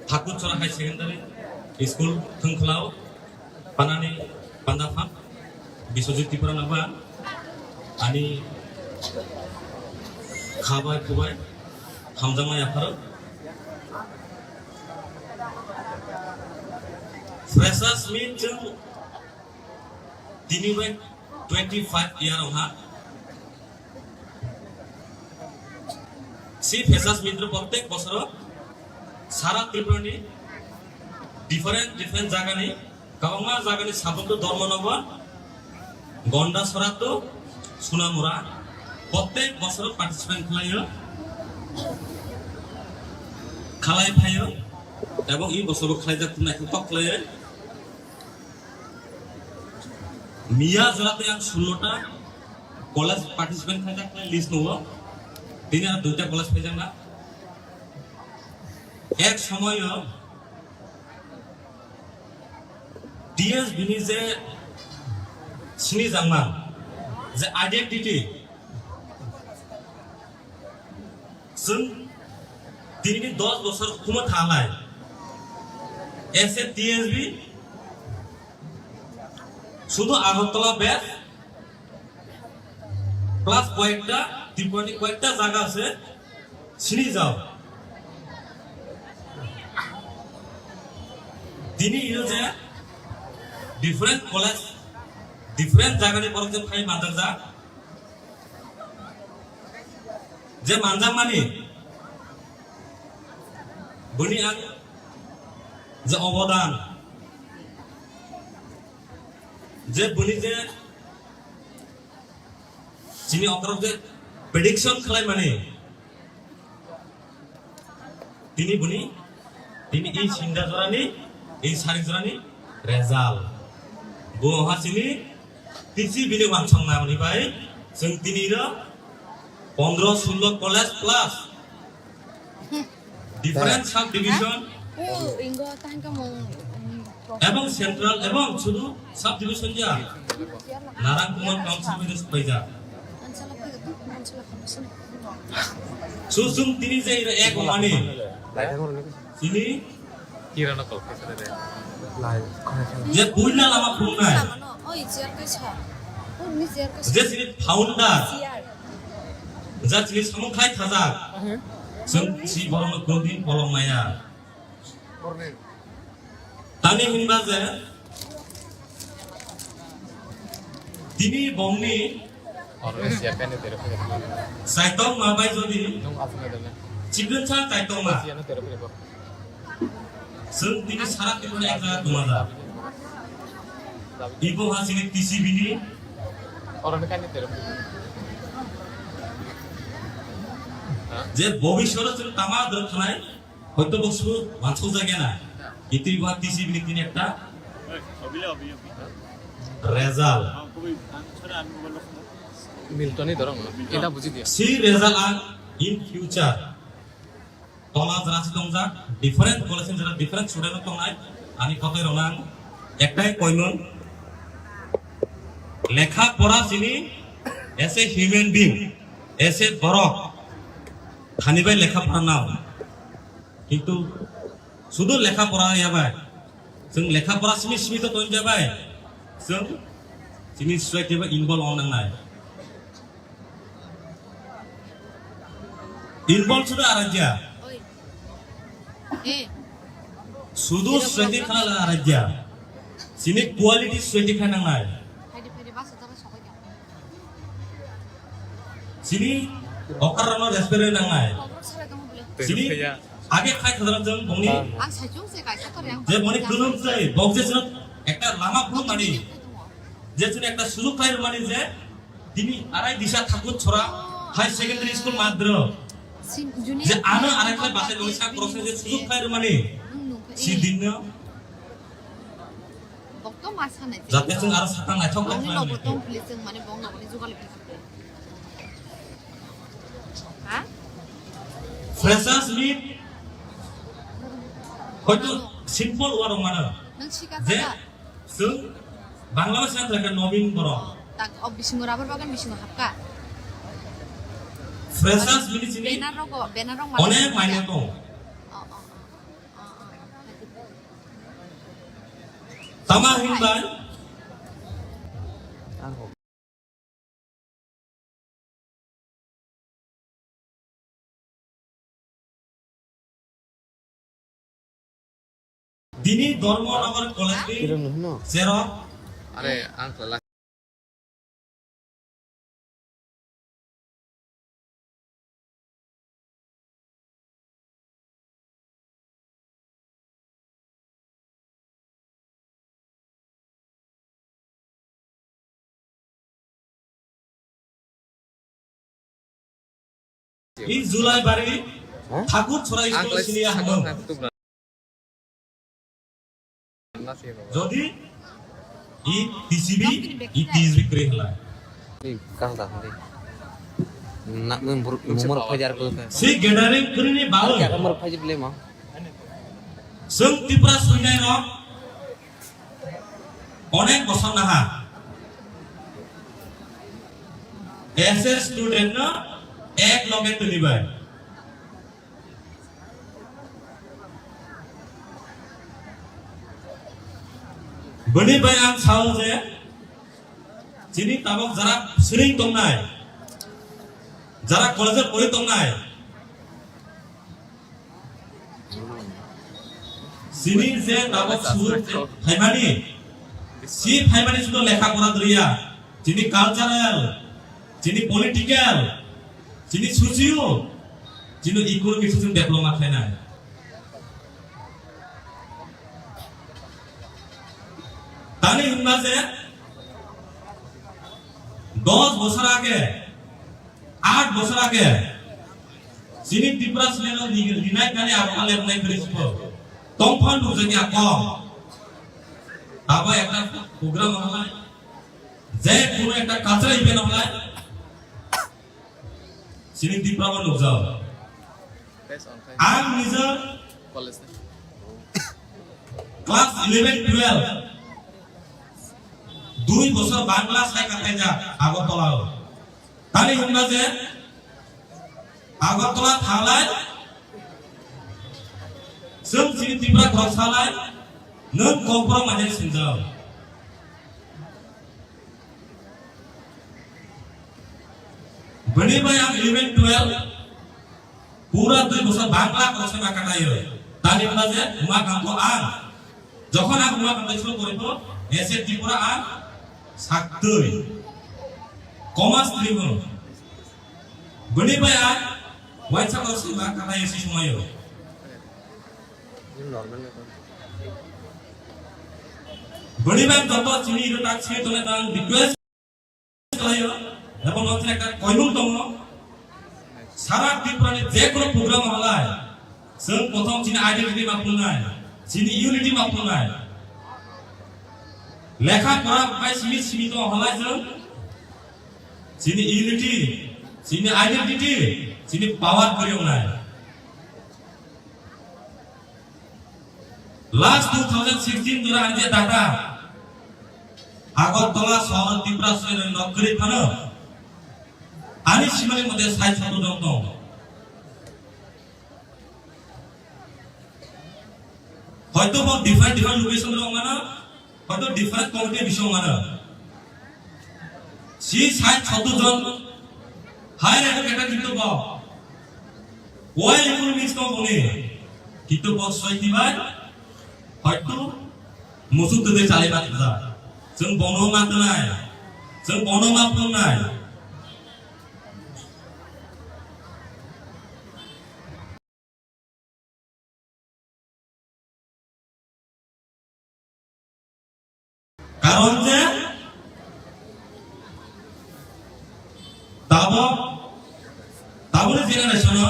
Thakur Chora High Secondary School Thwngkhwlao panani panda phan Biswajit Tripura naba ani khabai khubai hamjakma yapharo. Freshers meet chwng tini bai twenty five year ong ha. Si freshers meet rok prottek bosoro sara Tripura ni different different jaga ni kwbangma jaga ni sabuk to dormo nogo Gonda Sorat to Sunamura prottek bosoro participate khlaio, khalai phaio, ebong i bosoro khlaijak naithotok khlaiwi. Miya jora tei ang sullo ta college participant khaijak nai list nugo. Tini ang duita college phaijakna. Ek somoyo T S bini je sini jangma, je identity, chwng tini dos bosor hukumo thalai, S A T S B sudu Agartala base plus koyekta, Tripurani koyekta jaga ase sini jao. Tini ino je different college, different jagani borok je phai manjak jak. Je manjakmani bini ang je obodan, je bini je chini okrok je prediction khlaimani, tini bini, tini i sinda jorani, i sarik jorani result. Bo ha chini T C bini wansong namani bai, chwng tini ro pondro sullo college plus different sub division. Oh, ingo tangka mong. Ebong central ebong sudu sub division ya. Narang Kumar Council bai supai ja. Susung tini je ira ek mani. Sini. Kirana kol kisa de. Je buina lama phungnai. Oh, i chair kaisa. Oh, ni chair kaisa. Je sini founder. Chair. Je sini samung khai thajak. Sung si borong kondin polong maya. Tani hinba je tini bongni Oro siya kani tere pere. Saitong ma bai jodi Nung asli dana. Chikun sa saitong ma. Siya no tere pere. Sung tini sara tini ek jaga dua jaga. Ibo ha sini T C B ni. Oro ni kani tere pere. Je bobiswaro sung tama dor khanai. Hoito bo suru wansuk jagya na. Itu iba T C B ni tini ekta result. Milton ni dorong no. Ina buji dia. Si result ang in future. Tola jera si tongjak, different college ni jera different student tongnai. Ani kotai rok ang ektai koimon. Lekha pora sini as a human being, as a borok. Thani bai lekha pora nao. Kintu sudu lekha pora ya bai. Chwng lekha pora simi simi to tonja bai. Chwng chini society bai involve ong nangnai. Involve sudu araja. Sudu society khana araja. Chini quality society khana nangnai. Chini okar rano respect rwi nangnai. Chini age khai khadra jeng bongni je bongni khulum sei bok je chwng ekta lama khulum mani je chwng ekta sujuk khai mani je tini arai disa thakur chora high secondary school madro je ano arai khai basai bongni sak borok je sujuk khai mani si dinno. Bokto ma sanai. Jate chwng aro sakang naithok naithok. Bongni nogo tong pili chwng mane bong nogoni jugal. Ha? Freshers meet hoito simple waro mano. Nang sika je saka. Chwng Bangla bhasha thaka nobin borok. Tak o bisingo rubber bagan bisingo hapka. Freshers meet chini. Banner rogo, banner rok mane. Onek maine tong. Oh, oh, oh. Tama hinbai. Dini Dharmanagar College ni cherok. Are, ang In July bari Thakur Chora School sini hamung. Jodi i T C B, i T S B kri hala. Ni kang da hande. Nak mung mur mur phajar ko ka. Si gathering kri ni balu. Kya mur phajar le ma. Chwng Tripura swinai rok onek bosor naha S S student no ek loge twi bai. Bini bai ang sao je chini tabok jara swrwng tongnai, jara college o pori tongnai, chini je tabok sur phaimani, si phaimani sudo lekha pora doriya, chini cultural, chini political, chini socio, chini economic system development khlainai. Tani hwnba je dos bosor age, aat bosor age, chini Tripura swinai rok ri-, rinai kani abo kale wngnai kwrwi sukho. Tongphang nukjakya kok. Abo ekta program halai, je kono ekta cultural event halai, chini Tripura bo nukjak. Ang nijor class eleven twelve dui bosor Bangla sai kataijak Agartala o. Tani hwnba je Agartala thalai chwng chini Tripura khorok salai nwng kokborok manya singjak. Bini bai ang eleven twelve pura dui bosor Bangla khorok sai ma kataio. Tani hwnba je ma kangko ang Jokhon ang Ruma Kandai school poribo, S A Tripura ang saktwi commerce stream o. Bini bai ang waisa kok sima kata yasi sumayo. Bini bai joto chini iro tak sini tole tang request khlaio, ebo no thek koimung tongo. Sara Tripura ni je kono program halai, chwng kothom chini identity ma phungnai, chini unity ma phungnai. Lekha pora bai simi simi to halai chwng chini unity, chini identity, chini power kori ongnai. Last two thousand sixteen jora ani je data, Agartala sohor Tripura sohor nok kwrwi phano ani simani mote sai soto jong tong. Hoito bo different different location rok mano, hoito different community bisong mano. Si sait sotto jon higher educated kintu bo well economics tong boni kintu bo soiti bai hoito musuk twi chalai ma thajak. Chwng bono ma twnai, chwng bono ma phungnai. Karon je tabo, taboni generation o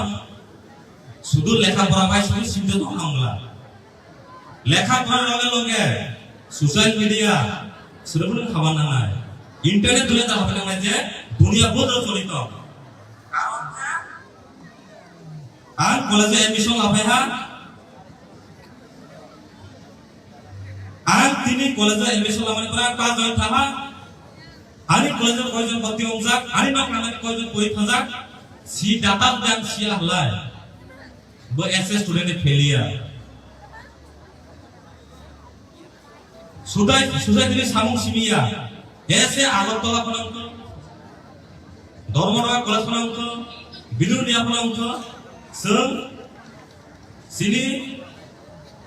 sudu lekha pora bai sudu simte tong nangla. Lekha pora loge loge social media suru khabar nangnai. Internet dole ta habai nangnai je dunia bodol choli tong. Ang college o admission lapai ha. Ang tini college o admission lamani pore ang pass oi thaha. Ani college o koijon bhorti ongjak, ani nok nangani koijon pori thajak, si data dan si ahlai. Bo S S student ni failure. Sudai, sudai tini samung simiya. Ese Agartala phano wngkha, Dharmanagar College phano wngkha, Bilonia phano wngkha, chwng chini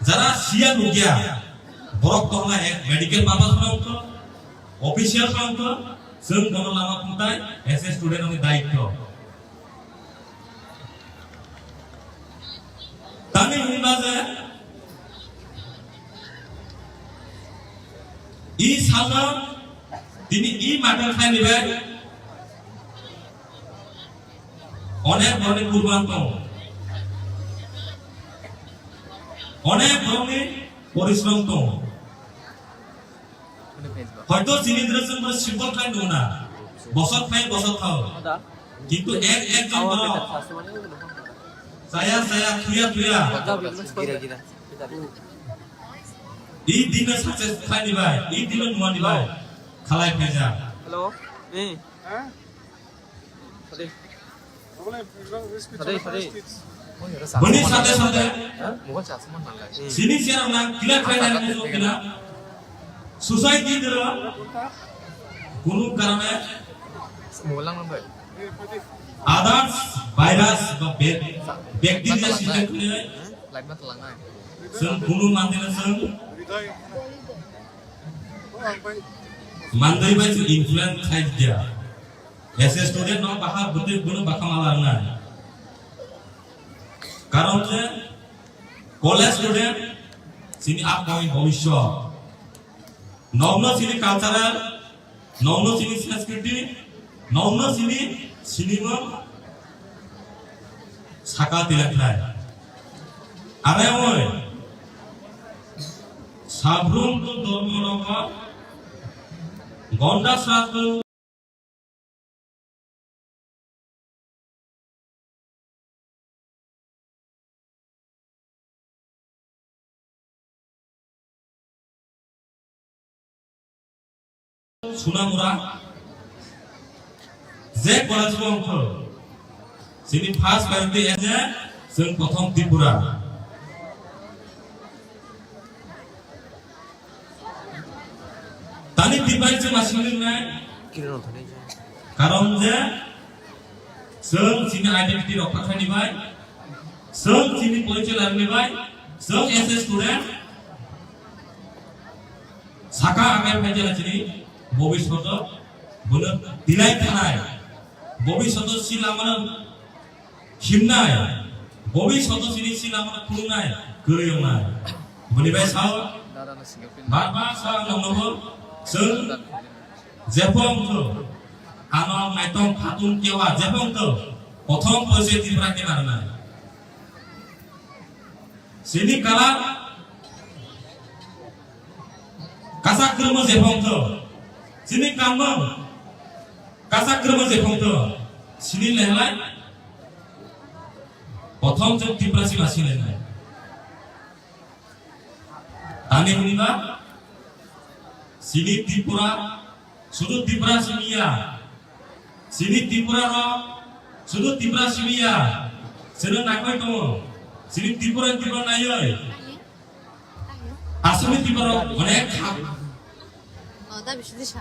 jara siya nukya, borok tongna ek medical purpose phano wngkha, official phano wngkha, chwng bono lama phungtai, S S student ni daityo. Tamni hwnba je i salno tini i matter khaini bai onek borokni kurban tongo, onek borokni porishrom tongo. Hoito chini dress wngkha simple khlai nung na, bosor phai bosor thao, kintu ek ek jon borok chaya chaya thuya thuya, I dino success khlaini bai, i dino nuani bai, khalai phaijak. Hello. Eh. Thade. Thade, thade. Boni sate sate. Mobile charge mon nanglai. Sini siya nang kila kila nang musuh kila. Society dero. Kunu karane. Mobile lang nang bai. Others virus ba bak-, bacteria sini kene. Live ma tlang nai. Seng kunu mantena seng. Mandai bai seng influence khai dia. As a student no baha bwtwi bono bakha ma larnai. Karon je college student sini upcoming bhobishyot. Nokno sini cultural, nokno sini sanskriti, nokno sini sinimung saka tilaknai. Are oi, sabrum to dormo nogo, gonda satu Sunamura, je college o wngkha, sini first priority je chwng prothom Tripura. Tani Tripura chwng ma sini nai? Karon je chwng chini identity rok khakhani bai, chwng chini porichoy larni bai, chwng as a student saka agai phaijana chini bobishoto bono tilai thanai, bobishoto si lamano himnai, bobishoto sini si lamano khulungnai, kwrwi wngnai. Boni bai sao, bar bar sao ang nokno bo, chwng jephong tho, ano naitong khatun kewa jephong tho, prothom porichoy Tripura ni marnai. Sini kala kasak kwrwngma jephong tho, sini kanmung kasak kwrwngma jephong tho, sini lehlai. Prothom chwng Tripura si ma silainai. Tani hwnba sini Tripura, sudu Tripura simi ya. Sini Tripura rok, sudu Tripura simi ya. Sini nakoi tongo. Sini Tripura, Tripura naioi. Asami Tripura rok onek khap. Oh, da bisi disa.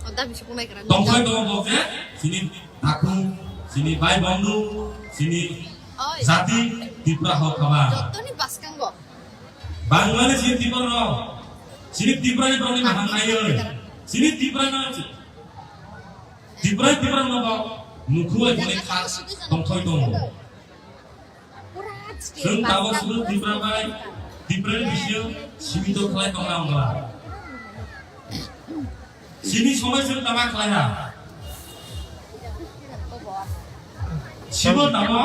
Oh, da bisi kumai kara. Tongthai tongo bo je, sini takhuk, sini bai bondhu, sini jati Tripura hok kama. Jotoni baskango. Bangladesh sini Tripura rok. Sini Tripura ni borok ni bahang naioi. Sini Tripura no, Tripura, Tripura no bo nukhu bai bole kha tongthai tongo. Chwng tabuk sudu Tripura bai, Tripura ni bising sibito khlai tongna wngla. Sini somai chwng tama khlai ha. Sibo tamo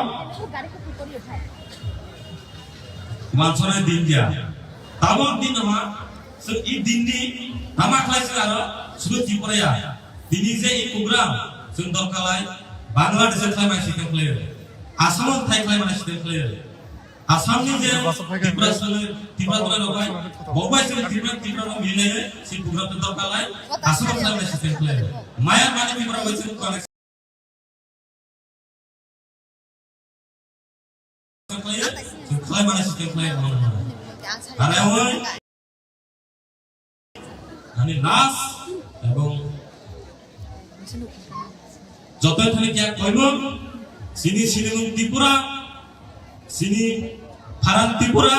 wansonai din ya. Tamo din no ha, chwng i din ni tama khlai chwng aro sudu Tripura ya. Tini je i program chwng dorkar lai, Bangladesh khlai mai sitem khlai, Assam thai khlai mai sitem khlai. Assam ni je Tripura sale, Tripura khlai rok bai, bo bai sale Tripura, Tripura rok milai, si program to dorkar lai, Assam khlai mai sitem khlai. Maya mani Tripura bai sale khlai. Khlai mani sitem khlai. Are oi. Ani last ebong joto thani kya koimung, sini sinimung Tripura, sini pharan Tripura,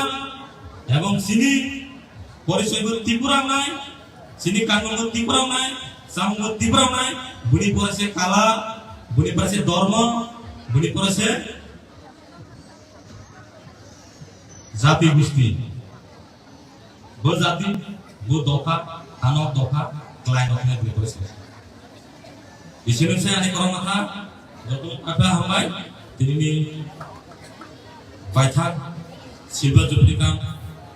ebong sini porichoibo Tripura nai, sini kanmungbo Tripura nai, chamungbo Tripura nai, buni pore se kala, buni pore se dormo, buni pore se jati gusti. Bo jati, bo dopha, ano dopha, klai rok nai bini pore se. Isini se ani korong kha, joto kha hambai, tini ni paithak, silver jubilee kam,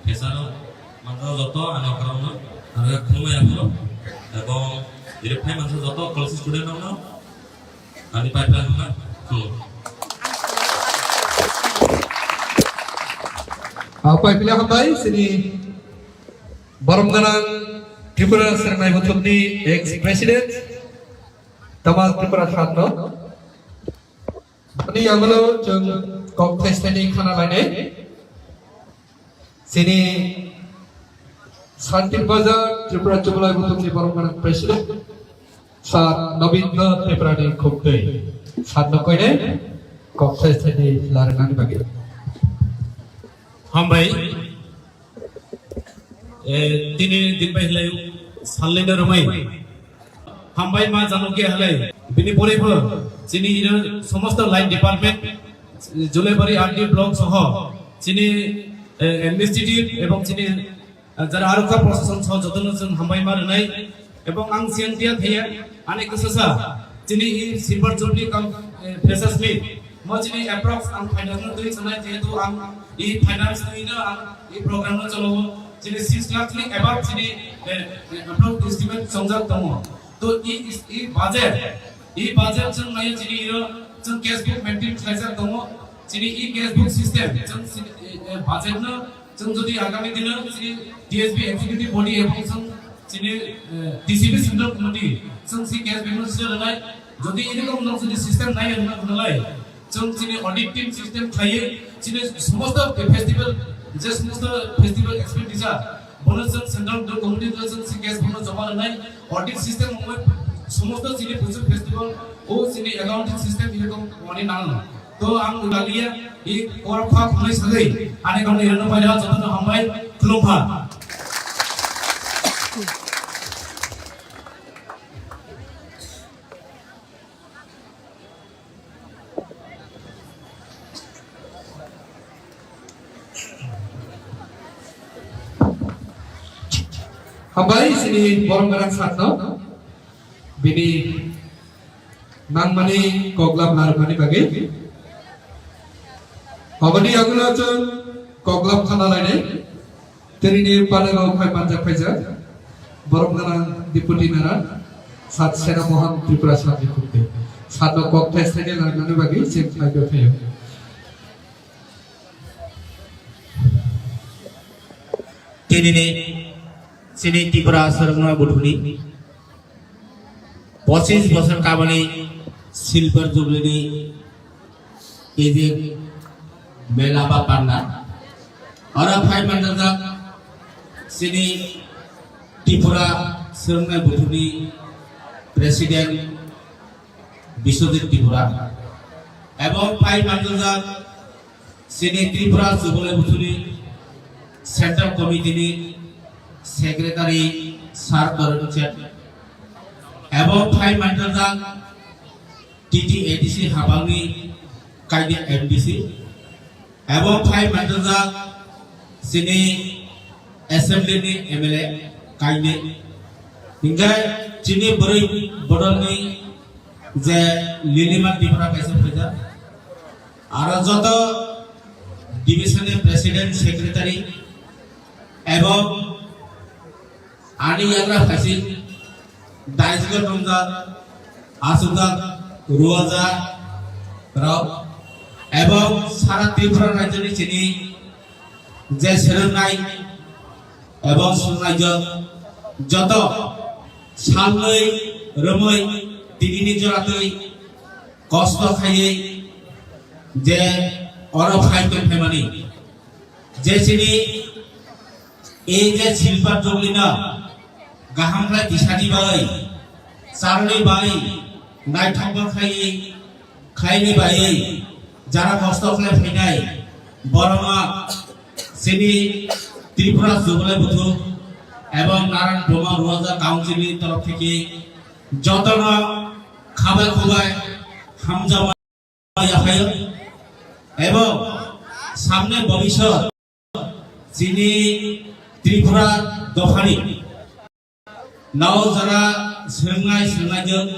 phesaro, mandra joto ani korong no, ano khumai rok, ebong, ire phai mandra joto, college student rok no, ani paithak hambai, hmm. Apai pila hambai sini borom ganang Tripura Sernai Buthumni ex president Tamal Tripura Satno. Ani yamalo chwng kok thai thai ni khana lainai. Sini Santir Bazar Tripura Chublai Buthumni borom ganang president. Sat Nobindra Tripurani khumtwi. Sat no koine kok thai thai ni larnani bagi. Hambai. Eh, tini din bai hilai salai na romai. Hambai ma jano ke halai. Bini pore pho. Chini ira somosto line department, Julaibari R D block soho. Chini, eh, administrative ebong chini, eh, jara arokha procession soho jotono chwng hambai ma rwnai. Ebong ang siang dia thaya, ani kwsasa, chini i Silver Jubilee kam, eh, freshers meet. Mo chini approx ang finance no twi sanai, jehetu ang i finance twi no ang i program no chalo. Chini six lakh ni above chini, eh, eh, approx estimate songjak tongo. To i, i, i budget, i budget chwng nayo chini iro chwng cash book maintain khlaijak tongo. Chini i cash book system, chwng chini, eh, eh, budget no Chwng jodi agami dino chini D S B executive body ebong chwng chini, eh, T C B central committee chwng si case bimno sida rwnai. Jodi erokom no jodi system nai rwna rwnalai, chwng chini audit team system khlaiwi chini somosto festival, je somosto festival expenditure bono chwng central committee do chwng si case bono joma rwnai. Audit system wngwi somosto chini busu festival o chini accounting system erokom wngmani nango. To ang udalia, i kor kha khumai sagwi, ani kong ni rano paida jotono hambai, khulumkha. Hambai sini borom ganang satno, bini nangmani koklap larwkmani bagwi. Aboni yagulo chwng koklap khana lainai. Tini ni panel o phai manjak phaijak. Borom ganang Deputy Nara, Sat Sena Mohan Tripura Sat ni khumtwi. Sat no kok thai thai ni larwkmani bagwi chwng phai phaio. Tini ni chini Tripura Sernai Buthumni pochis bosor kabani Silver Jubilee ni ejek mela ba panda. Oro phai manjak chini Tripura Sernai Buthumni President Biswajit Tripura, ebong phai manjak chini Tripura Jubilee Buthumni Central Committee ni Secretary Sir Tarun Seth, ebong phai manjak T T A D C habangni kaide M D C, Abo phai manjak chini assembly ni M L A kainwi. Hinkhe chini bwrwi bodolni je Lilima Tripura kaisa phaijak. Aro joto division ni president, secretary, ebo ani yagra phaising daisgo tongjak, asukjak, ruwajak rok, ebong sara Tripura rajyoni chini je swrwngnai ebong swrwngnaijak joto salnwi rwmwi tinini joratwi kosto khaiwi je oro phai tongphaimani. Je chini ei je silver jubilee no kaham khlai tisani bai, charwni bai, naithok khlai, khlaini bai, jara kosto khlai phainai, borokno chini Tripura Jubilee Buthu ebong Narayan Brahma Ruwaja Council ni torof theke jotono khabai khubai hamjama yaphaio. Ebong samne bobisot chini Tripura dophani nao jara swrwngnai swrwngnaijak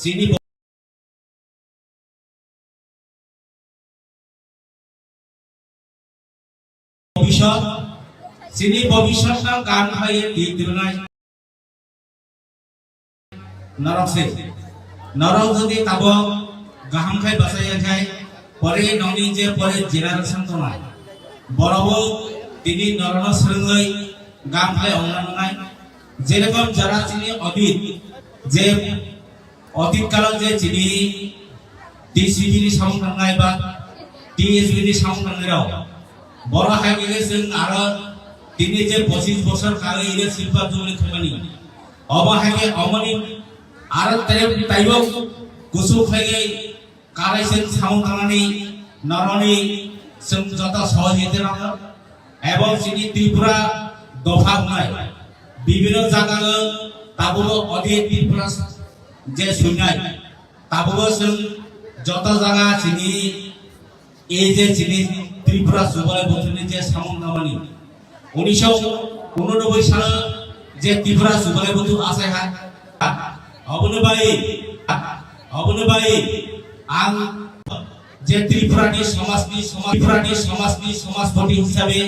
chini bobisot, chini bobisot no kaham khlaiwi twi rwnai. Norok se, norok jodi tabok kaham khai bachai ya khai, pore nokni je pore generation tongnai, borok bo Tini norokno swrwngwi gam khlai ongna nangnai. Jerokom jara chini odit, je odit kalo je chini T C B ni samung tangnai ba T S B ni samung tangnai rok, boro hai khe chwng aro tini je pochis bosor kagwi ire silver jubilee khaimani. Obo hai khe omoni aro tere taibo kusu khlaiwi Karai chwng samung tangnani norokni chwng joto sohojogita nango. Ebong chini Tripura dopha wngnai bibino jagao tabukbo odit Tripura je suinai tabukbo chwng joto jaga chini ei je chini Tripura Jugalai Bothuni je samung tangmani unisho unonoboi salo je Tripura Jugalai Bothu achai ha, obono bai, obono bai ang je Tripura ni somaj ni somaj, Tripura ni somaj ni somajpati hisabe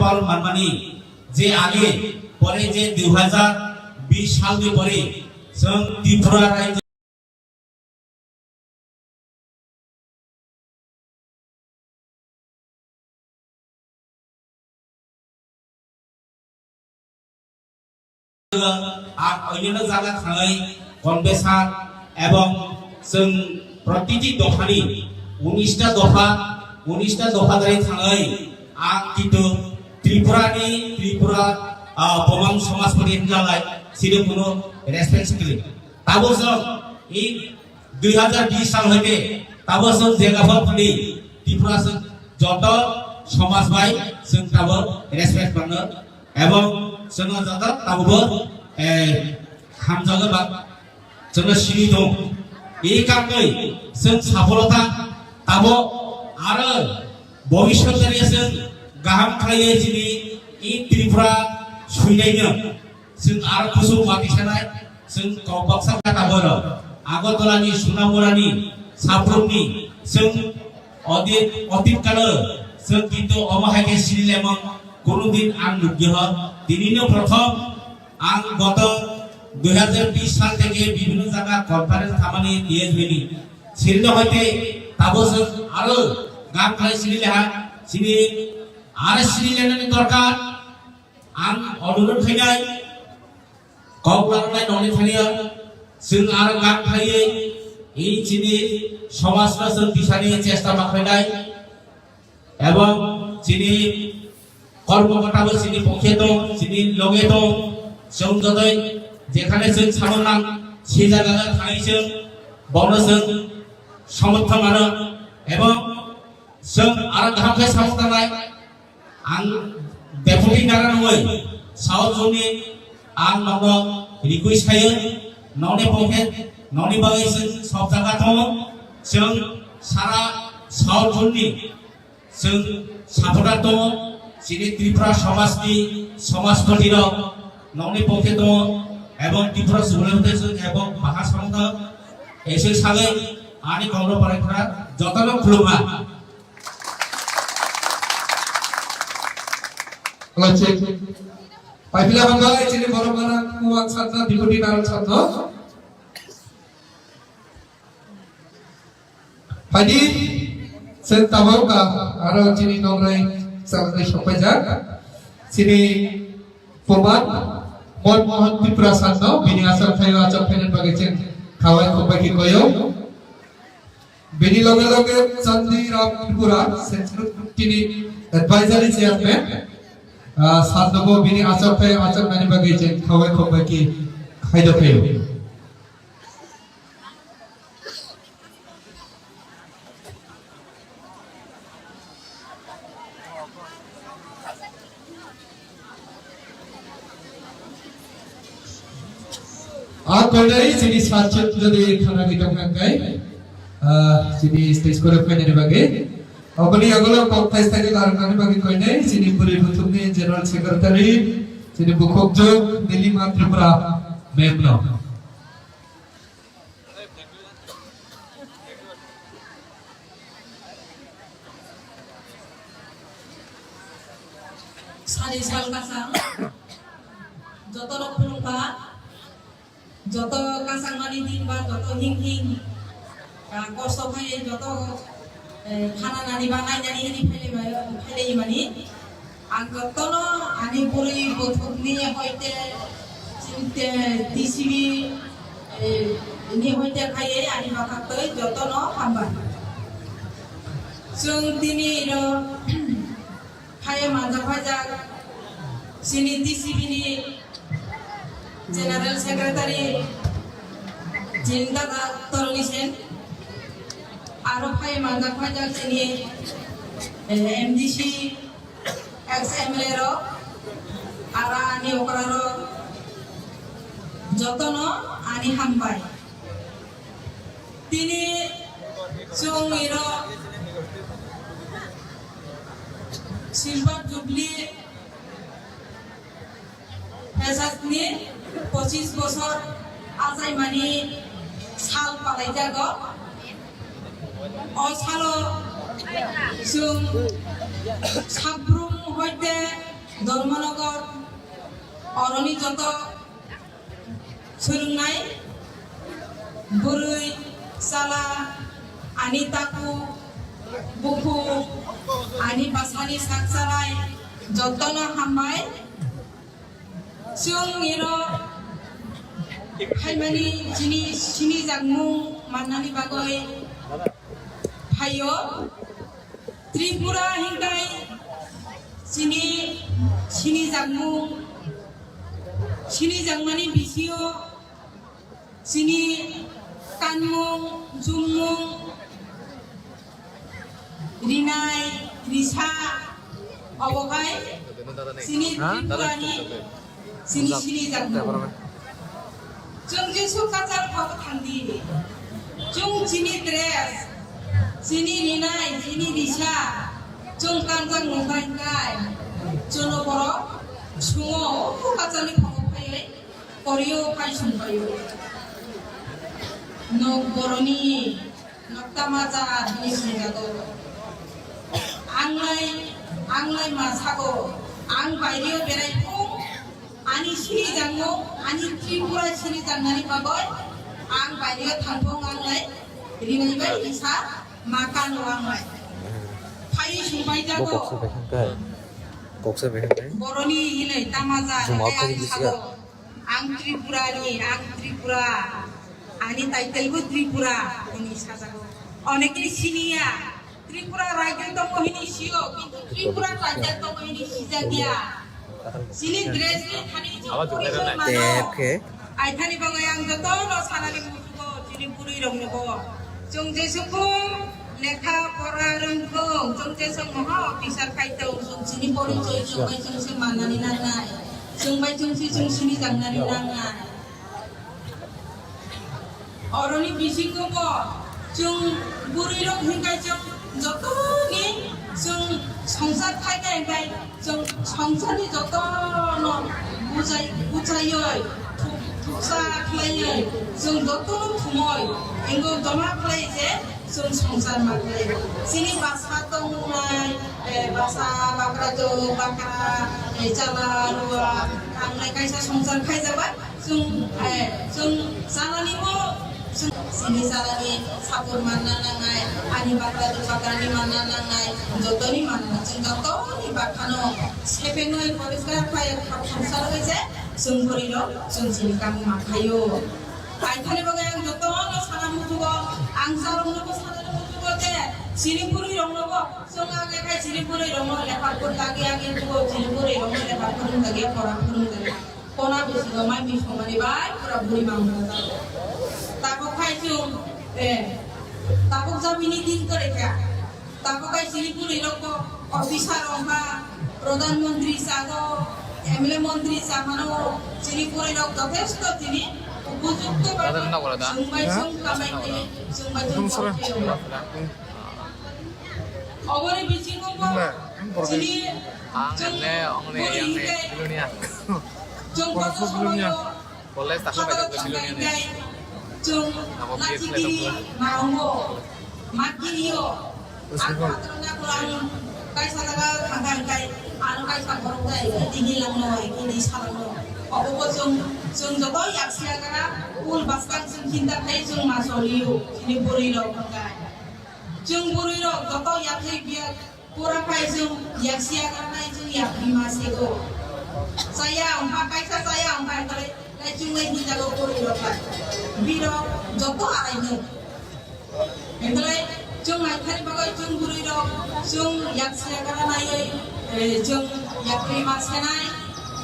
Paul manmani je age pore je dui hajar bish salni pore chwng Tripura rajyo Ang oinno jaga thangwi convention ebong chwng protiti dophani unis ta dopha, unis ta dopha dai thangwi ang kintu Tripura ni, Tripura, ah, Bomang Somajpati hinjalai sini kuno respect sikli. Tabo chwng i dui hajar bish sal hoite tabo chwng jega pho phuli Tripura chwng joto somaj bai chwng tabo respect mano ebong chwngno joto tabo bo, eh, hamjago ba chwngno sini tong. I kangwi chwng sapholota tabo aro bobiswt tariya chwng kaham khlaiwi chini i Tripura suinaino. Chwng aro kusu wati sanai, chwng kok baksa kata borok. Agartala ni, Sonamura ni, Saprung ni, chwng odi-, otit kalo, chwng kintu omo hai khe sini lemon, kunu din ang nukya ho. Tini no prothom, ang goto dui hajar bish sal theke bibhinno jaga conference thamani D S B ni. Sini no hoite tabo chwng aro gam khlai sini leha, sini aro sini lenani dorkar. Ang onurod khainai, kok langnai nongni thani ang, chwng aro gam khaiwi, i chini somajno chwng tisani chesta ma khlainai, ebong chini kormokota bo chini pokhe tong, chini loge tong, chwng jotoi jekhane chwng samung nang, se jaga thangwi chwng bono chwng somorthon mano, ebong chwng aro kaham khe samung tangnai. Ang Deputy Nara nungwi South Zone ni ang nono request khayo, noni pokhe noni bagwi chwng sob jaga tongo, chwng sara South Zone ni chwng supporter tongo, chini Tripura somaj ni somajpati rok noni pokhe tongo, ebong Tripura Jugalai Bothuni chwng ebong bahar samung tang, ese sagwi ani kok no parai khna jotono khulumma. Hello, check. Paipila hambai, chini borok mana kuwak satna, deputy naral satno. Phaidi, sen tabok ka, aro chini nongrai salai sokpaijak. Chini Poman, Mon Mohan Tripura satno, bini asal thaio achok phainani bagwi chen khawai khokbai ki koyo. Bini loge loge Chandi Ram Tripura, Central Committee ni Advisory Chairman, ah, satnobo bini achok phai achok nani bagwi chwng khawai khokbai ki khaido khaio. A koinai chini sachit jodi khana gwi tongkha kai, ah, chini stage kore phainani bagwi. Oboni agulo kok thai thai larnani bagwi koinai chini bwrwi buthumni General Secretary, chini bukhukjwk Nilima Tripura ma'am no. Sari sal kasang. Kasangmani din ba joto hing hing, ah, kosto khai joto, eh, khana nani ba nai nani hini phailai mani. Ang jotono ani bwrwi bothokni hoite, chinte, T C B, eh, ni hoite khai ani bakhaktwi jotono hambai. Chwng tini ino phaiya manjak phaijak chini T C B ni General Secretary Jindal Toroni Sen, aro phai manjak phaijak chini, eh, M D C, ex M L A rok, aro ani okra rok, jotono ani hambai. Tini chwng iro Silver Jubilee Hesatni pochis bosor achaimani sal palaijago. O salo chwng Sabrum hoite Dharmanagar oroni joto swrwngnai bwrwi, chala, ani takhuk, bukhuk, ani bwsani sak chalai jotono hambai. Chwng ino phaimani chini sinijakmung mannani bagwi phaio. Tripura hinkai chini sinijakmung, sinijakmani bisingo chini kanmung, chumung, rinai, risa, obo hai chini Tripurani chini sinijakmung. Chwng Jisu kachar kok thangdi. Chwng chini dress, chini rinai, chini risa, chwng kanjak nungkha hinkai, chwngno borok sungo, o kacharni kok phaiwi korio phai sungpaio. Nok boroni Nokta macha bini sinijago. Anglai, anglai ma sago. Ang baireo berai phung. Ani sinijakno, ani Tripura sinijaknani bagwi ang baireo thangphung anglai rinai bai isa ma kano anglai. Phai sumbai jago. Koksa behang kai. Koksa behang kai. Boroni hinai tamaja. Juma ang sago. Ang Tripurani, ang Tripura, ani title bo Tripura, hwnwi sajago. Onekni siniya, Tripura rajyo tongo hwnwi sio, kintu Tripura rajyo tongo hwnwi sijakya. Chini dress ni thani chini porichoi mano. Aithani bagwi ang jotono sanani muchungo chini bwrwi rokno bo. Chwng jesukung lekha pora rwngthung, chwng jesuk moha officer khaithung, chwng chini porichoi chwng bai chwng se mannani nangnai. Chwng bai chwng si chwng sini jangnani nangnai. Oroni bisingo bo chwng bwrwi rok hinkai chwng jotoni chwng songsar khaikha hinkai chwng songsarni jotono bujai, bujaioi, thuk-, thuksa khlaioi, chwng jotono thumoi, hingo joma khlai je, Chwng songsar ma khlai. Chini bwsa tongnai, eh, bwsa, bakrajwk, bakra, eh, chala, rua, tangnai kaisa songsar khaijabai. Chwng, eh, chwng chalani bo, chwng chini chalani sapor manna nangnai, ani bakrajwk, bakrani manna nangnai, jotoni manna, chwng jotoni bakhano sepengnai poriskar khlai, songsar khaise, chwng bwrwi rok, chwng chini kamu ma khlaio. Aithani bagwi ang jotono sana muchugo, ang charokno bo sana muchugo je, chini bwrwi rokno bo, chwng ang ekhai chini bwrwi rokno lekha phuru lagi agi tugo, chini bwrwi rokno lekha phuru lagi, pora phuru lagi. Kona bisingo mai bisongmani bai pura bwrwi mangmani jago. Tabuk khai chwng, eh, tabuk jabini din kwrwi kha. Tabuk hai chini bwrwi rok bo officer wngkha, pradhan mantri sago, M L A mantri samano, chini bwrwi rok jothesto chini upojukto bai chwng bai chwng kamai khe, chwng bai chwng kok khe. Oboni bisingo bo chini chwng bwrwi hinkhe chwng koto somoyo College takha bai khe silo ni. Chwng lachigiri maungo, magiri yo. Ang patrona kulang kaisa jaga thangkha hwnkhe ano kaisa borok dai kidi hilang noi, kidi salang noi. Obo bo chwng Chwng joto yaksiya gara ul bwskang chwng chinta khai chwng ma soliyo chini bwrwi rok hwnkhai. Chwng bwrwi rok joto yathai biya pura khai chwng yaksiya gara nai chwng yakri ma sego. Chaya wngkha kaisa chaya wngkha tole lai chwng lai chinta go bwrwi rok khai. Birok joto arai no. Hingkhe chwng naithani bagwi chwng bwrwi rok chwng yaksiya gara naiwi, eh, chwng yakri ma senai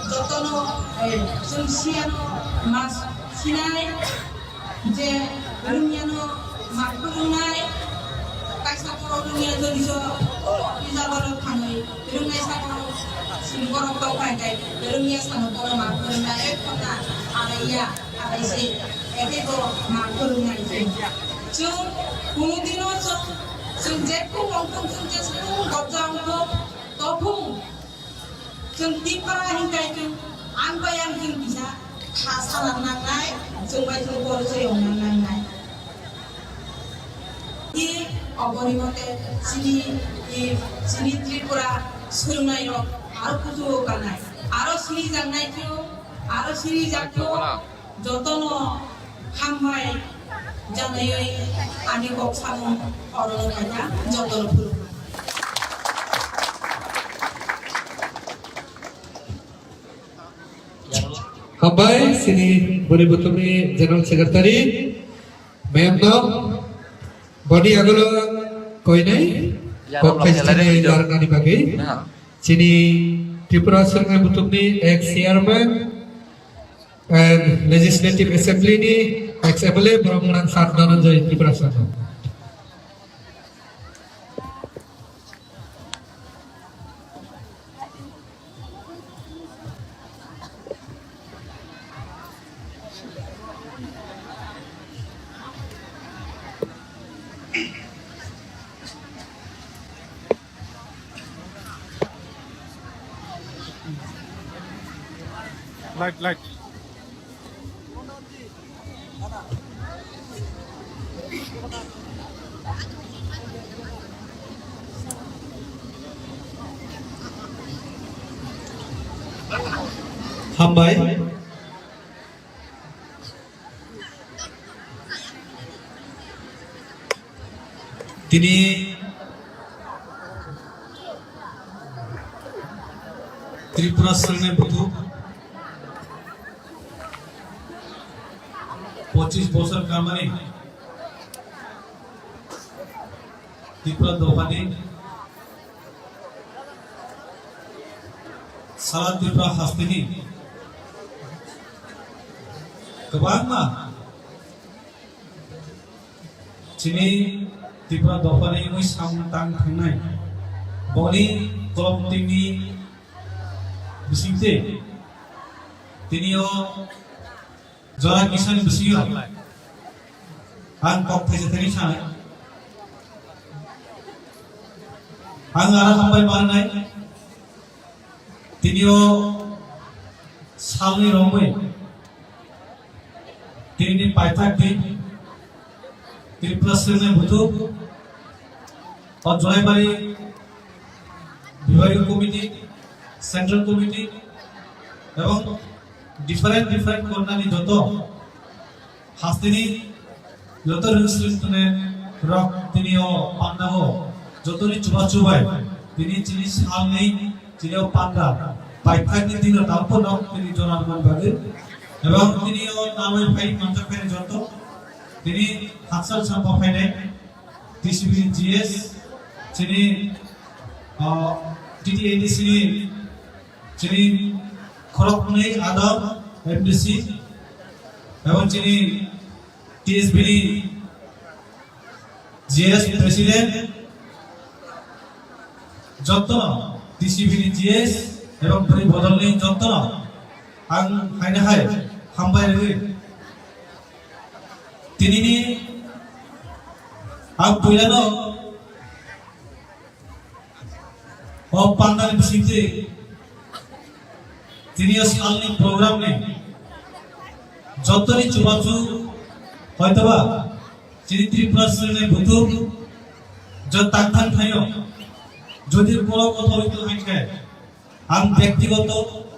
jotono, eh, chwng siyano ma sinai je rwngyano ma phwrwngnai kaisa borok rwngya jodi so pizza borok thangwi rwngnai sa borok sini borok tong phai khe rwngya sano bono ma phwrwngnai ek khona araiya. Arai se, eke bo ma phwrwngnai se. Chwng kunu dino chwng, chwng jekhu wngthung, chwng jeswk gobja wngthung, tophung. Chwng Tipra hinkai chwng ang bai ang chwng kisa kha sana nangnai, chwng bai chwng porichoi wngna nangnai. I oboni mote chini, i chini Tripura swrwngnairok aro kuchugo kanai, aro sirijaknai chwng, aro sirijakno. Jotono hambai janaiwi ani kok samung oro kaita jotono phuru. Hambai chini bwrwi buthumni General Secretary ma'am no boni agulo koinai kok khaisani narwknani bagwi. Chini Tripura Swrwngnai Buthumni ex chairman and Legislative Assembly ni ex M L A borok mwnang Sir Dhananjay Tripura sir no. Light, light. Hambai. Tini Tripura Swrwngnai Buthum pochis bosor kamani Tripura dophani sara Tripura hasteni kwbangma chini Tripura dophani wngwi samung tang thangnai boni kolom tingni bisingtwi tini o jora kisani bisingo ang kok thaisa thani sanai. Ang aro hambai manai. Tini o salni romwi tini ni paithak din Tripura Swrwngnai Buthum o Jolaibari Bibhagiya Committee, Central Committee ebong different different kornani joto hasteni joto rwng swrwng tune rok tini o pandao jotoni chuba chubai tini chini salni chini o panda paithakni dino tangphano tini jora rwmani bagwi ebong tini o nalai phai manjak phai joto tini haksal champa phainai T C B ni G S chini, ah, T T A D C ni chini khoroknwi adong M D C ebong chini T S B ni G S president, jotono T C B ni G S ebong bwrwi bodolni jotono ang haino hai hambai rwgwi tinini ang puilano o pandani bisingtwi tini o salni program ni jotoni chubachu hoitoba chini Tripura Swrwngnai Buthum jo tangthang thaio jodi borok kotha hoito hai khe ang byaktigoto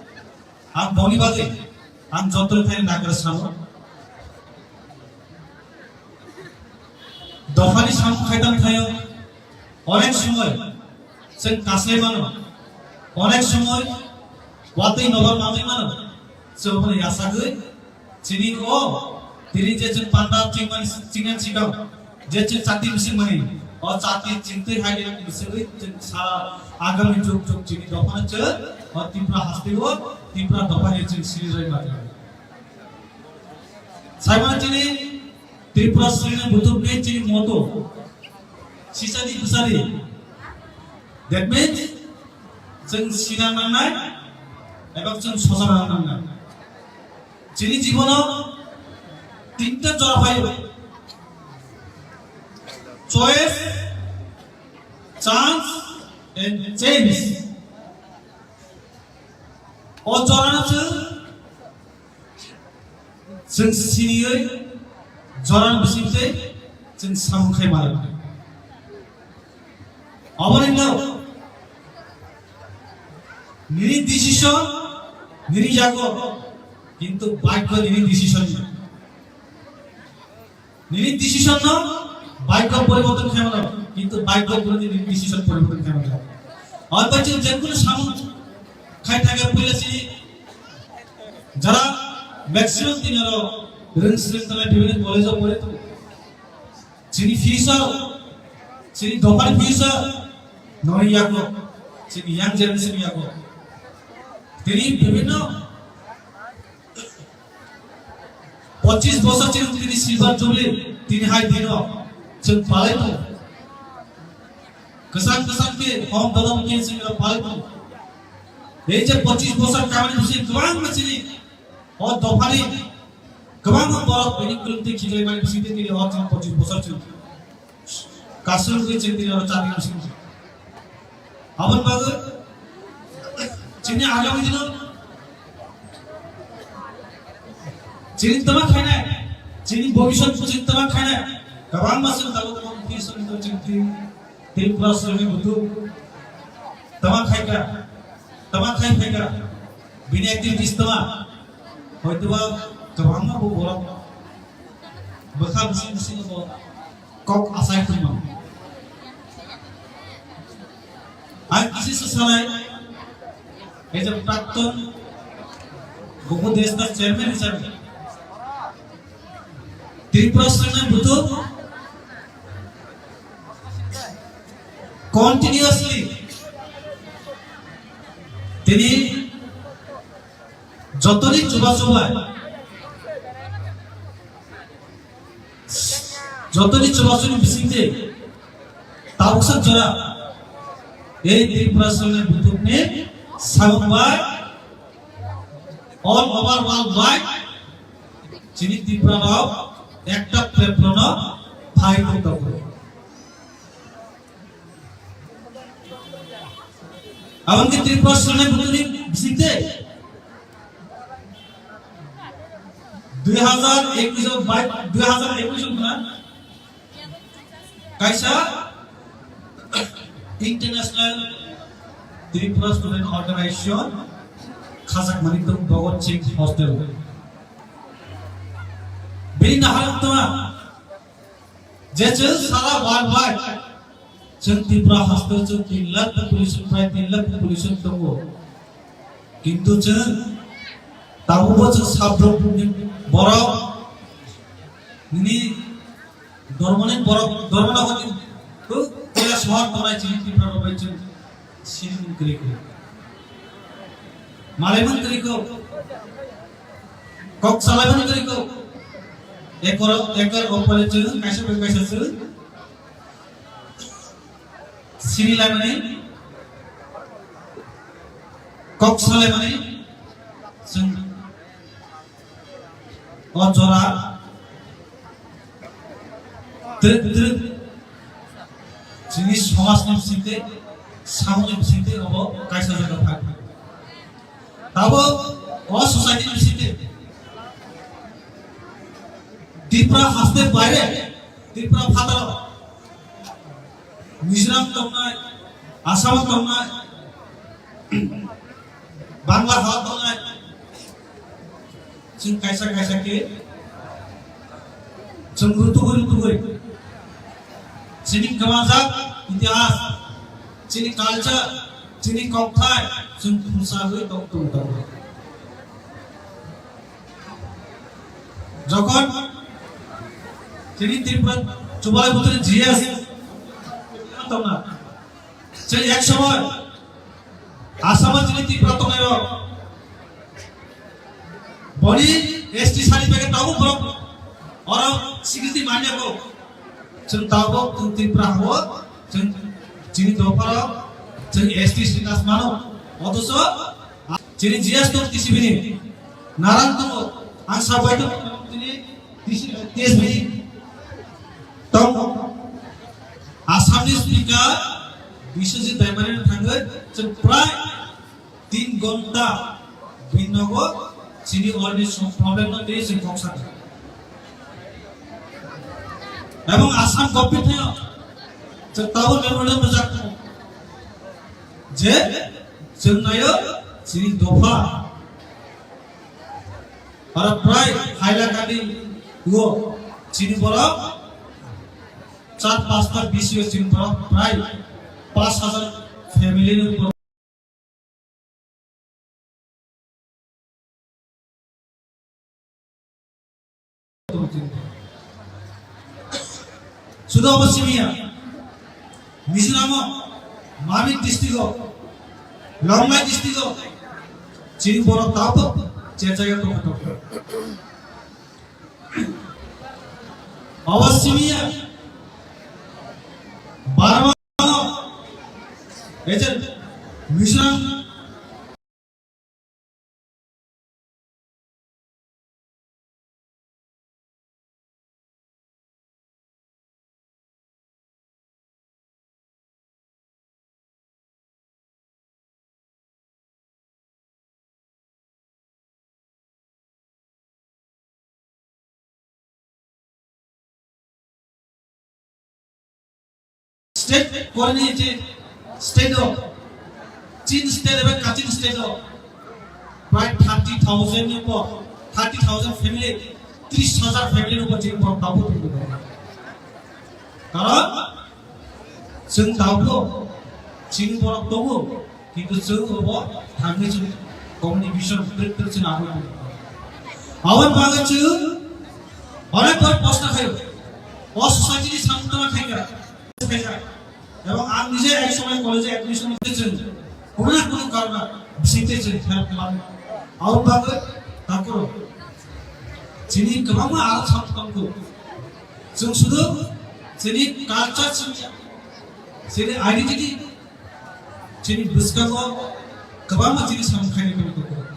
ang boni bagwi Ang joto thani nagra samo. Dophani samung khaitang thaio, onek somoi chwng kasai mano, onek somoi watwi nobar manwi mano, chwng bono yasagwi chini o tini je chwng panda chingmani chingnan sikam je chwng chati bising mani o chati chingtwi hai bisingwi chwng sa agami juk juk chini dophano chwng o Tripura hasteo Tripura dophani chwng sini roi mata. Saimano chini Tripura Sreni Buthukni chini motto, sisadi bwsadi. That means, chwng sina nangnai, eba chwng sosa nangnai. Chini jibono tinta jora phaio. Choice, chance, and change. O jorano chwng Chwng siniwi jorani bisingtwi chwng samung khai mano. Aboni no nini decision nini yago, kintu bhagyo nini decision ni. Nini decision no bhagyo poriborton khai mano, kintu bhagyo poriborton nini decision poriborton khai mano. Oito chwng jekunu samung khai thangkhe puila chini Jara maximum tini aro rwng swrwng tongnai bibhinno college o pore tongo. Chini future, chini dophani future, noni yago, chini young generation yago. Tini bibhinno pochis bosor chini tini silver jubilee, tini hai dino, chwng palai tongo. Kwchang kwchang khe hom dolong khe chini aro palai tongo. Ei je pochis bosor kamani bisi kwbangma chini o dophani kwbangma borok bini kwrwngtwi khiklaimani bisingtwi tini o chwng pochis bosor chwng kasungwi chwng tini oro chani bising. Aboni bagwi chini agami dino chini twma khainai, chini bobisot chini twma khainai kwbangma chwng tabuk tabuk khe chwng twi chwng twi Tripura Sreni Buthuk tama khaika, tama khai phaika, bini activities tama, hoitoba kwbangma bo borok bwkha bising bising bo kok asai tongma. Ang kisi se sanai, as a prakton Goku Deshta chairman hisabe, Tripura Sreni Buthuk continuously tini jotoni chuba chuba, jotoni chuba chubi bisingtwi tabuksa jora ei Tripura Sreni Buthukni samung bai all over world wide chini Tripura rok ekta platform no phai tong tongo. Aboni Tripura Sreni Buthukni bisingtwi dui hazar ekush bai, dui hazar ekush na kaisa International Tripura Student Organization khajak mani tong Bhagat Singh Hostel. Bini naharang tongma je chwng sara world wide chwng Tripura haste chwng tin lakh population, prai tin lakh population tongo. Kintu chwng tabukbo chwng sabrok borok nini dormoni borok, dormona hodi, uh, kaya sohor tongnai chini Tripura rok bai chwng sini mung kwrwi kho. Malai mung kwrwi kho. Kok salai mung kwrwi kho. Ekor, ekor opore chwng kaisa bai kaisa chwng sini laimani, kok salai mani, chwng o jora twrwk twrwk chini somajni bisingtwi, samungni bisingtwi obo kaisa jaga phai. Tabo o society ni bisingtwi Tripura haste baire, Tripura phataro Mizoram tongnai, Assam tongnai, Bangla ha tongnai, Chwng kaisa kaisa khe chwng rutugwi rutugwi chini kwmajak itihas, chini culture, chini kokthai chwng khumsagwi tong tong tongo. Jokhon chini Tripura chubalai butuni G S tongna, chwng ek somoy Asamo chini Tripura tongnairok boni S T sani bagwi tabuk borok oro sikiti manya kok. Chwng tabuk chwng Tripura habo chwng chini dopharok chwng S T status mano. Othocho chini G S tong T C B ni narang tongo. Ang sabai tong chini T C B, T S B tong Assamni Speaker Biswajit Daimarino thangwi chwng prai tin ghonta bini nogo chini already sub problem no tei chwng kok sakha. Ebong Assam government no chwng tabuk memorandum rwjak tongo je chwng naio chini dopha oro prai Hailakandi o chini borok char pasta B C o chini borok prai paanch hajar family no Sudo obo simiya. Mizoram o Mamit district o, Longlai district o, chini borok tabuk chejaya tongkha tongkha. Obo simiya. Barma o, eje Mizoram State coordinated state o, Chin state eba Kachin state o, prai thirty thousand ni po, thirty thousand family, tris hajar family ni po chini borok tabuk tongwi tongo. Karon chwng tabuk chini borok tongo, kintu chwng obo thangwi chwng communication twrwk twrwk chwng nangwi tongo. Aboni bagwi chwng onek bar proshno khaio, o society ni samung tangma khaikha, khaikha. Ebong ang nije ek somoy college-o admission niye chwng kono na kono karone bisingtwi chwng help mano. Aboni bagwi takhoro chini kwbangma aro samung tongkho. Chwng sudu chini culture, chini, chini identity, chini bwskango kwbangma chini samung khainai tongkho.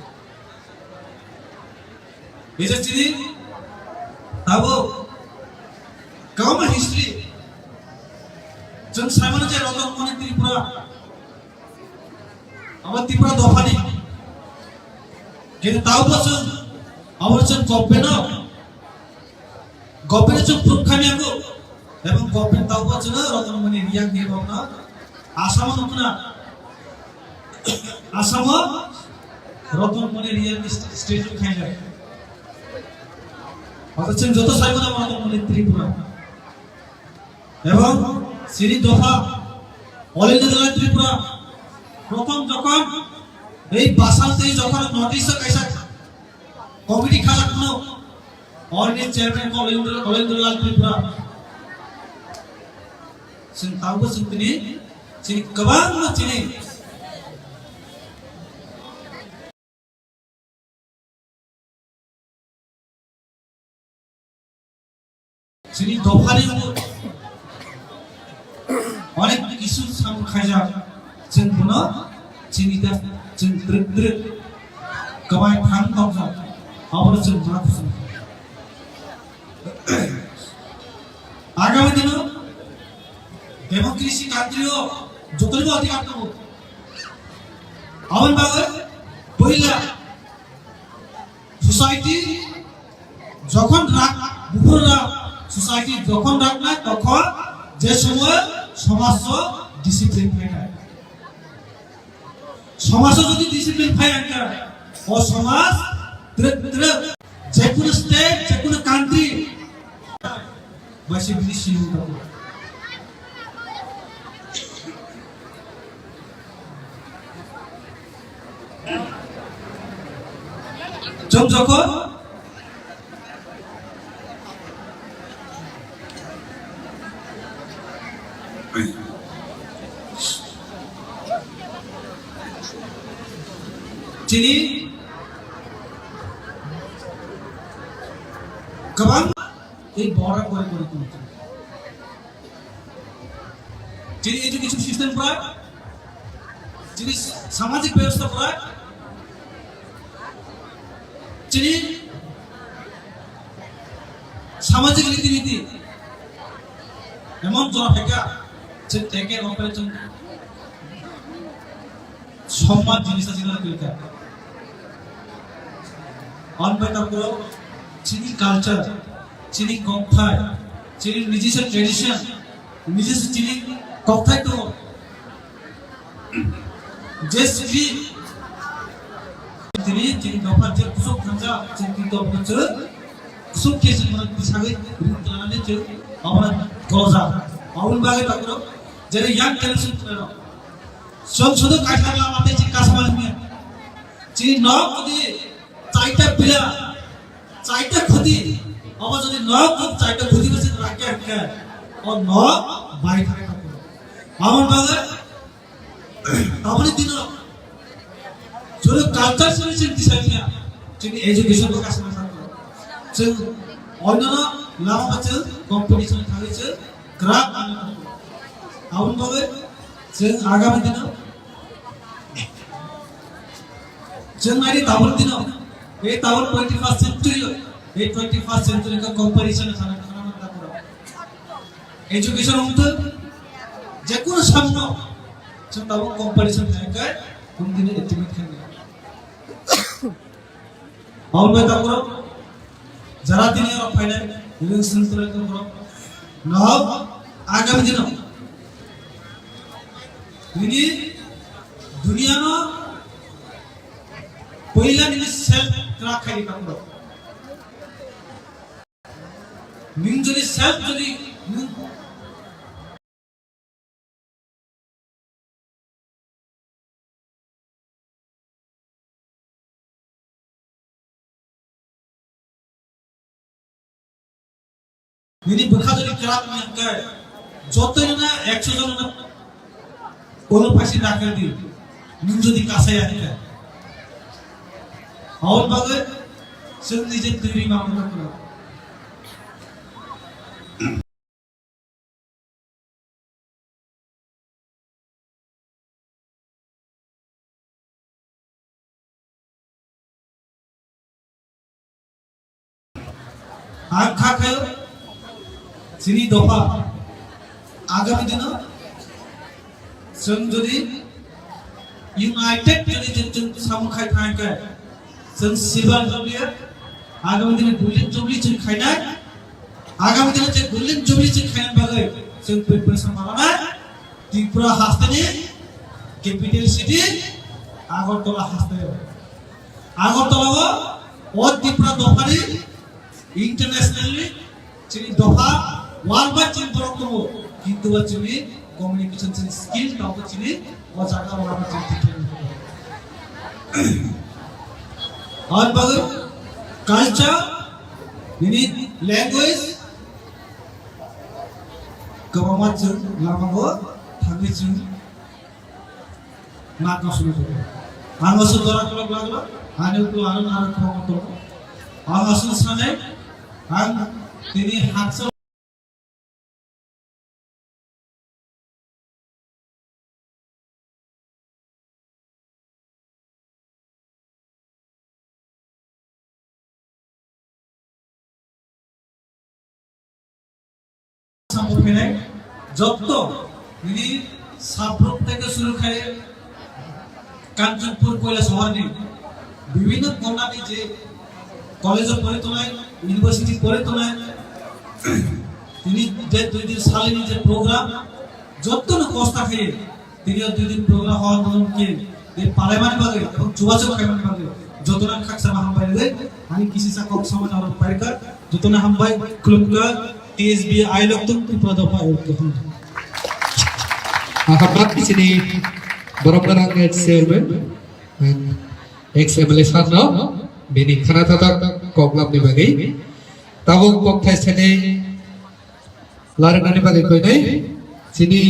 Bisa chini tabuk kwbangma history. Chwng saimano je Ratan Moni Tripura, abo Tripura dophani. Kintu tabukbo chwng abo chwng government-no, government-no chwng proof khaimya kho. Ebong government tabukbo chwngno Ratan Moni riyak ni rokno Assam-o nukna. Assam-o Ratan Moni riyak ni st-, statue khaijak. Oto chwng joto saimano Ratan Moni Tripura. Ebong chini dopha All India Tripura prothom jokhon ei basal tei jokhon notice kaisa committee khajak phano, All India chairman All India, All India Lal Tripura. Chwng tabukbo chwng tini, chini kwbangma chini Chini dophani onek kisu samung khaijak, chwng bono chini da, chwng twrwk twrwk kwbai thang tongjak, abono chwng ma khusung. Agami dino democracy country o jotoni bo adhikar tongo. Aboni bagwi puila Society jokhon rak, buphuru rak, society jokhon raknai, tokhon je somoy somaj o discipline phainai. Somaj o jodi discipline phai wngkha, o somaj twrwk twrwk Jekunu state, jekunu country, baisi bini sini tongo. Chwng jokhon chini kwbang tei borok kori kori tongwi tongo. Chini education system pura, chini samajik bebosta pura, chini samajik riti niti emon jora phaikha, chwng eke rok bai chwng somman jinis ta chini rok kha. Hwnbai tabuk chini culture, chini kokthai, chini nijisa tradition, nijisa chini kokthai tongo. Je sri tini chini dopha je kusuk thangja, chini dopha je kusuk khe chini mana tisagwi ring tanani je abana goja. Aboni bagwi tabuk jere young generation Chwng sudu kaisa lama tei chini kasma hwnwi. Chini nok jodi chaita pila, chaita khuti, obo jodi nok jodi chaita khuti bai chini rakya hwnkhe, o nok bai thangwi tongkho. Aboni bagwi, aboni dino chwng culture sini chini tisaliya, chini education bo kasma thangkho. Chwng onnono lama bai chwng competition thangwi chwng kwrak manwi tongkho. Aboni bagwi chwng agami dino Chwng naidi tabuk dino, ei tabuk twenty first century o, ei twenty first century ka competition khana khana man ta kura. Education wngtwk, jekunu samno chwng tabuk competition khai khai, wng dino estimate khai. Aboni bai tabuk Jara tini oro phainai, ring sing tongwi tong borok. Nohok, agami dino. Nini duniya no poila nini self crack khai di tong borok. Ning jodi self jodi ning Nini bwkha jodi kwrak wngya hwnkhe, jotoi no ekso jon no ulo phaisi dakhel di, nwng jodi kasaya hwnkhe. Aboni bagwi chwng nije twi rima mano kwrwi. Ang kha khe chini dopha agami dino chwng jodi united jodi chwng, chwng samung khai thang khe chwng silver jubilee agami dino golden jubilee chwng khainai. Agami dino je golden jubilee chwng khaina bagwi chwng preparation malana Tripura hasteni capital city Agartala hasteo. Agartala o, o Tripura dophani internationally chini dopha world wide chini borok tongo, kintu o chini communication chini skill tongo chini o jaga o chini tikhe. Aboni bagwi culture, nini language, kwbangma chwng lamao thangwi chwng matno swnwi tongo. Ang aswk jora kolok laglo, ani uklo aro naro kwbangma tongo. Ang aswk sanai, ang tini haksa Samung phainai jotto nini sub group theke suru khai Kanchanpur Koilashahar ni bibhinno kona ni je college o pore tongnai, university pore tongnai, tini je dui din salini je program, jotto no kosta khaye, tini o dui din program hor don ke, je palaimani bagwi, ebong chubachu khaimani bagwi, Jotono khaksa ma hambai rwdi, ani kisisa kok samani oro pairwkha, jotono hambai khulumkha, T S B I loktung Tripura dopha ayukha. Ahapmat chini borok gwnang ex chairman, ex M L A sir no bini khana thatak kok lamni bagwi. Tabuk kok thai sene Larinani bagwi koinai chini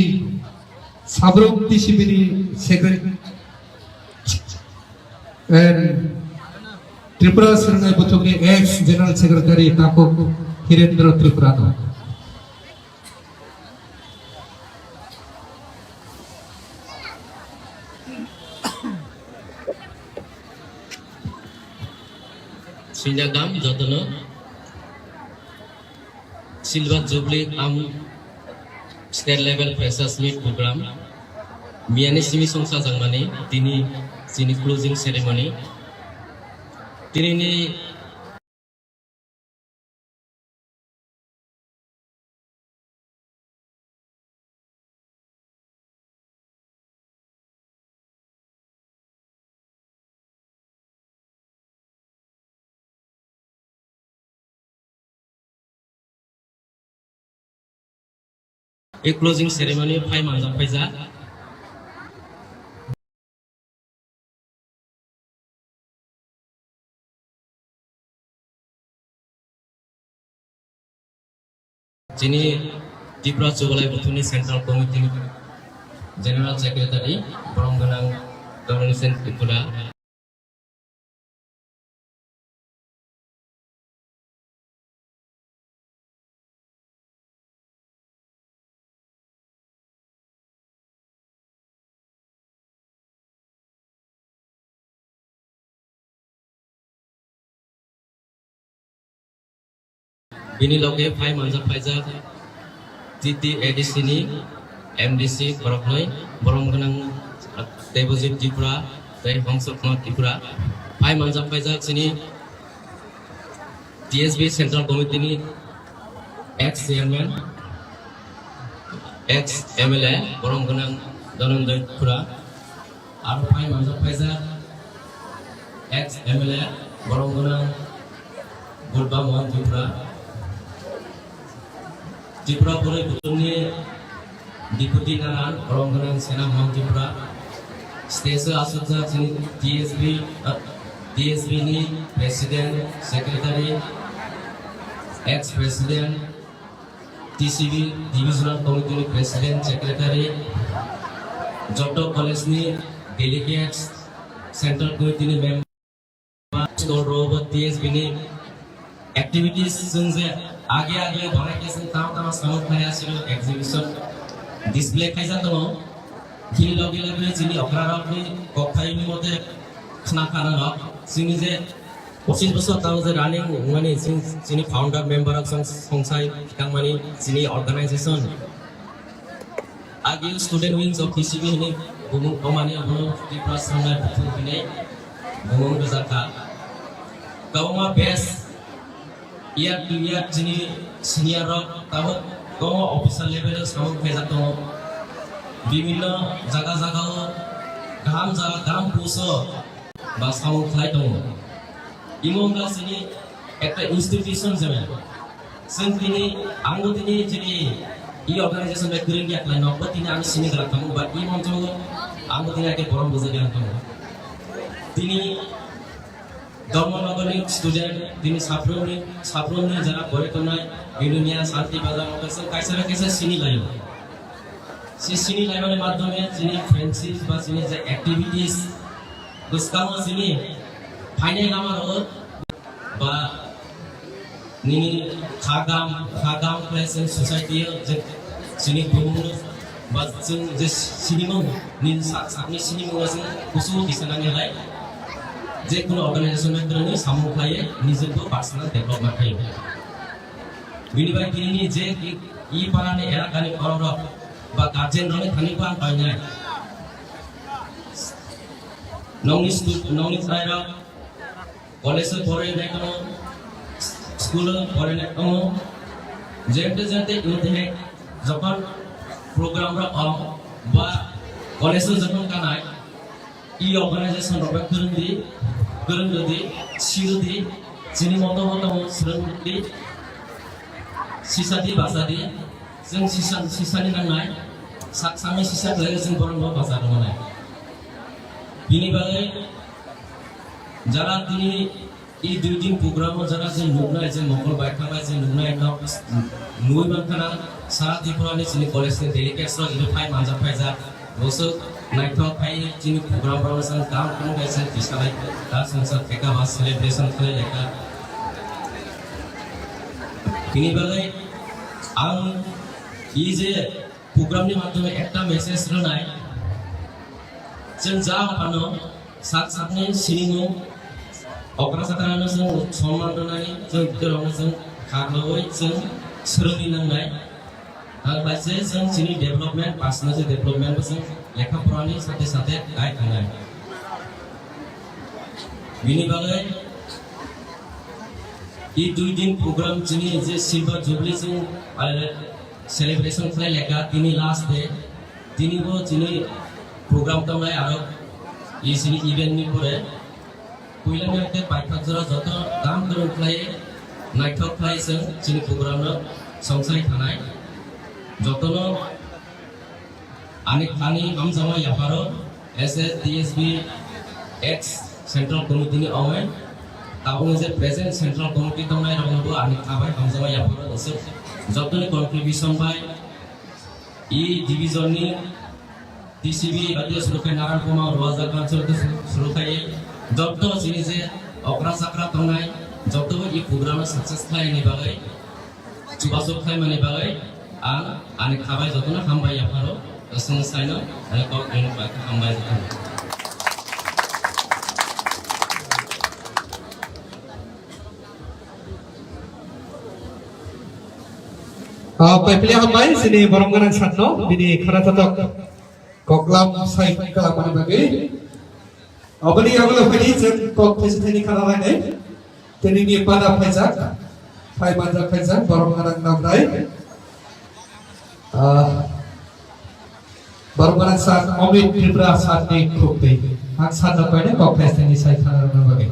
Sabrum T C B ni secretary and Tripura Sernai Buthukni ex general secretary Takhuk Hirendra Tripura no. Sinjakam jotono. Silver Jubilee cum State Level Freshers Meet Program. Miyani simi songsa jangmani, tini chini closing ceremony. Tini ni E closing ceremony phai manjak phaijak. Chini Tripura Chugalai Buthuni Central Committee ni General Secretary, borom gwnang Donalising Tripura. Bini loge phai manjak phaijak T T A D C ni M D C boroknoi, borom gwnang Debojit Tripura tei Hongso Kumar Tripura. Phai manjak phaijak chini T S B Central Committee ni ex chairman, ex M L A, borom gwnang Dhananjoy Tripura. Aro phai manjak phaijak ex M L A, borom gwnang Budba Mohan Tripura. Tripura Boroi Buthumni Deputy Naran, borom gwnang Sena Mohan Tripura. Stage o aswkjak chini T S B, ah, T S B ni President, Secretary, ex President, T C B Divisional Committee ni President, Secretary, joto college ni delegates, Central Committee ni member, School rogo T S B ni activities chwng je age age bonai khe chwng tama tama samung khlai aswk exhibition display khaijak tongo. Chini logi logi chini okra rok ni kok thai ni mote khna khna rok chini je pochis bosor tamo je running wngmani chini founder member rok chwng songsai thangmani chini organization. Agi student wings of T C B hini bumung tomani abono Tripura Sangha Buthung hini bumung rwjakha. Kwbangma best year to year chini senior rok tabuk kwbangma officer level o samung khaijak tongo. Bibinno jaga jaga o kaham jaga kaham post o ba samung khlai tongo. Imo wngkha chini ekta institution jemon. Chwng tini, ang bo tini chini e organization bai kwrwng ya khlai no, bo tini ang sini gra tongo ba e moncho ang bo tini ake borom bujak ya tongo. Tini Dharmanagar ni student, tini Saprung ni, Saprung ni jara pore tongnai, Bilonia, Santi Bazar, o kaisa, kaisa, kaisa sini laio. Si sini laimani madhyome chini friendship ba chini je activities bwskango chini phainai lama rok ba nini kha gam, kha gam khlai chwng society o je chini bumung ba chwng je sinimung nini sak sakni sinimung o chwng kusu tisanani lai je kuno organization bai kwrwngwi samung khlaiwi nijwkbo personal development khlaiwi. Bini bai tini je i, i parani elakani borok rok ba guardian rokni thani phan painai. Nongni stu-, nongni chwrairok college o porinai tongo, school o porinai tongo. Jente jente youth hai jokhon program rok o ba college o jokhon kanai, i organization rok bai kwrwng di. Kwrwng rwdi, si rwdi, chini moto moto swrwng rwdi, sisa di, basa di, chwng sisa, sisani nangnai, sak sangwi sisa khlaiwi chwng borokno bacha rwmani. Bini bagwi jara tini i dui din program o jara je nuknai, je mokol bai kha bai je nuknai no nui mankha na sara Tripura ni chini college ni delegates rok ino phai manjak phaijak. Bosok naithok khai chini program rok chwng kam kunu kaisa tisalai ta songsa theka ba celebration khlai laika. Bini bagwi ang i je program ni madhyome ekta message rwnai, chwng ja phano sak sakni sinimung okra sakra no chwng sonman rwnani chwng bwtwi rok no chwng kha rwui chwng swrwngwi nangnai. Ang bai se chwng chini development, personal development bo chwng lekha porani sate sate dai thangnai. Bini bagwi i dui din program chini je silver jubilee chwng, ah, celebration khlai lekha tini last day. Tini bo chini program tongnai aro i chini event ni pore. Puila ni hwnkhe paithak jora joto dam kwrwng khlai, naithok khlai chwng chini program no songsai thanai. Jotono ani, ani hamjakma yapharo S A T S B ex Central Committee ni ongwi tabukni je present Central Committee tongnai rokno bo ani khabai hamjakma yapharo aswk jotoni contribution bai e division ni T C B radio surukhai Naran Kumar Raja Council to surukhai joto chini je okra chakra tongnai joto i program success khlai ni bagwi chubasuk khlai mani bagwi ang ani khabai jotono hambai yapharo aswng saino ani kok ani bai hambai jotono. Ah, paipili hambai chini borom gwnang satno bini khara thotok. Koklam sai kalamani bagwi. Aboni yagulo phani chwng kok thaisa thaini khana lainai. Tini ni pada phaijak, phai manjak phaijak, borok gwnang noknai. Ah, borok gwnang sir Amit Tripura sir ni khukti. Ang sir no paine kok thaisa thaini sai khana rwna bagwi.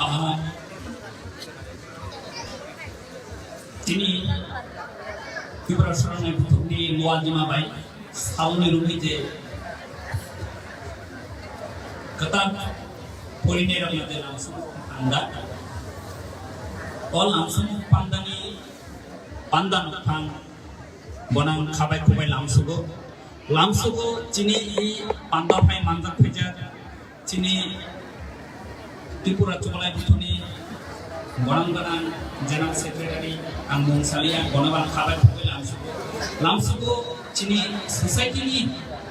Ah, tini Tripura Sorong ni buthukni Luwa Dima bai. Saloni rwgwi je kwtal porinai rokno je lamsong panda. O lamsong pandani panda nokphang bonang khabai khubai lamsugo. Lamsugo chini i panda phai manjak phaijak. Chini Tripura Chubalai Buthuni gorang gorang General Secretary ang mung salia, bono bang khabai khugui lamsugo. Lamsugo chini society ni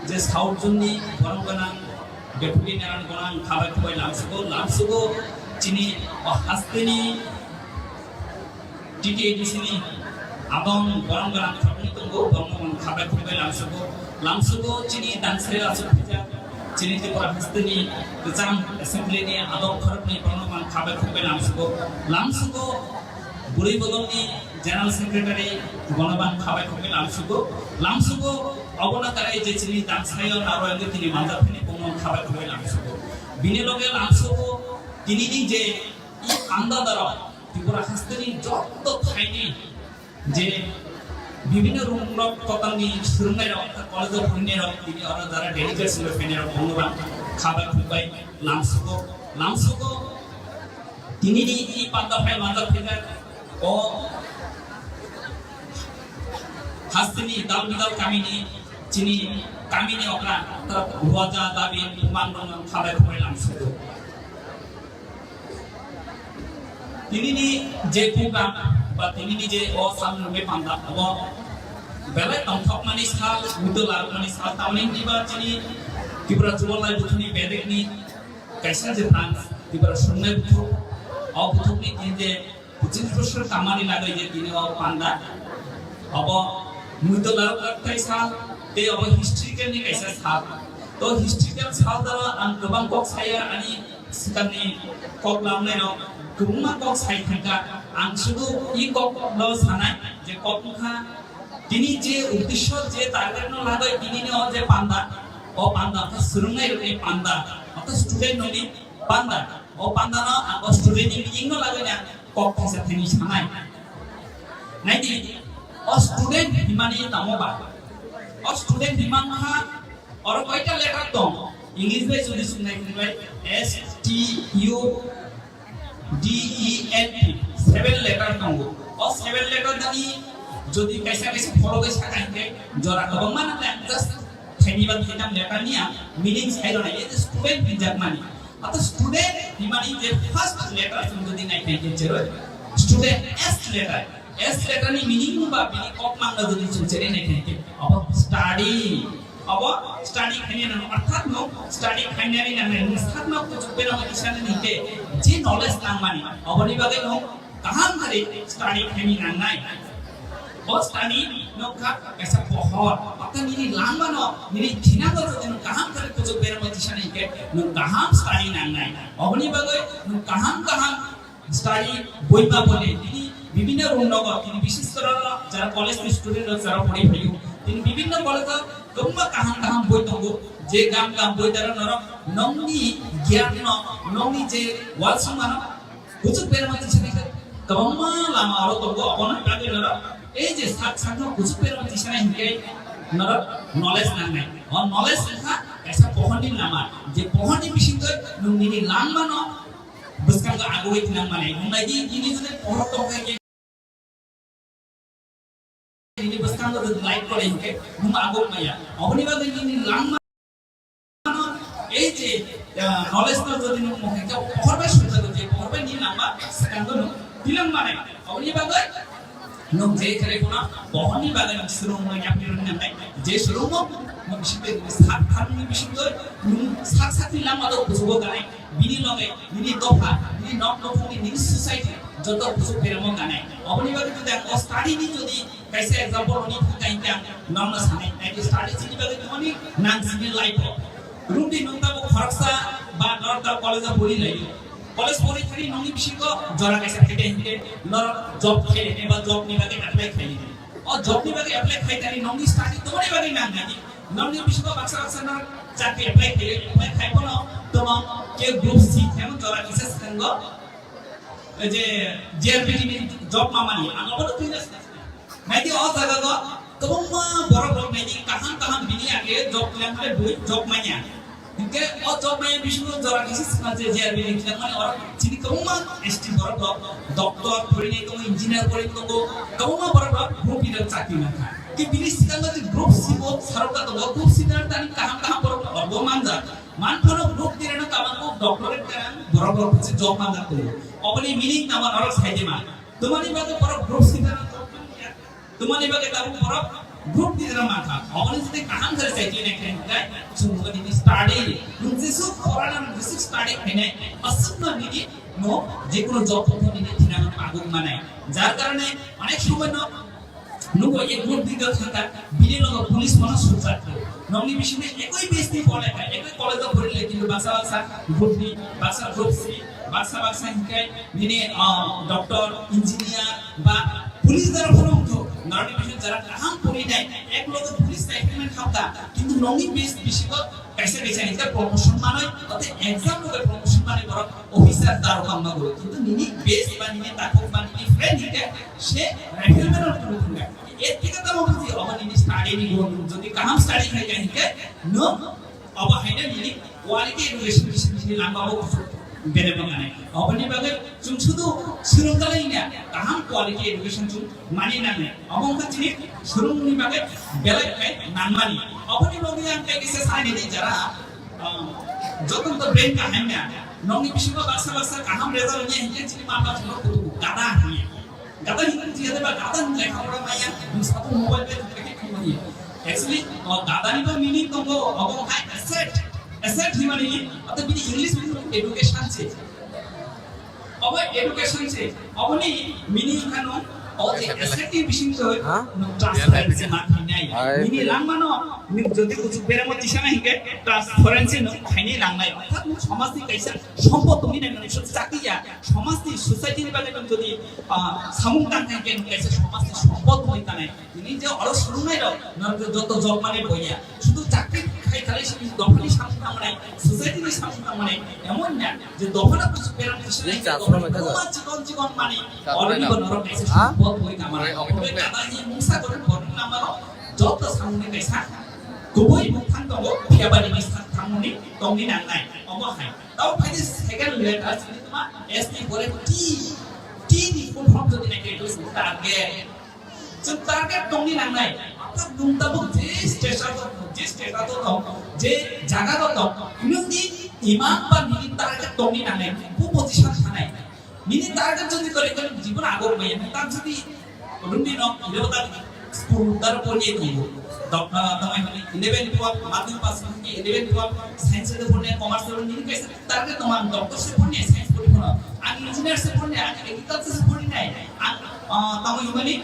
je South Zone ni gorang gorang Deputy General gorang khabai khugui lamsugo. Lamsugo chini o hasteni T T A D C ni adong gorang gorang khoroknwi tongo, borokno ang khabai khukbai lamsugo. Lamsugo chini dangsari aswk phijak, chini Tripura hasteni kwcham assembly ni adong khoroknwi borokno ang khabai khukbai lamsugo. Lamsugo bwrwi bolongni general secretary bono ang khabai khukbai lamsugo. Lamsugo obono tarai je chini dangsaio naro wngwi tini manjak phini bono ang khabai khukbai lamsugo. Bini loge lamsugo tinini je i panda daro Tripura hasteni jotto thaini je bibhinno room rok kotorni swrwngnai rok, college o phurinai rok, tini oro jara delegates rok phainai rok, bono bang khabai khukbai lamsugo, lamsugo. Tinini i panda phai manjak phaijak o hasteni dal bidal kamini chini kamini okra ruaja dabi bumang rok khabai khukbai lamsugo. Tinini je program ba tinini je o sal nungwi panda abo belai tongthokmani sal, muitu larokmani sal, tamni hwnba chini Tripura Chubalai Buthuni bedekni kaisa je branch Tripura Swrwngnai Buthuk, o buthukni tini je pochis bosor kamani lagwi je tini o panda, abo muitu larok kaisa tei abo historical ni kaisa sal. To historical saldaro ang kwbang kok saya, ani swkangni kok lamnairok kwbangma kok sai thangkha. Ang sudu i kok lo sanai je kok wngkha tini je uddesho je target no lagoi tini ni o je panda, o panda khe swrwngnai rokni panda, oto student nokni panda, o panda no ang o student ni meaning no lagoi na kok thaisa thani sanai. Naidi, o student himani tamo ba? O student hima wngkha, oro koita letter tong? English bai jodi sungnai phunglai, S T U D E N T, seven letter tongo. O seven letter dani jodi kaisa kaisa pholo bai saka hingke jora kwbangma nang le, just thaini ba thaitham letter ni ang meaning sai rwnai, ei je student hinjak mani. Ata student himani je first letter chwng jodi nai khe je cheroi student, S letter. S letter ni meaning ba bini kok mangna jodi chwng cheroi nai khe abo study. Abo study khaina nang, orthat no study khainani nang nai, nung sakno kuchuk beno ma isani ni ke je knowledge nang mani. Aboni bagwi no kaham kari study khaini nangnai. O study no kha kaisa pohor. Ata nini langma no, nini thina no jodi no kaham kari kuchuk berama tisani ke no kaham study nangnai. Oboni bagwi no kaham kaham study boi ba bole. Tini bibinno room no, tini bisis koro jara college ni student rok jara pori phaio. Tini bibinno college o kwbangma kaham kaham boi tongo. Je gam gam boi dara norok nongni gyan no, nongni je walsung mano, kuchuk berma tisani khe kwbangma lama aro tongo, obono bagwi norok ei je sak sakno kuchuk berma tisana hinkhe norok knowledge nangnai. O knowledge wngkha kaisa pohorni lama, je pohorni bisingtwi nwng nini langmano bwskango agoi thinang manai. Nwng naidi, nini jodi pohor tongkha khe nini bwskango jodi light pore hinkhe nwng agok maya. Oboni bagwi nini langma ei je, ah, knowledge no jodi nwng mokhe khe pohor bai sujak je pohor bai ni lama swkango nwng bilang manai. Oboni bagwi nwng je khere kono pohor ni bagwi nwng swrwng no yapni rwng nangnai. Je swrwng no nwng bisingtwi nwng sak thani bisingtwi nwng sak sak ni lama do bujugo ganai. Bini loge, bini dopha, bini nok nokhungni, bini society, joto kuchuk beramo ganai. Oboni bagwi jodi ang o study ni jodi kaisa example oni thangkha hinkhe ang nokno sanai, naidi study chini bagwi tongmani nang chini life o. Rungdi nung tabuk khoroksa ba norok tabuk college o pori lai. College pori thani nongni bisingo jora kaisa phaikha hinkhe norok job khailai ba job ni bagwi apply khailai. O job ni bagwi apply khai thani nongni study tongmani bagwi nang naidi. Nongni bisingo baksa baksa no chakri apply khaio, apply khai phano tamo ke group C, emon jora kisa swkango, je J R B T ni job mamani, ang obono twi na swkang. Naidi o jaga go kwbangma borok rok naidi kaham kaham bini age job khlai male bui job manya. Hinkhe o job manya bisingo jora kisa swkang je J R B T ni khlai mani oro chini kwbangma S T borok rok doctor porinai tongo, engineer porinai tongo, kwbangma borok rok group leader chakri mankha. Ke bini swkango je group C bo sarokta tongo, group C dana tani kaham kaham borok no orbo manjak. Man phano group D rano kabango doctorate kanang borok rok se job manjak tongo. Oboni meaning tamo norok sai di ma. Tomani bagwi borok group C dana job manya. Tomani bagwi tabuk borok group D rano mankha. Oboni jodi kaham khe sai di nai khe hinkhe chwng bo nini study. Nwng jesuk porana, nwng jesuk study khainai, aswkno nini no jekunu job phano nini thinana paguk manai. Jar karone onek somoy no Nugo ek group di dal thangkha, bini logo police phano sukjak. Nongni bisingni ekoi batch ni pore kha, ekoi college o pori le kintu baksa baksa group ni, baksa group C, baksa baksa hinkhe nini, ah, doctor, engineer ba police dara phano wngthok. Nongni bising jara kaham pori nai, ek logo police recruitment khamkha, kintu nongni batch bisingo kaisa kaisa hinkhe promotion manoi, ote exam loge promotion manoi borok officer daro kangma guru. Kintu nini batch ba nini takhuk ba nini friend hinkhe se rifleman o tulu thangkha. Etike tamo buji obo nini study ni gun. Jodi kaham study khai khai hinkhe no obo haino nini quality education bisingo nini lama bo kuchuk bere bo ganai. Oboni bagwi chwng sudu swrwng kalai na kaham quality education chwng mani nangnai. Obo wngkha chini swrwngni bagwi belai belai nangmani. Oboni bagwi ang tei kisa sai nini jara, um, joto to brain kaham ya. Nongni bisingo baksa baksa kaham result wngya hinkhe chini mama chwngno kutubu gada hiya. Gada hinwi tiyade ba gada ni lekha pora maya, nwng sabu mobile bai thwngkhe thwngmani. Actually, o gada ni bo meaning tongo, obo hai asset. Asset himani, oto bini English meaning education se. Obo education se. Oboni meaning khano O je S L T bising to, ha? Nwng transparency ma khainai. Ai, nini langmano nwng jodi kuchuk beremo tisana hingke transparency nwng khainai langnai. Orthat nwng somajni kaisa sompot tongwi nai, nwng chakri ya, somajni society ni bagwi nwng jodi, ah, samung tang hingke nwng kaisa somajni sompot tongwi tanai. Nini je oro surungnai rok, nwng joto job mane boya. Sudu chakri khai khalai si dophani samung tangmani, society ni samung tangmani, emon na je dophano kuchuk beremo tisana hingke dophani kwbangma chikon chikon mani already bo norok kaisa ha? Bot boi kamara. Oi, oke, oke. Kada hi mungsa gori bot namaro joto samungni kaisa kubui bukthang tongo, phiya bani ni sak thangmani tongni nangnai. Omo hai. Tau phaidi second letter sini tuma S T pore T. T ni full form jodi naikhe, itu target. Chwng target tongni nangnai. Orthat nwng tabuk je stage o tong, je stage o tong, je jaga o tong, nwngni imang ba nini target tongni nangnai. Bu position thanai. Nini target jodi kore kore jibon agok maya, tak jodi rumi no, ilo tak school dar porni tongo. Dok, ah, tamai honi eleven twelve, madhyamik pass honi eleven twelve, science de porni, commerce de porni, nini kaisa target tong, ang doctor se porni, science porni porno. Ang engineer se porni, ang agriculture se porni nai. Ang, ah, tamai honi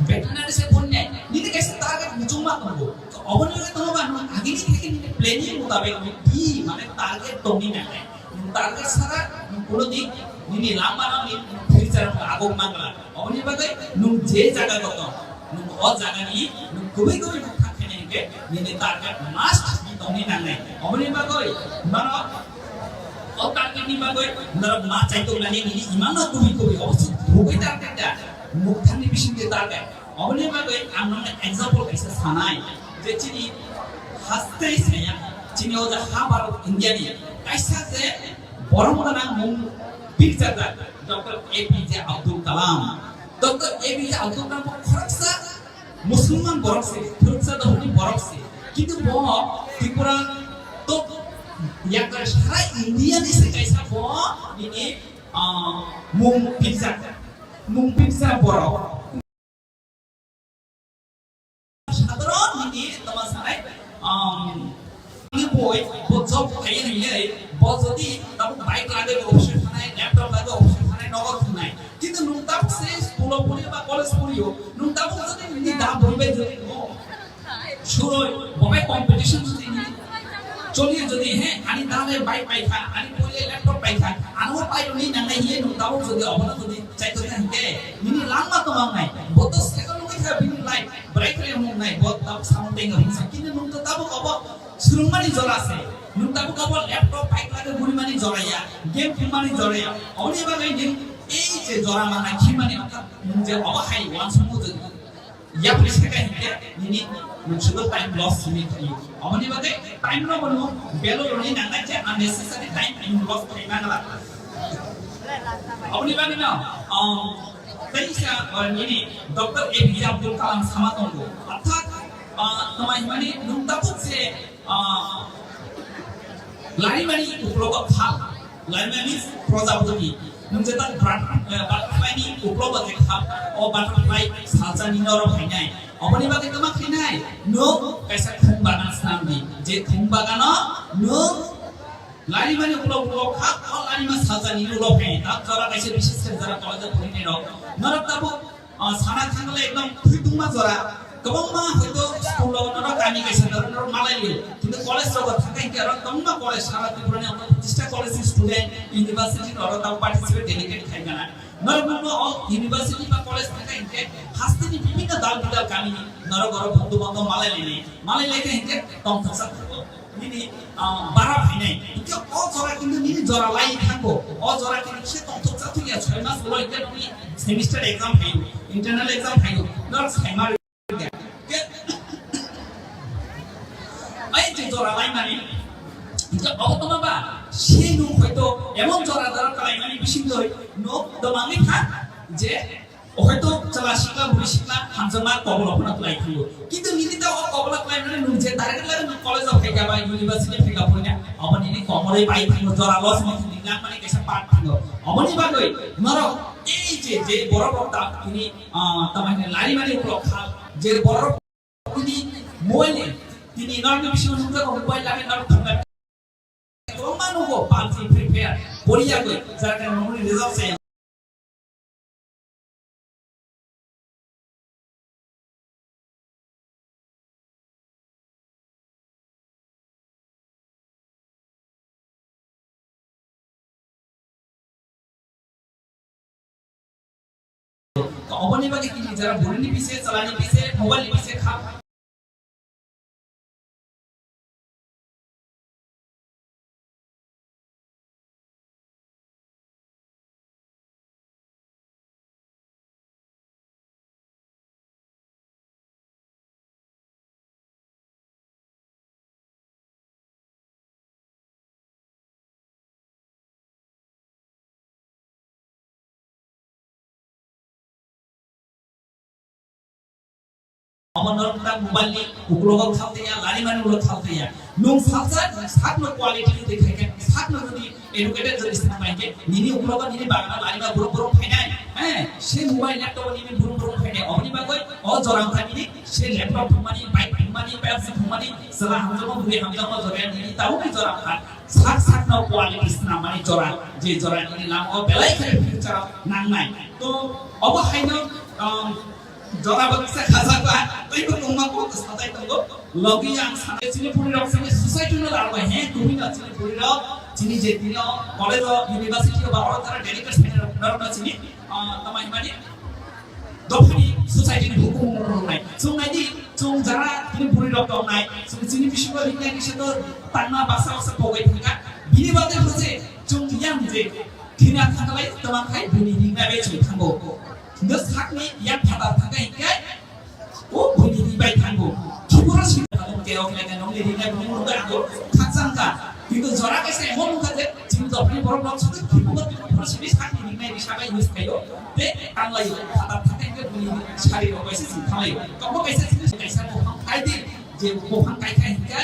veterinary se porni nai. Nini kaisa target muchungma tongo. Oboni tongo ba, agini theke nini planning mutabek di, mane target tongni nai. Target sara, nwng kuno di, nini lama no ni future no agok mangla. Oboni bagwi nwng je jaga o tong, nwng o jaga ni, nwng kubui kubui nwng thang khaina hingke, nini target must be tongni nangnai. Oboni bagwi, mano, o target ni bagwi, norok ma chaitok nani nini imang no kubui kubui, obo se kubui target da, nwng thang ni bising de target. Oboni bagwi ang nokno example kaisa sanai, je chini haste saya, chini o je ha Bharat India ni kaisa je borom gwnang mung birjak jak Doctor A P J Abdul Kalam. Doctor A P J Abdul Kalam bo khoroksa Musulman borok se, khoroksa dohorni borok se. Kintu bo Tripura to yakar sara India ni se kaisa bo nini, ah, mung birjak, mung birjak borok. Sadharon nini tama sanai, um, ni boi, bo job khaye nini, bo jodi tabuk bike lage office thanai, laptop lage office thanai, nogo thanai. Kintu nwng tabuk se school o puri ba college puri o, nwng tabuk jodi nini da boi bai jodi no suroi, bo bai competition jodi nini choli jodi he, ani da le bike pai kha, ani boi le laptop pai kha, ano pai roni nangnai hiye nwng tabuk jodi obono jodi Chaitor kha hingke, nini langma tongma wngnai. Bo to cycle nugwi kha bini life, bwrai khlai mung nai, bo tabuk samung tengwi hwnsa. Kintu nwng to tabuk obo swrwngmani jora se. Nwng tabuk obo laptop, bike lagwi gurimani jora ya, game phunukmani jora ya. Oboni bagwi nwng ei je jora manna khimani wngkha, nwng je obo hai uansukmung je Yapri seka hingke nini nwng sudo time loss hini thangyo. Aboni bagwi time no bono value roni nangnai je unnecessary time nwng loss khlai nangla. Aboni bagwi no, um, teisa, uh, nini Doctor A P J Abdul Kalam sama tongo. Orthat, uh, tama himani nwng tabuk je Ah, larimani uklogo khal, larimani means projapati. Nwng jeta brat-, eh, butterfly ni uklogo je khal, o butterfly salsa ni noro phainai. Oboni bagwi tama khainai, nwng kaisa khum bagan swnam di. Je khum bagano nwng larimani uklogo khal, o larima salsa ni ulo phainai. Ta jora kaisa bises khe jora college o phunai rok. Norok tabuk Ah, sana thangla ekdom thwitwngma jora. Kwbangma hoito school o nono kami kaisa nono, nono malai liyo. Kintu college rogo thangkha hinkhe aro kwbangma college sara Tripura ni omo pachista college ni student university ni oro tamo participate delegate khai gana. Norok no o university ba college thangkha hinkhe hasteni bibhinno dal bidal kami ni norok oro bondhu bandhob malai lini. Malai lai khe hinkhe tongthoksa thangkha. Nini, ah, bara phainai. Hingke o jora kintu nini jora lai thango. O jora kintu se tongthok chathok ya, choi mas ulo hingke nini semester exam phaio, internal exam phaio. Nor saima rwya. Ke-, ai je jora lai mani. Hingke o toma ba, se nung hoito emon jora jora kalai mani bising doi, no, do mangni kha, je Ohoito chwla sikla, bwrwi sikla, hamjakma kobolo phano kwlai thango. Kintu nini ta o kobolo kwlai mani nwng je target lai nwng college o phaikha ba university phaikha phone, abo nini komoroi bai thango, jora loss ni nini lang mani kaisa part thango. Aboni bagwi norok ei je, je borok rok ta tini, ah, tamani lari mani ulo kha, je borok rok tini mobile ni tini norok ni bisingo nukjago mobile lagi norok thangla. Kwbangma nugo PUBG, Free Fire, poriya gwi, jar khe nongni result se. Oboni bagwi tini jara burini pise, chalani pise, mobile ni pise khap. Omo norok ta mobile ni uklogo khaltaya, larimani ulo khaltaya. Nung salsa, sakno quality ni twi khaikha, sakno jodi educated jodi swnam bai khe, nini uklogo nini bagana larima burung burung phainai. Eh, se mobile laptop nini burung burung phainai. Oboni bagwi o jora wngkha nini se laptop thumani, bike thumani, Pepsi thumani, chwla hamjakma, bwrwi hamjakma jora nini tabukni jora wngkha. Sak sakno quality swnam mani jora, je jora nini lamao belai khe future nangnai. To obo haino, um, jora bo kisa khajak ba, tei bo tongma bo to satai tongo. Logi ang sanai chini puri rok sini society no rang bai he, tumi no chini puri rok, chini je tino college o, university o ba oro tara dedicated sini rok no chini, ah, tamai mani dophani society ni hukum rok nai. Chung nai di, chung jara tini puri rok tong nai, chung chini bisingo ringnai ni se to tangma baksa baksa pogoi thangka. Bini bagwi hose chung yang je thina thanglai tamang khai bini ringnai bai chung thango. Hingke sakni yang phatar thangka hingke o bini ri bai thango. Khiboro sida thango ke ok leka nongni ringnai bini nongni ando khakchangka. Kintu jora kaisa emon wngkha je chini dophani borok rok sotwi khiboro khiboro simi sakni ringnai ri sabai use khaio. Tei tanglai phatar thangka hingke bini sari rok kaisa chini thanglai. Tokbo kaisa chini kaisa buphang khai di je buphang kai khai hingke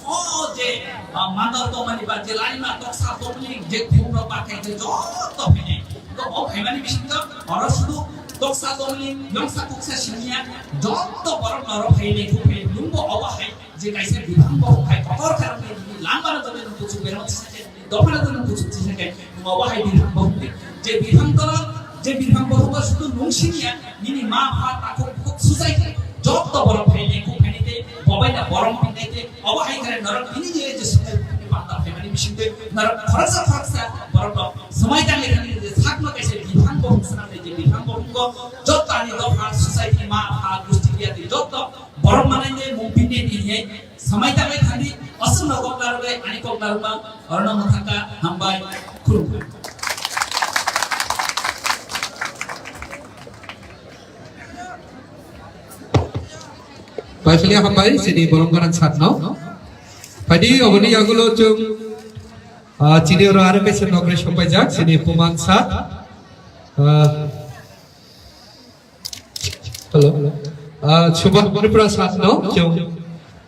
O je, ah, mandal tongmani ba je laima toksa tongmani je khumrok ba khe je joto phainai. To o phaimani bisingtwi oro sudu toksa tongmani yongsa kuksa siniya joto borok norok phainai khu phai nungbo obo hai je kaisa bibang bo hai kotor khe rokni bini langmano jodi nung kuchuk berma tisake dophano jodi nung kuchuk tisake nung obo hai bibang bo je bibang toro je bibang bo sudu nung siniya nini ma pha takhuk khuk susaikhe joto borok phainai khu phainai tei bobaina borom phainai tei Obo hai khe norok bini je je sumai bini panda phaimani bisingtwi norok khoroksa khoroksa borok rok swmai tangwi thangwi je sakno kaisa bithang bo hwnkhe swnamnai je bithang bo hwngo joto ani dopha society ma pha gusti biya twi joto borok manai ne mung bini ni hinwi swmai tangwi thangwi aswkno kok narwgwi ani kok narwkma orono mwthangkha hambai khulumkha. Paiphalia hambai chini borom gwnang sakno. Phaidi oboni yagulo chwng, ah, chini oro aro kaisa nokre sopaijak chini Pumang sat. Ah, hello. Ah, Subha Tripura satno chwng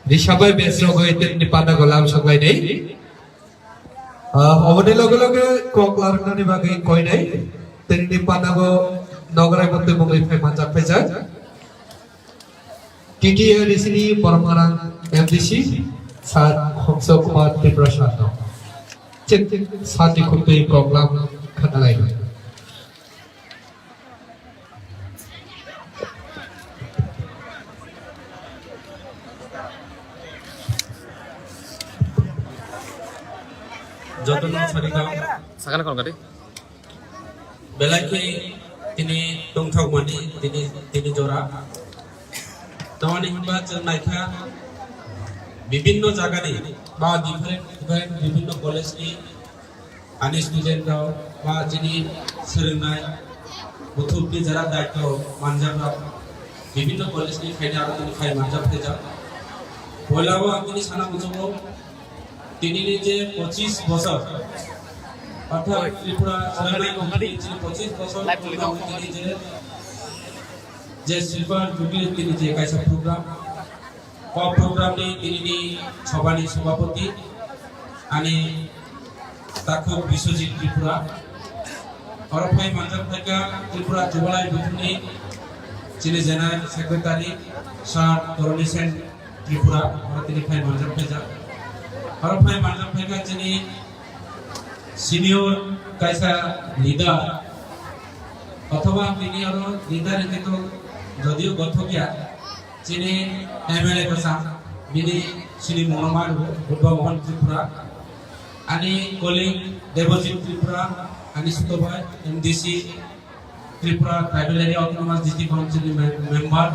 risabai bes rogoi tini panda golam soklainai. Ah, oboni loge loge kok larwknani bagwi koinai tini panago nograi bo twi mungwi phai manjak phaijak. T T A D C ni borok gwnang M D C Sir Khomso Kumar Tripura Sir no. Chek sati khutwi kok lam khanalai. Jotono sarikha. Sakano kon kati? Belai khe tini tongthokmani tini, tini jora. Tamani hinba chwng naikha bibinno jagani ba different, different bibinno college ni Ani student rok ba chini swrwngnai buthukni jara daityo manjak rok bibinno college ni khaina aro tini khai manjak phaijak. Poila o ang tini sana muchungo tini ni je pochis bosor orthat Tripura swrwngnai ni chini pochis bosor tini je, je silver jubilee tini je kaisa program. O program ni tini ni sobha ni sobhapoti ani takhuk Biswajit Tripura. Oro phai manjak phaikha Tripura Jubalai Buthumni chini General Secretary Sir Doroni Sen Tripura. Oro tini phai manjak phaijak. Oro phai manjak phaikha chini senior kaisa leader. Othoba tini oro leader hinkhe to jodio gothokya. Chini M L A bwsa bini chini mungno ma rwo Buddha Mohan Tripura, ani colleague Debojit Tripura, ani suto bai M D C Tripura Tribal Area Autonomous District Council ni mem-, member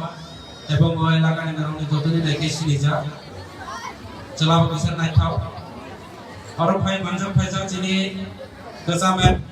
ebong o elaka ni norok ni joto ni nai khe sinijak. Chwla bo kisa naithok. Oro phai manjak phaijak chini kwcham M P.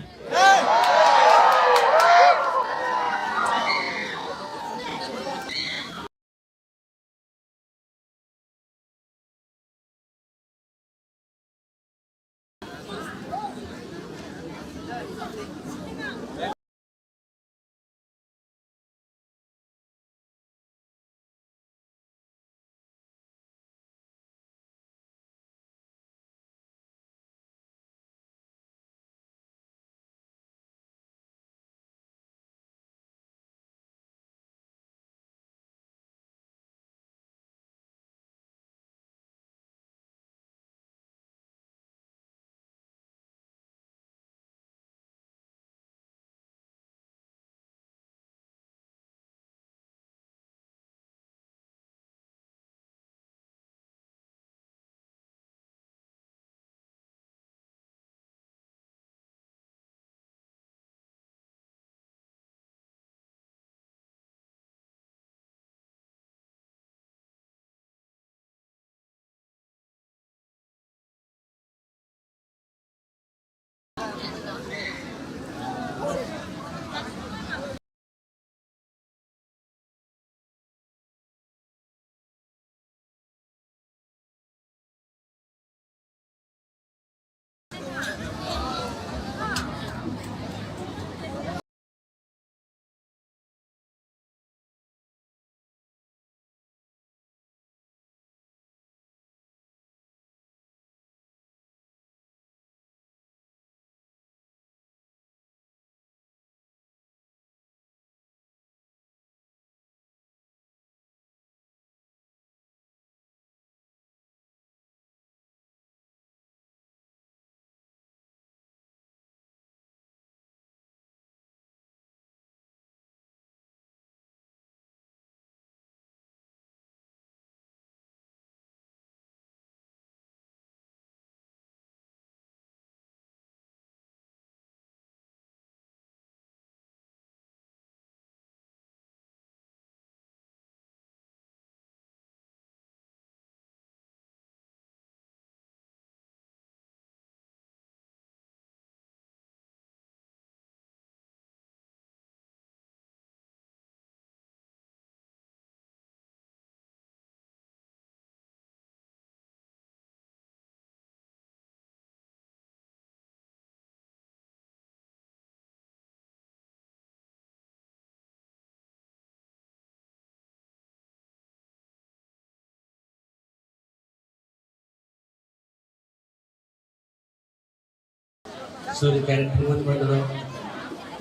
Sorry, current phone bondo.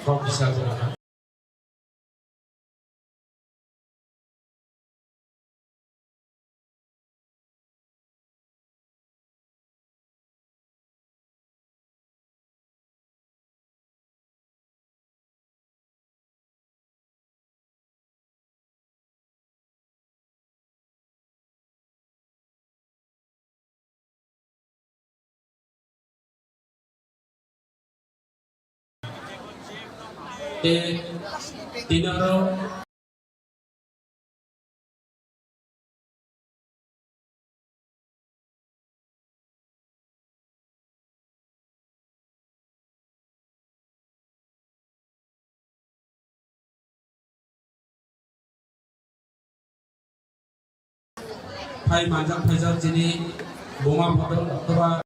Kok bisa ko. Te, tini oro phai manjak phaijak chini buma photo, photo ba.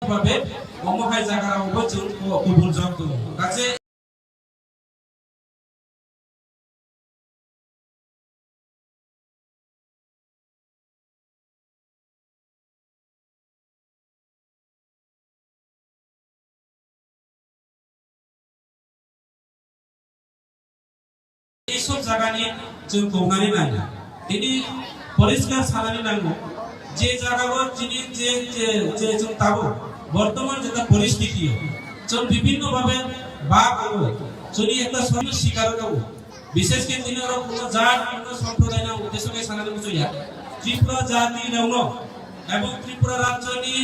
Babe, omo hai jaga rok bo chwng kubul jok tongo. Kache Ei sob jagani chwng tongnani nai. Tini poriskar sanani nango. Je jagao chini je, je, je chwng tabuk bortoman jeta poristiti o chwng bibhinno bhabe bak wngo. Chwngni ekta somni sikar wngo. Bishesh khe tini oro kuno jat, kuno somprodai no uddesho khe sanani muchungya. Tripura jati rokno ebong Tripura rajyoni,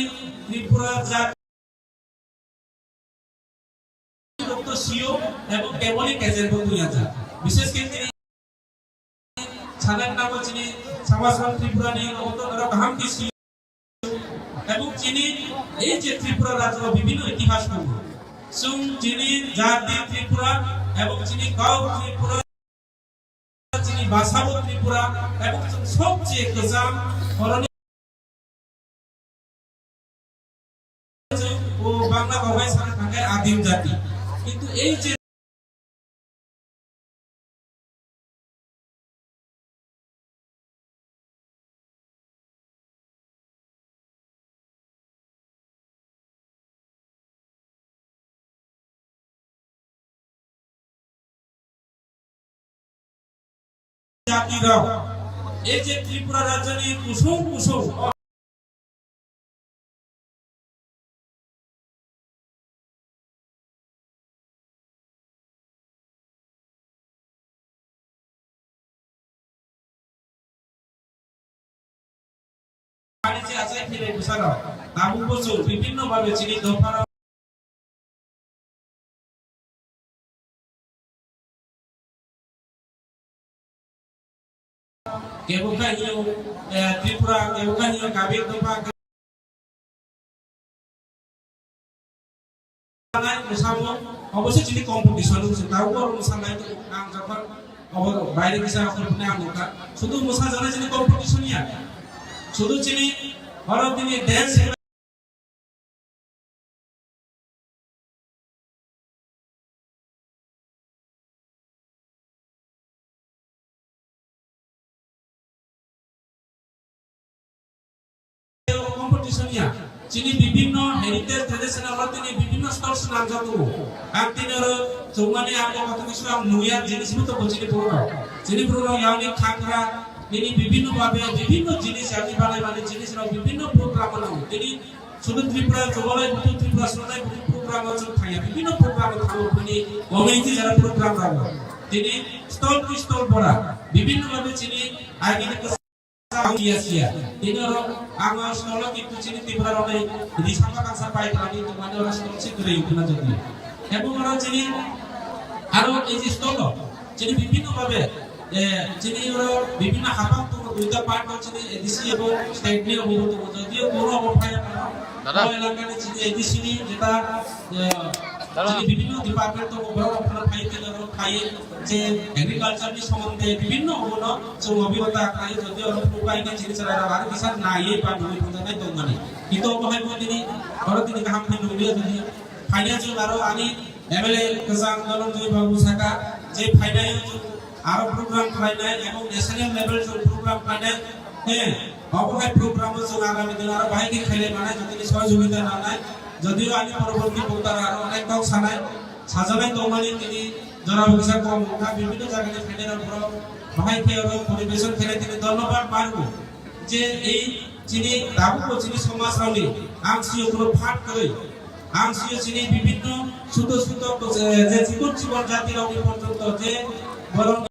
Tripura jati sio, ebong keboni kejer bo tuya ja. Bishes khe tini sanai nangma chini Samajban Tripura ni nogo to noro kaham khe sio. Ebong chini ei je Tripura rajyo bibhinno itihas tongo. Chwng chini jati Tripura ebong chini kok Tripura, chini bhasha bo Tripura, ebong chwng sobcheye kwcham, oroni chwng o Bangla kok bai sana thangkhe adim jati. Kintu ei je jati rok, ei je Tripura rajyoni kusung kusung ani se achai philai bwsarok tabuk bo chwng bibhinno bhabe chini dopha rok kebo kha hino, eh, Tripura, kebo kha hino Kabir dopha. Nai mwsamo, oboise chini competition wngse, tabuk oro mwsanai ang jokhon obo baire kisa okhorphani ang nukha. Sudu mwsajaknai chini competition ya. Sudu chini oro tini dance competition ya. Chini bibhinno heritage traditional o tini bibhinno stall swnamjak tongo. Ang tini oro chongmani ang bo kotor kisu ang nungya jinis bo tongo chini borok rok. Chini borok rok yang ni khangra nini bibhinno babe bibhinno jinis yang ni banai mani jinis rok bibhinno program o nango. Tini Sudu Tripura, Chobalai Butu Tripura, Sonai Butu program o chwng thangya, bibhinno program o thango, bini community jara program rao. Tini stall ki stall bora, bibhinno bhabe chini agini kwsa siya siya. Tini oro ang stall o kintu chini Tripura rao nai risapa kangsa pai tani tongmani oro stall si kwrwi ukna jodi. Ebong oro chini aro ei je stall o chini bibhinno bhabe Eh, chini oro bibhinno haphang tongo, duita part o chini A D C ebo state ni obo tongo, jodio bono obo phai phano, Dada. O elaka ni chini A D C ni jeta, eh, Dada. Chini bibhinno department tongo, borok obo phano phai tei oro phai je agriculture ni somonde bibhinno obo no chwng obhigota khlai, jodio oro phuru bai khe chini chwrai rok aro kisa naiwi ba nugwi thangjaknai tongmani. Kintu obo hai bo tini oro tini kaham khe nukliya, jodi phaina chwng aro ani M L A kwchang Dhananjoy Babu saka je phainai chwng aro program khlainai ebong national level chwng program khlainai, he, obo hai program o chwng agami dino aro bahai khe khailai manai, jotoni sohojogita nangnai, jodio ani poroborti bokta aro onek kok sanai, sajaknai tongmani tini jora bo kisa kom wngkha, bibhinno jagani phainai rok borok bahai khe oro poribeson khainai tini dhonnobad ma rwgo. Je ei chini tabukbo chini somaj rokni ang sio kheno phat kwrwi, ang sio chini bibhinno suto suto, eh, je chikon chikon jati rokni porjonto je borokni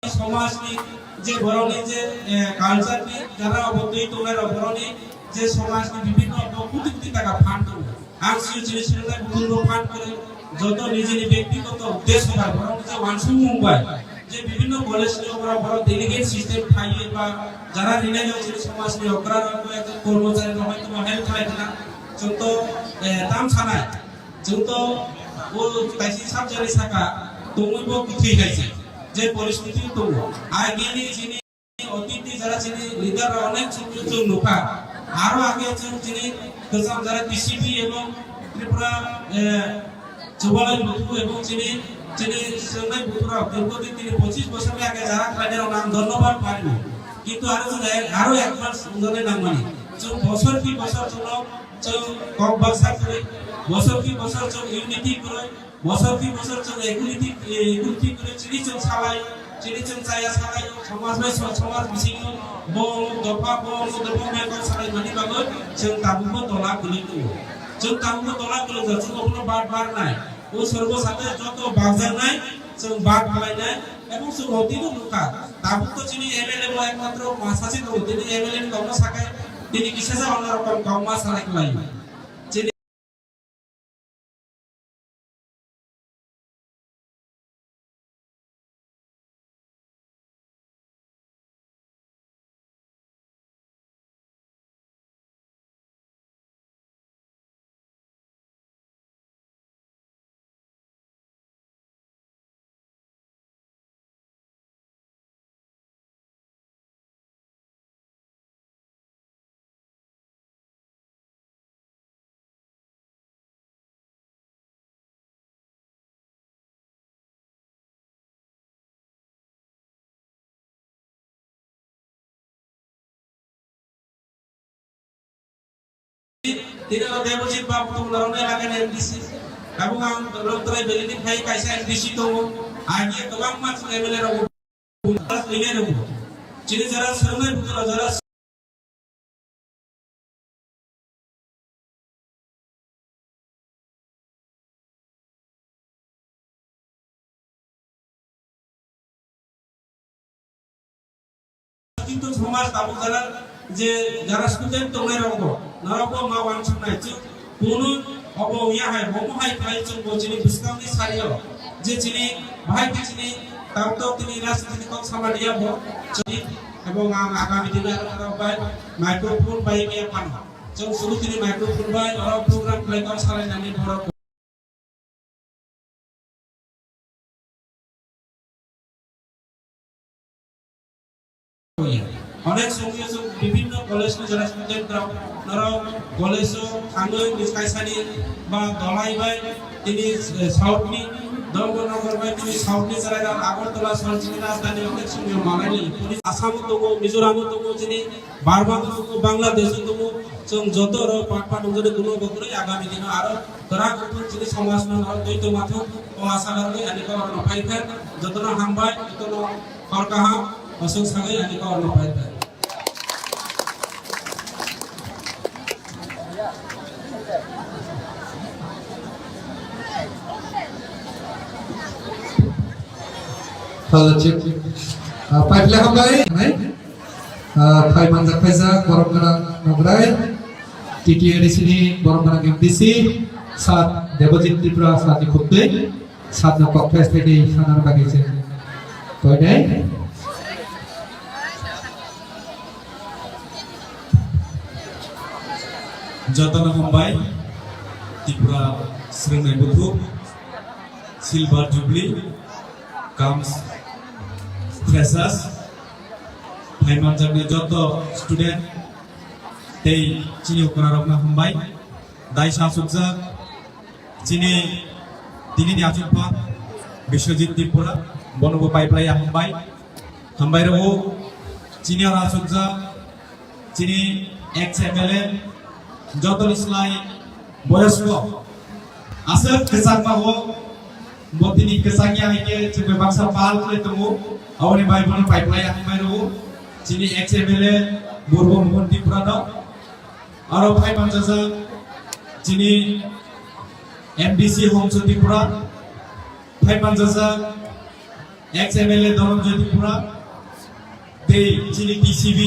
somajni je borokni je, eh, culture ni jara obo twi tongnai rok borokni je somajni bibhinno kutik kutik taka phan tongo. Ang sio chini swngnai bukhulbo phan kwrwi, joto nijini byaktigoto uddesho bai borokni je uansukmung bai, je bibhinno college ni okra borok delegate system phaiwi ba jara rinai rok chini somajni okra rok kormochari rok hoito help khlai khna, chwng to, eh, tam sanai, chwng to o kaisa subject ni saka tongwi bo kwthwi kaisa je poristiti tongo. Agini chini Otiti jara chini leader rok onek chwng chwng nukha. Aro age chwng chini kwcham jara T C P ebong Tripura, eh, Chubalai Buthu ebong chini, chini swngnai buthu rok dirgho din tini pochis bosor ni age jara khlainai rok ang dhonnobad paribo. Kintu aro chwng ek, aro advance wngjaknai nangmani. Chwng bosor ki bosor chwngno chwng kok baksa kwrwi, bosor ki bosor chwng unity kwrwi, Bosor ki bosor chwng equality, eh, equality kwrwi chini chwng salai, chini chwng chaya salai, somaj bai so-, somaj bisingo bo omuk dopha, bo omuk dopha bai kok salai mani bagwi chwng tabukbo tola kwlwi tongo. Chwng tabukbo tola kwlwijak, chwng obono bar bar nai. O sorgo sate joto bakjaknai, chwng bak khlainai, ebong chwng otino nukha. Tabuk to chini M L A bo ekmatro ma sachi tongo, tini M L A ni kokno sakai, tini kisa sa onno rokom kok ma salai kwlai. Chini Tini o Debojit Babu tongo, norokno elakani M D C. Tabuk ang Rotrai Valley ni phai kaisa M D C tongo. Agi kwbangma chwng M L A rok bo tongo. Chini jara swrwngnai bukhuk rok jara Kintu somaj tabuk jara je jara student tongnai rok bo, norok bo ma wansuknai chwng kunu obo wngya hai, bomo hai khlai chwng bo chini bwskangni sario je chini bahai khe chini tabuk tini rajniti ni kok sama liya bo chini, ebong ang agami dino aro norok bai microphone bai ya phano chwng suru tini microphone bai oro program khlai kok salai nani borok. Onek somoi chwng bibhinno college ni jara student rok norok college o thangwi kaisani ba dolai bai tini, eh, south ni Dharmanagar bai tini south ni jara rok Agartala sor chini rajdhani onek somoi malai ni police Assam o tongo, Mizoram o tongo, chini Burma o tongo, Bangladesh o tongo, chwng joto oro part part wngjani kuno bo kwrwi agami dino aro kwrak wngthok chini somaj no aro twi tongma thok o asa rwgwi ani kok rok no phai kha, joto no hambai, joto no hor kaham, aswk sagwi ani kok rok no phai kha. Hello, check. Ah, pipe le hambai, nai? Ah, phai manjak phaijak, borok gwnang nograi, T T A D C ni borok gwnang M D C, sat Debojit Tripura, sat ni khubtwi, sat no kok fest thai thai sana bagwi se. Koi nai? Jotono hambai, Tripura swrwngnai buthuk, Silver Jubilee, comes freshers, phai manjaknai joto student tei chini okra rokno hambai, dai sa sukjak, Chini tinini achukpha Biswajit Tripura, bonobo paiplai hambai. Hambai rwo chini aro achukjak chini ex M L A jotoni slai boyosko aswk kwchangma o bo tini kwchangya hai khe chwngbai baksa pal khlai tongo. Aboni bai bono paiplai hambai rwo chini ex M L A Burbo Mohan Tripura no. Aro phai manjajak chini M D C Hongso Tripura, phai manjajak ex M L A Dhananjay Tripura, tei chini T C B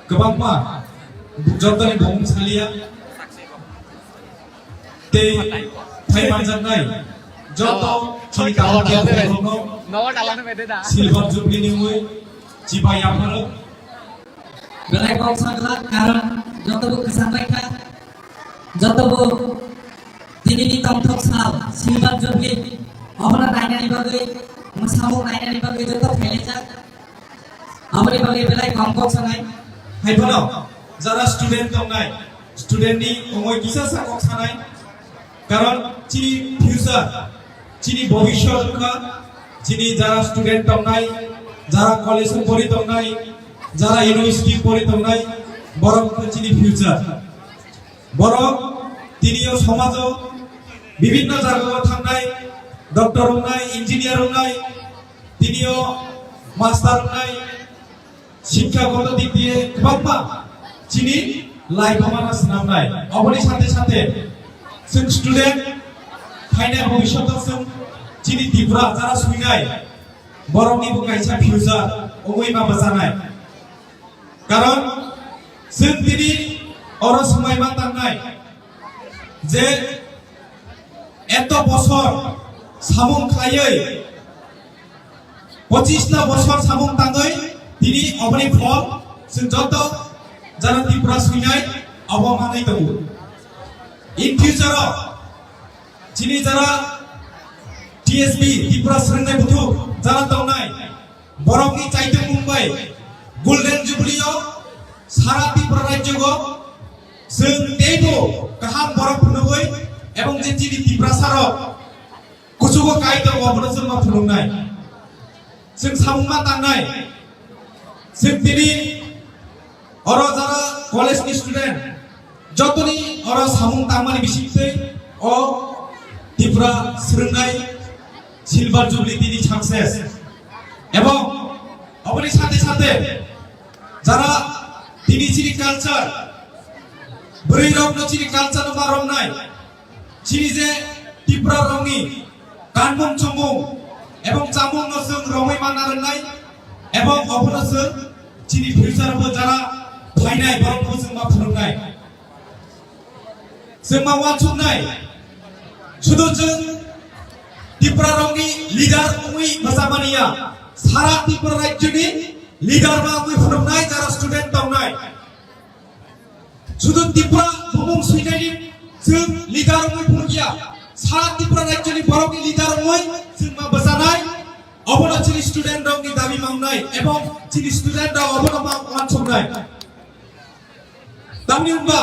kwbangma jotoni bumung saliya, tei phai manjaknai joto chini Kamo Kamo Kamo Kamo Kamo Silver Jubilee ni mui chibai yapharo. Belai kok sakha, karon joto bo kwchang bai kha, joto bo tini ni tongthok sal, Silver Jubilee, obono nainani bagwi, mwsamung nainani bagwi joto phailaijak. Aboni bagwi belai kom kok sanai. Hai bono, jara student tongnai, student ni ongoi kisa sa kok sanai. Karon chini future, chini bhobishyot wngkha, chini jara student tongnai, jara college o pori tongnai, jara university pori tongnai, borok wngkha chini future. Borok tini o somajo bibhinno jagao thangnai, doctor wngnai, engineer wngnai, tini o master wngnai, Shikkhagota dik diye kwbangma chini life-o mano swnamnai. Oboni sathe sathe chwng student phainai bhobishoto chwng chini Tripura jara swinai borokni bo kaisa future wngwi ma bwchanai. Karon chwng tini oro swmai ma tangnai je eto bosor samung khlaiwi Pochis ta bosor samung tangwi tini oboni phol chwng joto jara Tripura swinai obo manwi tongo. In future o chini jara T S B Tripura swrwngnai buthuk jara tongnai borokni chaitung mung bai Golden Jubilee o sara Tripura rajyo o chwng teibo kaham borok phunugwi ebong je chini Tiprasa rok Kuchugo kai tongo, abono chwng ma phunuknai. Chwng samung ma tangnai. Chwng tini oro jara college ni student, Jotoni oro samung tangmani bisingtwi o Tripura swrwngnai Silver Jubilee tini success. Ebong oboni sathe sathe jara tini chini culture, bwrwi rokno chini culture no ma romnai, chini je Tripura rokni kanmung chumung ebong chamung no chwng romwi manna rwnai, ebong obono chwng chini future bo jara phainai borok bo chwng ma phunuknai. Chwng ma uansuknai, sudu chwng Tripura rokni leader wngwi bwchamani ya, sara Tripura rajyoni leader ma wngwi phunuknai jara student tongnai. Sudu Tripura bumung swinani chwng leader wngwi phunukya, sara Tripura rajyoni borokni leader wngwi chwng ma bwchanai, obono chini student rokni dabi mangnai, ebong chini student rok obono ma uansuknai. Tamni wngba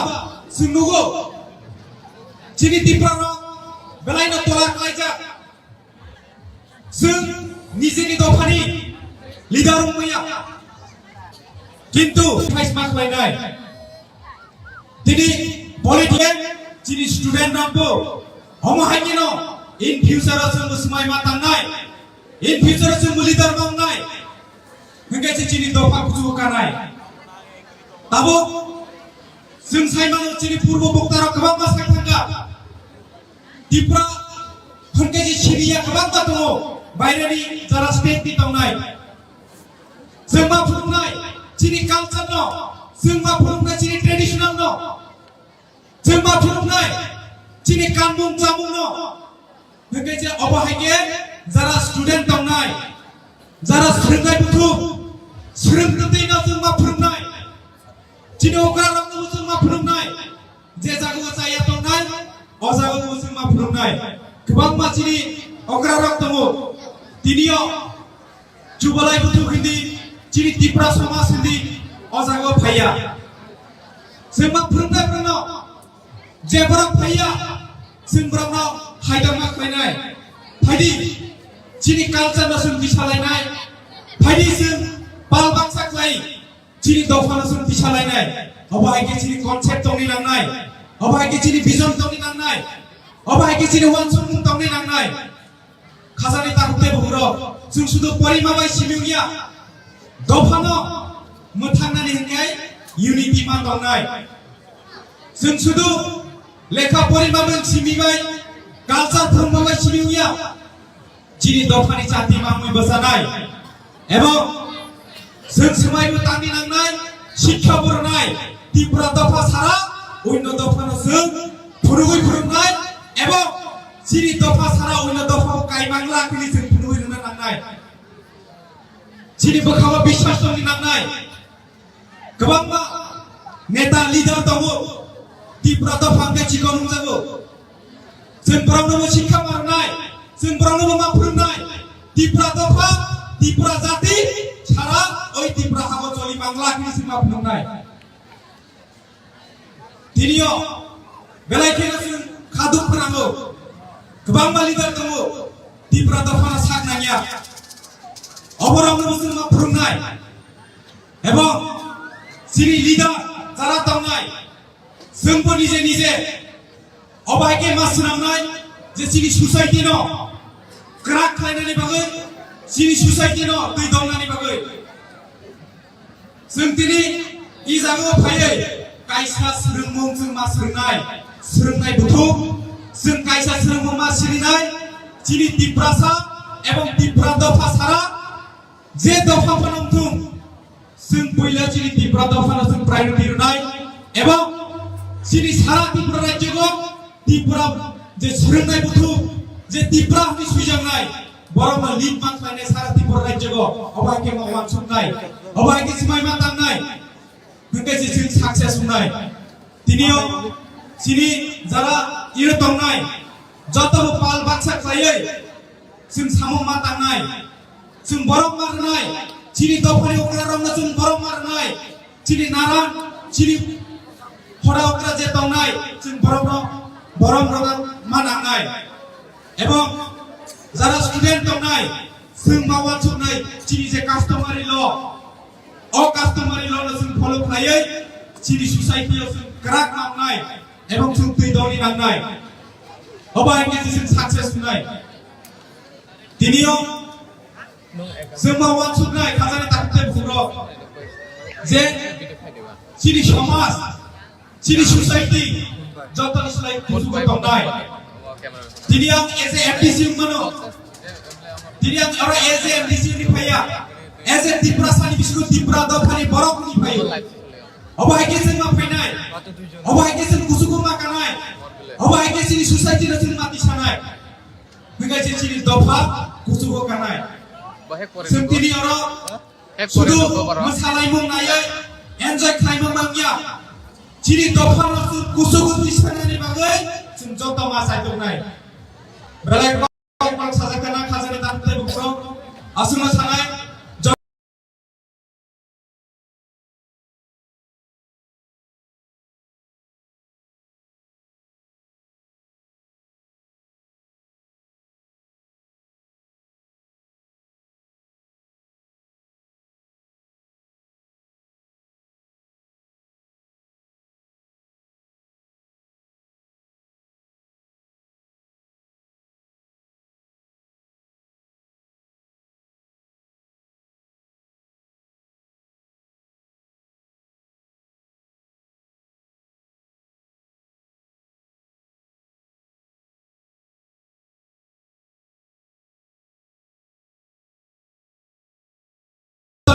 chwng nugo, chini Tripura rok belaino tola klaijak. Chwng nijeni dophani leader wngmaya, kintu phaisma khlainai. Tini politician chini student rokbo omo hai kheno in future o chwngbo swmai ma tangnai, in future o chwngbo leader ma wngnai. Hwnkhe se chini dopha kuchugo kanai. Tabuk chwng sai mano chini purbo boktarok kwbangma sai thangkha. Tripura hwnkhe se siniya kwbangma tongo, baireni jara state ni tongnai. Chwng ma phunuknai chini culture no, chwng ma phunuknai chini traditional no. Chwng ma phunuknai chini kanmung chamung no. Hwnkhe je obo hai khe jara student tongnai, jara swrwngnai buthu, swrwng twtwi no chwng ma phunuknai. Chini okra rok no chwng ma phunuknai. Je jaga o chaya tongnai, o jaga o chwng ma phunuknai. Kwbangma chini okra rok tongo. Tini o Chubalai buthu hindi, chini Tripura somaj hindi, o jaga o phaiya. Chwng ma phwrwngnai phwrwngno, je borok phaiya, chwng borokno haidokma khlainai. Phaidi, chini culture no chwng tisalainai. Phaidi chwng pal baksa khlai. Chini dophano chwng tisalainai. Obo hai khe chini concept tongni nangnai. Obo hai khe chini vision tongni nangnai. Obo hai khe chini uansukmung tongni nangnai. Khajani takhuk tei bukhuk rok, chwng sudu porima bai simi wngya. Dophano mwthangnani hwnkhe unity ma tongnai. Chwng sudu lekha porima bai simi bai, culture phwrwngma bai simi wngya. Chini dophani chati mangwi bwchanai. Ebo chwng swmaibo tangni nangnai, sikha bo rwnai, Tripura dopha sara, onno dophano chwng phunugwi phunuknai, ebo chini dopha sara, onno dophabo kaimang la hwnwi chwng phunugwi rwna nangnai. Chini bwkhao biswas tongni nangnai. Kwbangma neta leader tongo, Tripura dopha hwnkhe chikon wngjago. Chwng borokno bo sikha ma rwnai, chwng borokno bo ma phwrwngnai. Tripura dopha, Tripura jati, sara oi Tripura hago choli mangla hwnwi chwng ma phwrwngnai. Tinio belai kheno chwng khaduk phwnango. Kwbangma leader tongo, Tripura dophano sak nangya. Oborokno bo chwng ma phwrwngnai. Ebong chini leader jara tongnai, chwngbo nije nije obo hai khe ma swnamnai je chini society no kwrak khlainani bagwi, chini society no twi dongnani bagwi. Chwng tini i jagao phaiwi kaisa swrwngmung chwng ma swrwngnai, swrwngnai buthu, chwng kaisa swrwngmung ma sirinai, chini Tiprasa ebong Tipra dopha sara, je dopha phano wngthung, chwng puila chini Tipra dophano chwng priority rwnai, ebong chini sara Tripura rajyo o Tipra je swrwngnai buthu, je Tipra hwnwi swijaknai, borokno lead ma khlainai sara Tripura rajyo o, obo hai khe ma uansuknai, obo hai khe swmai ma tangnai, hwnkhe se chwng success wngnai. Tinio chini jara iro tongnai, jotobo pal baksa khlaiwi, chwng samung ma tangnai, chwng borok ma rwnai, chini dophani okrarokno chwng borok ma rwnai, chini naran, chini hora okra je tongnai, chwng borokno, borok rwna ma nangnai. Ebong jara student tongnai, chwng ma uansuknai, chini je customary law, o customary law no chwng follow khlaiwi, chini society o chwng kwrak nangnai, ebong chwng twi doni nangnai. Obo hai khe chwng success wngnai. Tini o chwng ma uansuknai khajani takhuk tei bukhukrok je chini somaj, chini society jotoni slai kuchugo tongnai. Tini ang as a M D C wngmano. Tini ang oro as a M D C wngwi phaiya. As a Tiprasani bisingo Tipra dophani borok wngwi phaio. Obo hai khe chwng ma phainai. Obo hai khe chwng kuchugo ma kanai. Obo hai khe chini society no chwng ma tisanai. Hwnkhe chini dopha kuchugo kanai. Chwng tini oro sudu mwsalaimung naiwi enjoy khlaimung mangya. Chini dopha no chwng kuchugo twi sanani bagwi chwng joto ma chaituknai. Belai kok kok sajak kana khajani takhuk tei bukhukrok aswkno sanai.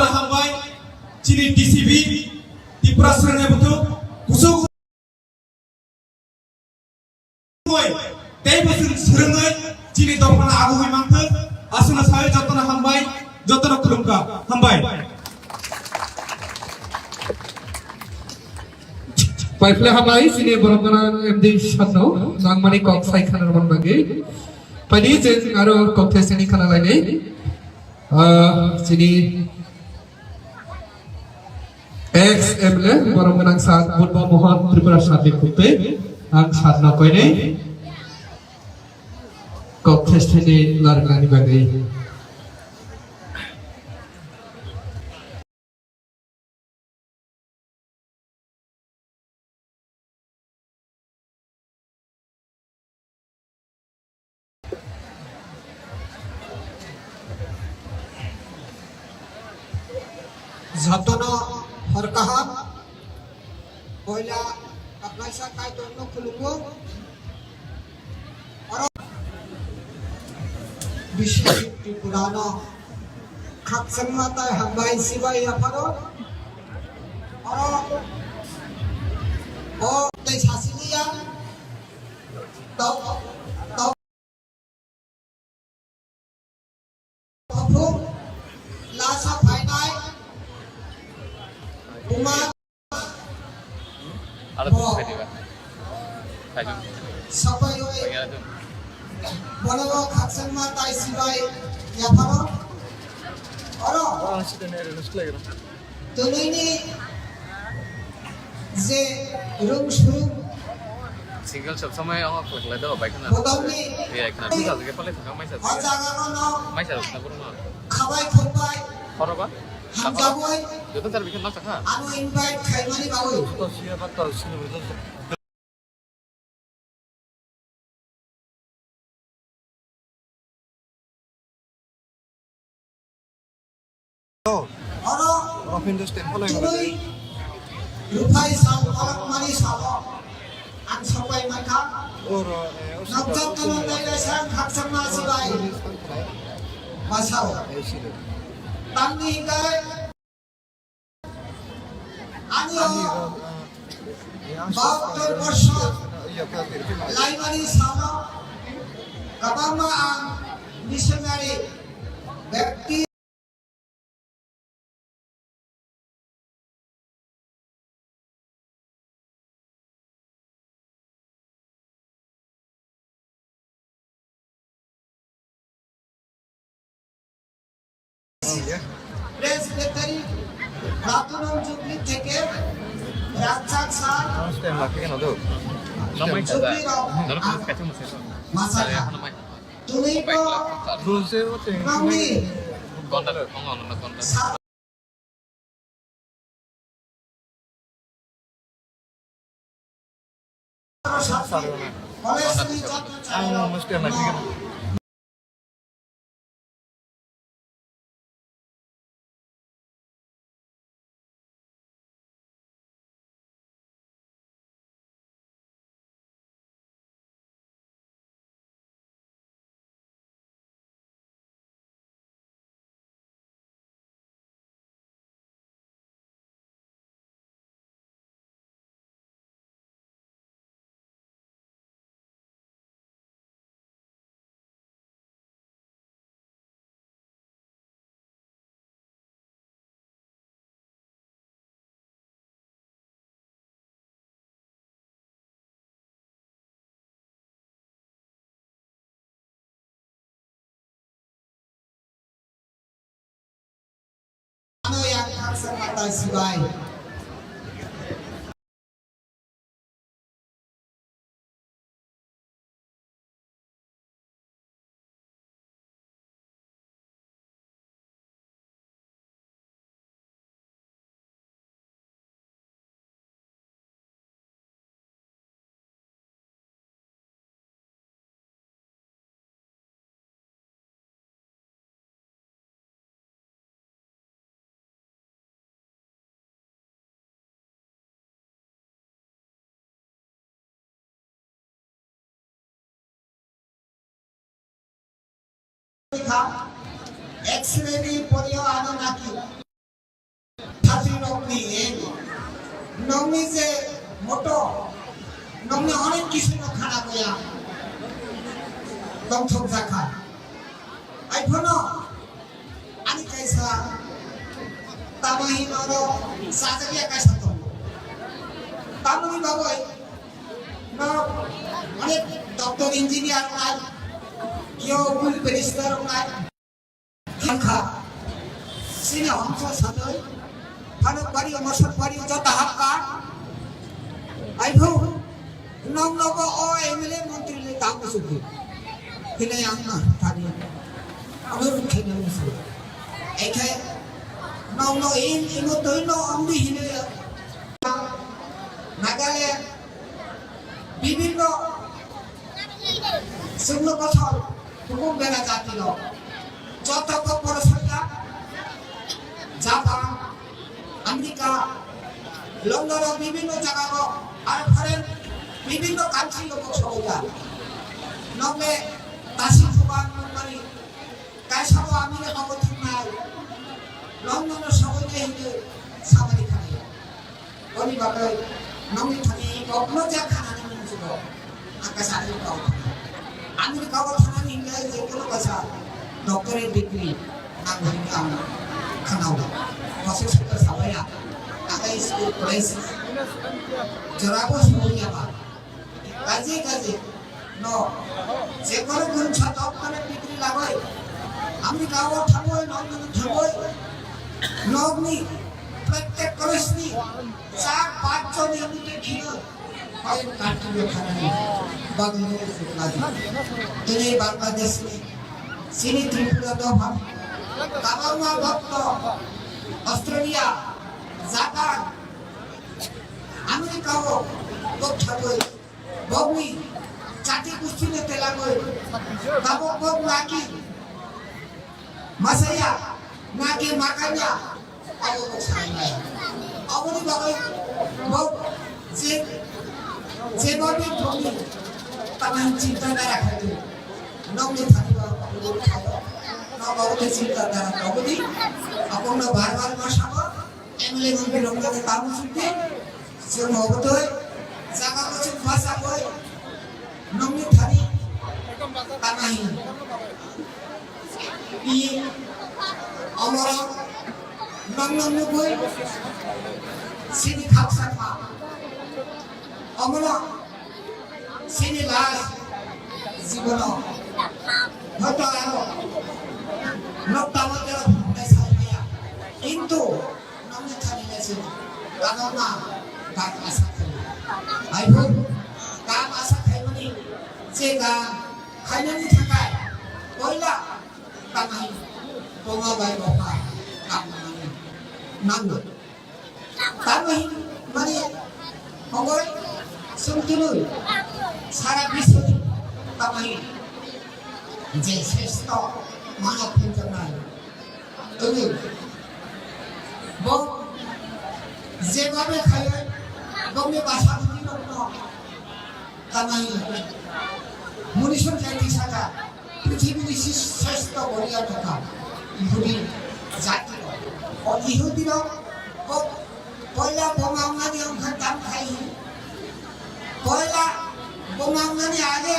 Hambai, chini T C B, Tripura Srwngnai Buthuk, kuchuk. Tei bo chwng swrwngwi chini dophano agugwi manthok. Aswkno sawi jotono hambai, jotono khulumkha. Hambai. Paiphle hambai chini borok gwnang M D satno nangmani kok sai khana rwmani bagwi. Paidi je aro kok thaisani khana lainai. Ah, chini Ex M L A, borok gwnang sat Budba Mohan Tripura satni khukte, ang satno koinai kok thesteni larnani bagwi. Jotono hor kaham, poila kaplaisa Kaitorno khulumgo. Oro Biswajit Tripurano khakchangma tai hambai sibai yapharo. Oro o tei sasiliya. Tok tok. Phung lasa phainai buma. Aro bo. Sapai oi. Bono bo khakchangma tai sibai yapharo. Oro. Twnwini je rung surung. Single shop samai ang khlai khlai do bai khna. Bodolni. Iya khna. Bisa jage pale thang mai sa. O jaga no no. Mai sa na buru ma. Khabai khokbai. Khoro ba? Hamjagoi. Joto tar bikin lak sakha. Ano invite khaimani bagoi. To siya ba to sini. Oro Rock Industry follow tini ruphai sal palak mani salo ang sapai mankha. Oro, eh, nokjak kano tai lai sang khakchangma sibai. Masao. Tamni hikai Ani o bahuttor borsor laimani salo kwbangma ang missionary bekti Presbytery Platinum Jubilee theke Rajchak sir Jubilee rok masakha. Tuni ko nangni College ni joto ang chayarok musti no. Ano yang khaksa kata sibai. X-ray ni porio ano naki. Thati rokni, eh, nokni je moto, nokni onek kisu no khana goya. Tongthok jakha. Ai phono, ani kaisa tamo hino ro sajagya kaisa tongo. Tamoni bagoi no onek doctor, engineer nai, kio bil barrister nai. Thangkha. Sini hongsa satoi. Phanuk bari, mosok bari, jota hakka. Aiphu. Nong nogo o M L A montri le tang sugi. Hine ang na tani. Anu khene musu. Ekhe. Nong no in, ino toi no amdi hine. Nagaland. Bibhinno chwngno kothor hukum bera jati rok joto kokborok soya Japan, America, London o bibhinno jaga o aro foreign bibhinno country o kok soya. Nokle tasi chuban nokmani kaisa bo America o thangnai London o soya hwnwi samani khanai. Oni bagwi nongni thani kokno jak khanani mung sugo. Ang kaisa ani kok thana. Ani kok thanani hingle je kono kaisa doctorate degree nango hinwi ang khanao. Bosor sokta sabaya. Takai school college. Jorabo suya ba. Kaje kaje. No. Je kono kun sa doctorate degree lagoi. America o thangoi, London o thangoi. Nokni prottek college ni char panch jon ni amni khino. Hoy country o thanani bagwi no lagi. Tini Bangladesh ni, sini Tripura dopha, kabangma bhakto Australia, Japan, America o bok thangoi. Bokni jati gusti ni telangoi. Tabok bok lagi. Masaya, nake makanya, abo kok sanai. Aboni bagwi bo je, je babi thoni, taman chinta dara khaidi. Nokni thani ba, nok abo khe chinta dara khaidi. Aboni bar bar ma sabo, M L A montri rok jaga tamo sukti, chwng obotoi, jaga kuchuk basa boi, nokni thani tanahi. I omoro nokno nugui sini khaksa kha. Omoro sini last jibono hoito aro nok tamo tero phunuknai sai maya. Kintu nokni thani le chwng kabangma kam asa khaio. Haiphuru kam asa khaimani je kam khainani thakai poila tamo hin buma bai bupha kam manani nango. Tamo hin mani hongoi sumtului Je sreshto manob hinjaknai. Tini bo jebabe khaiwi bongni basa bwtwirokno tanai. Munison jati saka, prithibi ni sreshto boriya tongkha Ihudi jati rok. O Ihudi rok bo poila boma wngnani wngkha tam khai. Poila boma wngnani age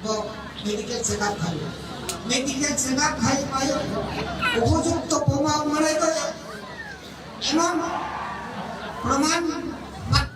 bo medical check up khai. Medical check up khai pai. Upojukto boma wngnai to emon proman ma-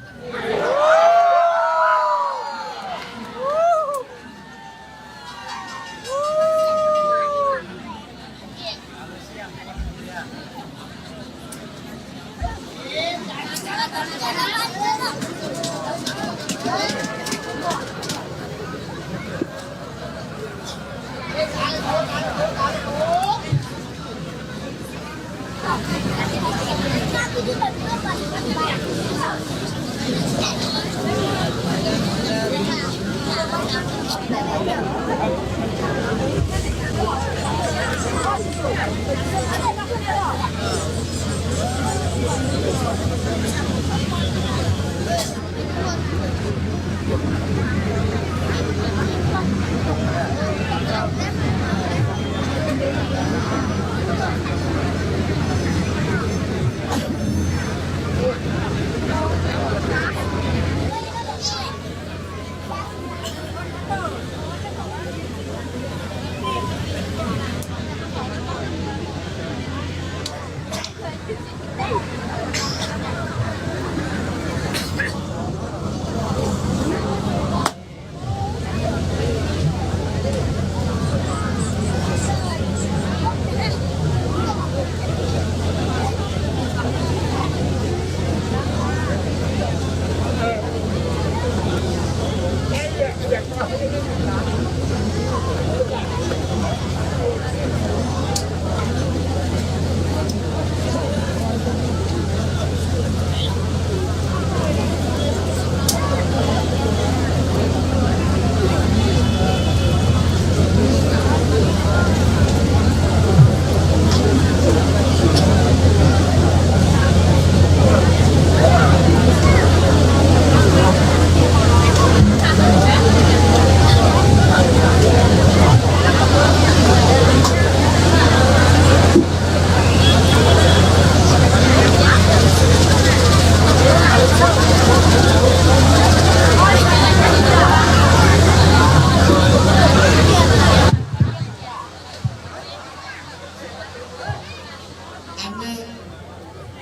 Ane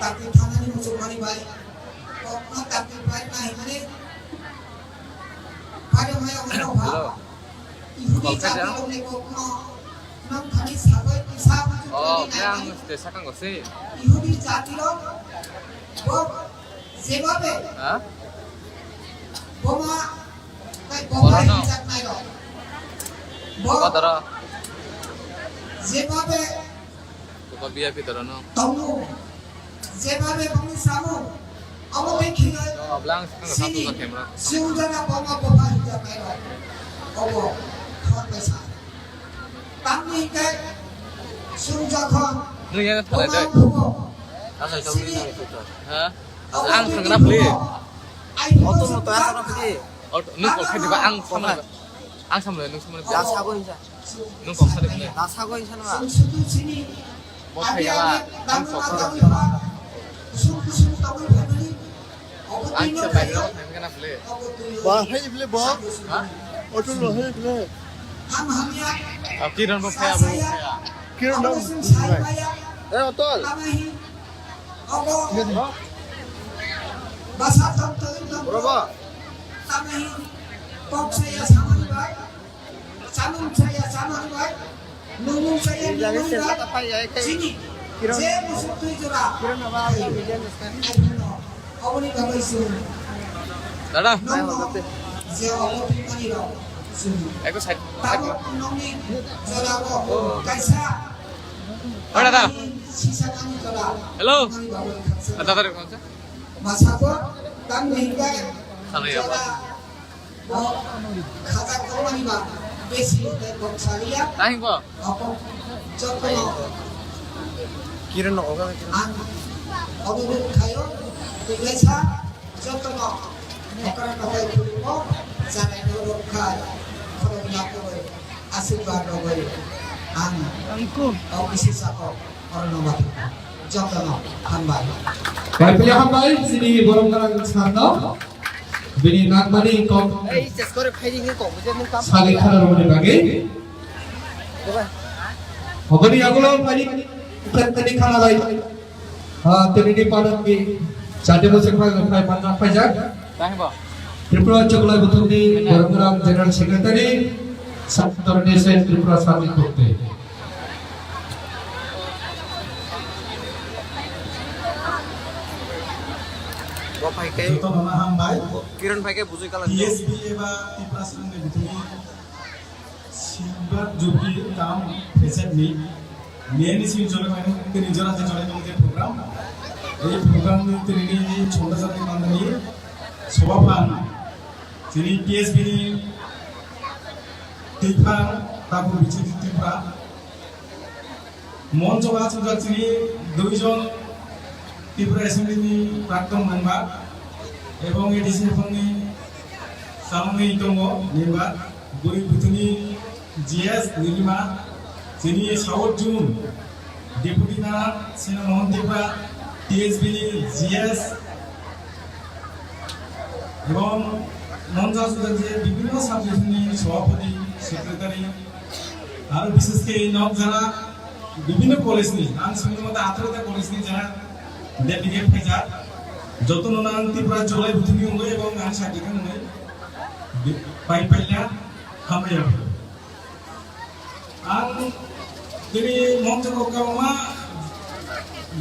takti thanani muchungmani bai, kokno takti bai nai hwnwi, bai rok mai rok no ba. Hello. Ihudi jati rok ni kokno nang thani sabai kisa muchung Oh, nai khe ang nai. Ste sakang ko se. Ihudi jati rok bo jebabe Ha? Boma, tai boma Bora no. Hinjak nai rok. Bo Bora dara. Jebabe Bora V I P dara no. Tongo. Jebabe bongni samo. Amo tei khina. No, ablang sakang sini. Satu ka camera. Siungjana boma boma hinjak nai rok. Obo. Khon bai sa. Tamni hingke sungjakhon. Nung yang thalai dai. Boma phubo. Asai tong ni nang tutor. Ha? Ang thangna phli. Auto no to asana phli. Auto, nung kok khai diba ang samla. Ang samla, nung samla. Da sago insa. Nung kok khai diba. Da sago insa na. Bo khai ya. Ang kok khai diba. Ang kisa bai rok thang kana phli. Ba hai phli ba. Ha? Auto lo hai phli. Ah, Kiran bo phai abo. Kiran dam. Eh, Otol. Bro ba. Samung saya sama bai, nungmung saya nungmung bai. Sini, je musuh tui jora. Kiran apa? Ai, no. Aboni bagwi sung. Dada. Nong no, je obo tui mani rok sung. Eko side. Tabo nongni jora bo kaisa. Oh, dada. Sisa kani jora. Hello. Nongni bagwi khaksa. Dada, dada, dada. Masako, tang nengkai. Hello, ya, jora. Khajak tongmani ba besi tei kok saliya. Tahing bo. Obo jotono Kiran no oga kiran. Ang onurudh khayo, tei kaisa jotono okra kothai khulimo, janai no rok khai, khoroknwi akwrwi, asirwad rogwi ang Angku. O bisi sako orono mathang jotono hambai. Bai pili hambai, sini borom garang sarno. Bini nangmani kok Ei, ches kore phaidi khe kok, je mung kam sali khala romani bagwi. Diba? Oboni yagulo mani tani khala bai. Ah, tini ni padan ni chate mo sekha khai panna khaijak. Tahing bo. Tripura Choklai Buthumni Borom Garang General Secretary, Santor Nation Tripura Sandi Kokte. Bo phai khe Joto no hambai. Kiran phai khe bujui kala. T S B eba Tiprasa ni bithuni Silver Jubilee kam pheset ni meni sing jole mai tini jora je jole tong je program. Ei program ni tini ni chonda jani mandani soba phan tini T S B ni Tiprasa Takur Bichik Tripura Moncho o achukjak chini duijon Tripura Assembly ni prakton member ebong A D C ni samungni tongo member, bwrwi bwthwini G S Nilima, chini South Zone Deputy Nana Sena Mohan Tripura, T S B ni G S, ebong moncho o achukjak je bibhinno subdivision ni Sabhapati, Secretary, aro bishesh khe nok jara bibhinno college ni, ang simi mata atharo ta college ni jara delegate phaijak, joto no ang Tripura Choklai Buthumni wngwi ebong ang sakhe wngwi pai paila hambai. Ang tini moncho o kwbangma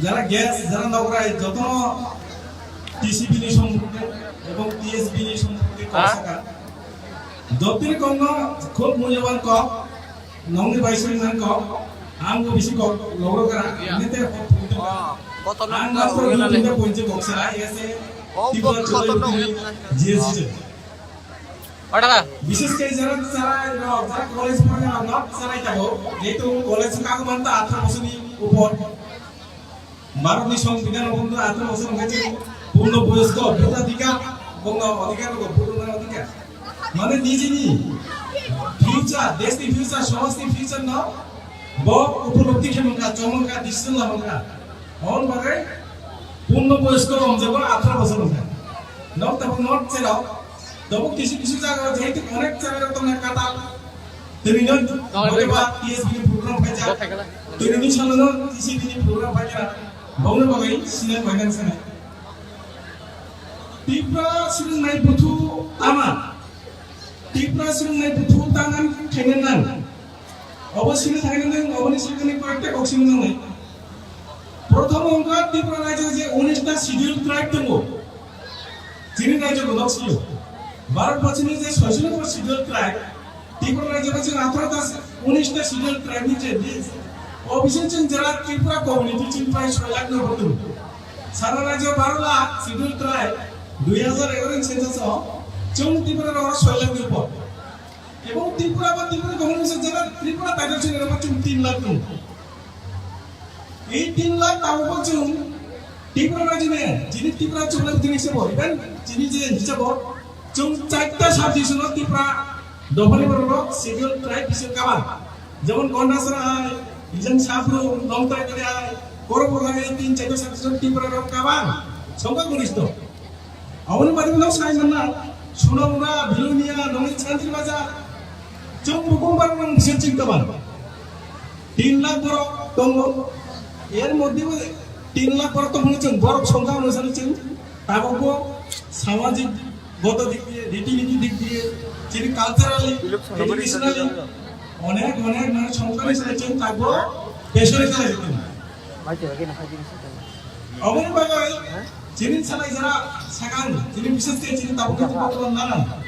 jara guest, jara nokrai joto T C B ni sompokhe ebong T S B ni sompokhe kok saka. Jotoni kokno khub mulyaban kok, nongni bai songni kok, ang bo bisi kok logro kara, ini te kok pungto. Ang mas ko dui tinta pointi kok sara, ese Tripura Choklai Buthumni G S T. Bishesh khe jara chara rok, jara college pore rok, nok chara tabo, jehetu college ka manta atharo bosor ni upor. Bharat ni Songbidan o bondhu atharo bosor hwnkhe chini purno boyosko, vote adhikar, bongno adhikar rok, vote rwna adhikar. Mane nijini future, desh ni future, somaj ni future no bo upolobdhi khe mankha, chong mankha, decision la mankha. Hon bagwi purno boyosko wngjagwi atharo bosor wngkha. Nok tabuk nok cherok, tabuk kisu kisu jaga jehetu onek cherok tongna katal. Tini no, Tini no, T S B ni program phaijak. Tini ni salo no T C B ni program phaijak. Bongni bagwi sinai bainang sanai. Tipra swrwngnai buthu tama. Tipra swrwngnai buthu tangna khaina nang. Obo sini thaina nang, oboni sini koyekta kok sini nangnai. Prothom wngkha Tripura rajyo je unis ta schedule tribe tongo. Chini rajyo bo nok sio. Bharat borsoni je soichno number schedule tribe, Tripura rajyo bo chini atharo ta unis ta schedule tribe ni je list. O bising chini jera Tripura community chini prai soi lakh no botung. Sara rajyo baro lakh schedule tribe, dui hazar egaroh ni census o chini Tripura rok soi lakh ni upor. Ebong Tripura ba Tripura community jera Tripura title chini rok chini tin lakh tongo. Ei tin lakh tabukbo chwng Tripura rajyoni, chini Tripura chwng chini hisabo, even chini je hisabo, chwng charta subdivision o Tripura dophani borok schedule tribe bising kabang. Jemon Gondasara hai, Rijang Sabru, Longtai Gari hai, Korokbor hai, tin charta subdivision Tripura rok kabang. Songkha goristo. Aboni bade no sai manna, Sunamura, Bilonia, Nongni Chandri Bazar. Chwng bukhung bar nang bising ching tabang. Tin lakh borok tongo. Er moddhe bo tin lakh borok tongmani chwng borok songkha onusari chwng tabukbo samajik goto dik diye, riti niti dik diye, chini culturally, educationally, onek onek mane songkhani sari chwng tabukbo pesore khlai jotong. Oboni bagwi chini salai jara sakang, chini bishesh khe chini tabuk khe bortoman nana.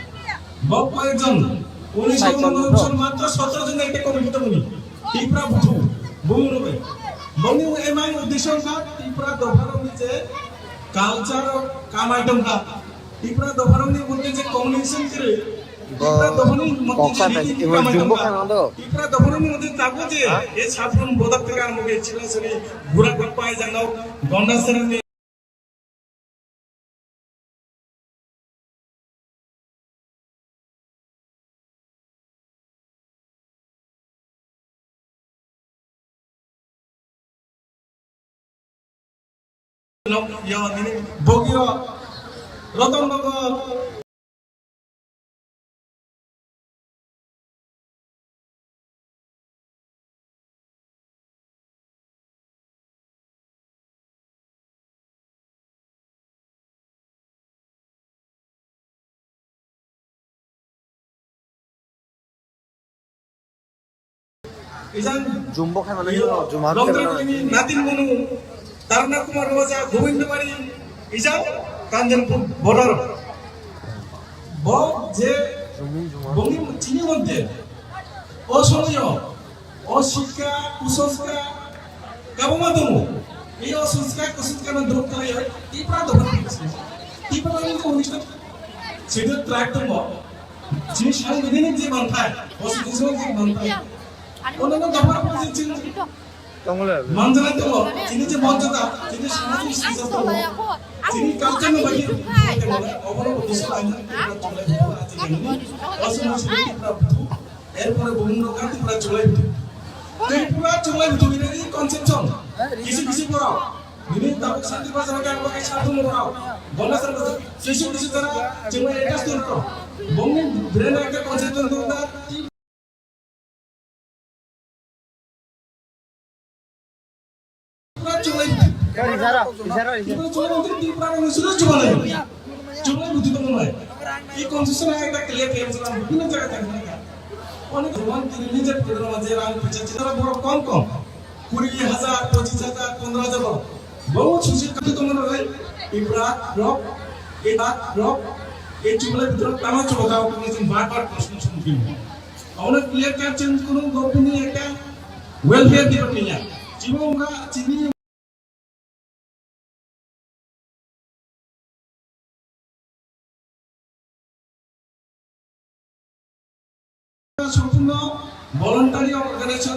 Bo koyekjon, unisho unonoboi matro sotro jon ekta committee tongmani. Tipra buthu, bumung rok bai. Boni emang uddesho wngkha Tipra dopharokni je culture kamai tongkha. Tipra dopharokni moddhe je communication kwrwi, Tipra dophani motwi kok sa nini thai, tikra mai jumbo tongkha. Khan ando. Tipra dophani motwi tabuk je, ha? E saphron bodak theke ang mugi chila sari gura gappa ai jangno gonda serang ni. Yo, nini bogio, Roton Bogor. Ijan jumbo khe mano, jumbo khe mano. Natin Munu, Tarana Kumar Roja, Gobindabari, ijan Kanchanpur border. Bo je bongni chini moddhe o somoyo o sikka, kusoska, kabangma tongo. Ei o soska, kusoska no duk khlaiwi Tipra dopha, Tipra ni ko hwnwi sida track tongo. Chini sangbidhanik je manthai, constitutional je manthai. Ono no dopha opposition chini Manjana tongo, chini je manjana, chini samajik sisa tongo, chini culture no bagwi, obono uddesho laina, erpore bumung no Tripura chunglai buthu. Tripura chunglai buthu, ini conception. Kisi kisi borok, ini tabuk santi bazar ke apa ke satu borok, bona satu, kisi kisi jana, cuma ekas tu borok. Bumung brand ekta conception tu na, Kuri hajar, pochis hajar, pondro hajar borok. Bo susi kati tongmani bagwi, Tipra rok, e rok, e chumlai buthu rok tama chwla tama tongwi chwng bar bar proshno songphino. Onek clear cut chwng kunu government ni ekta welfare department ya. Chibo wngkha chini সম্পূর্ণ voluntary organization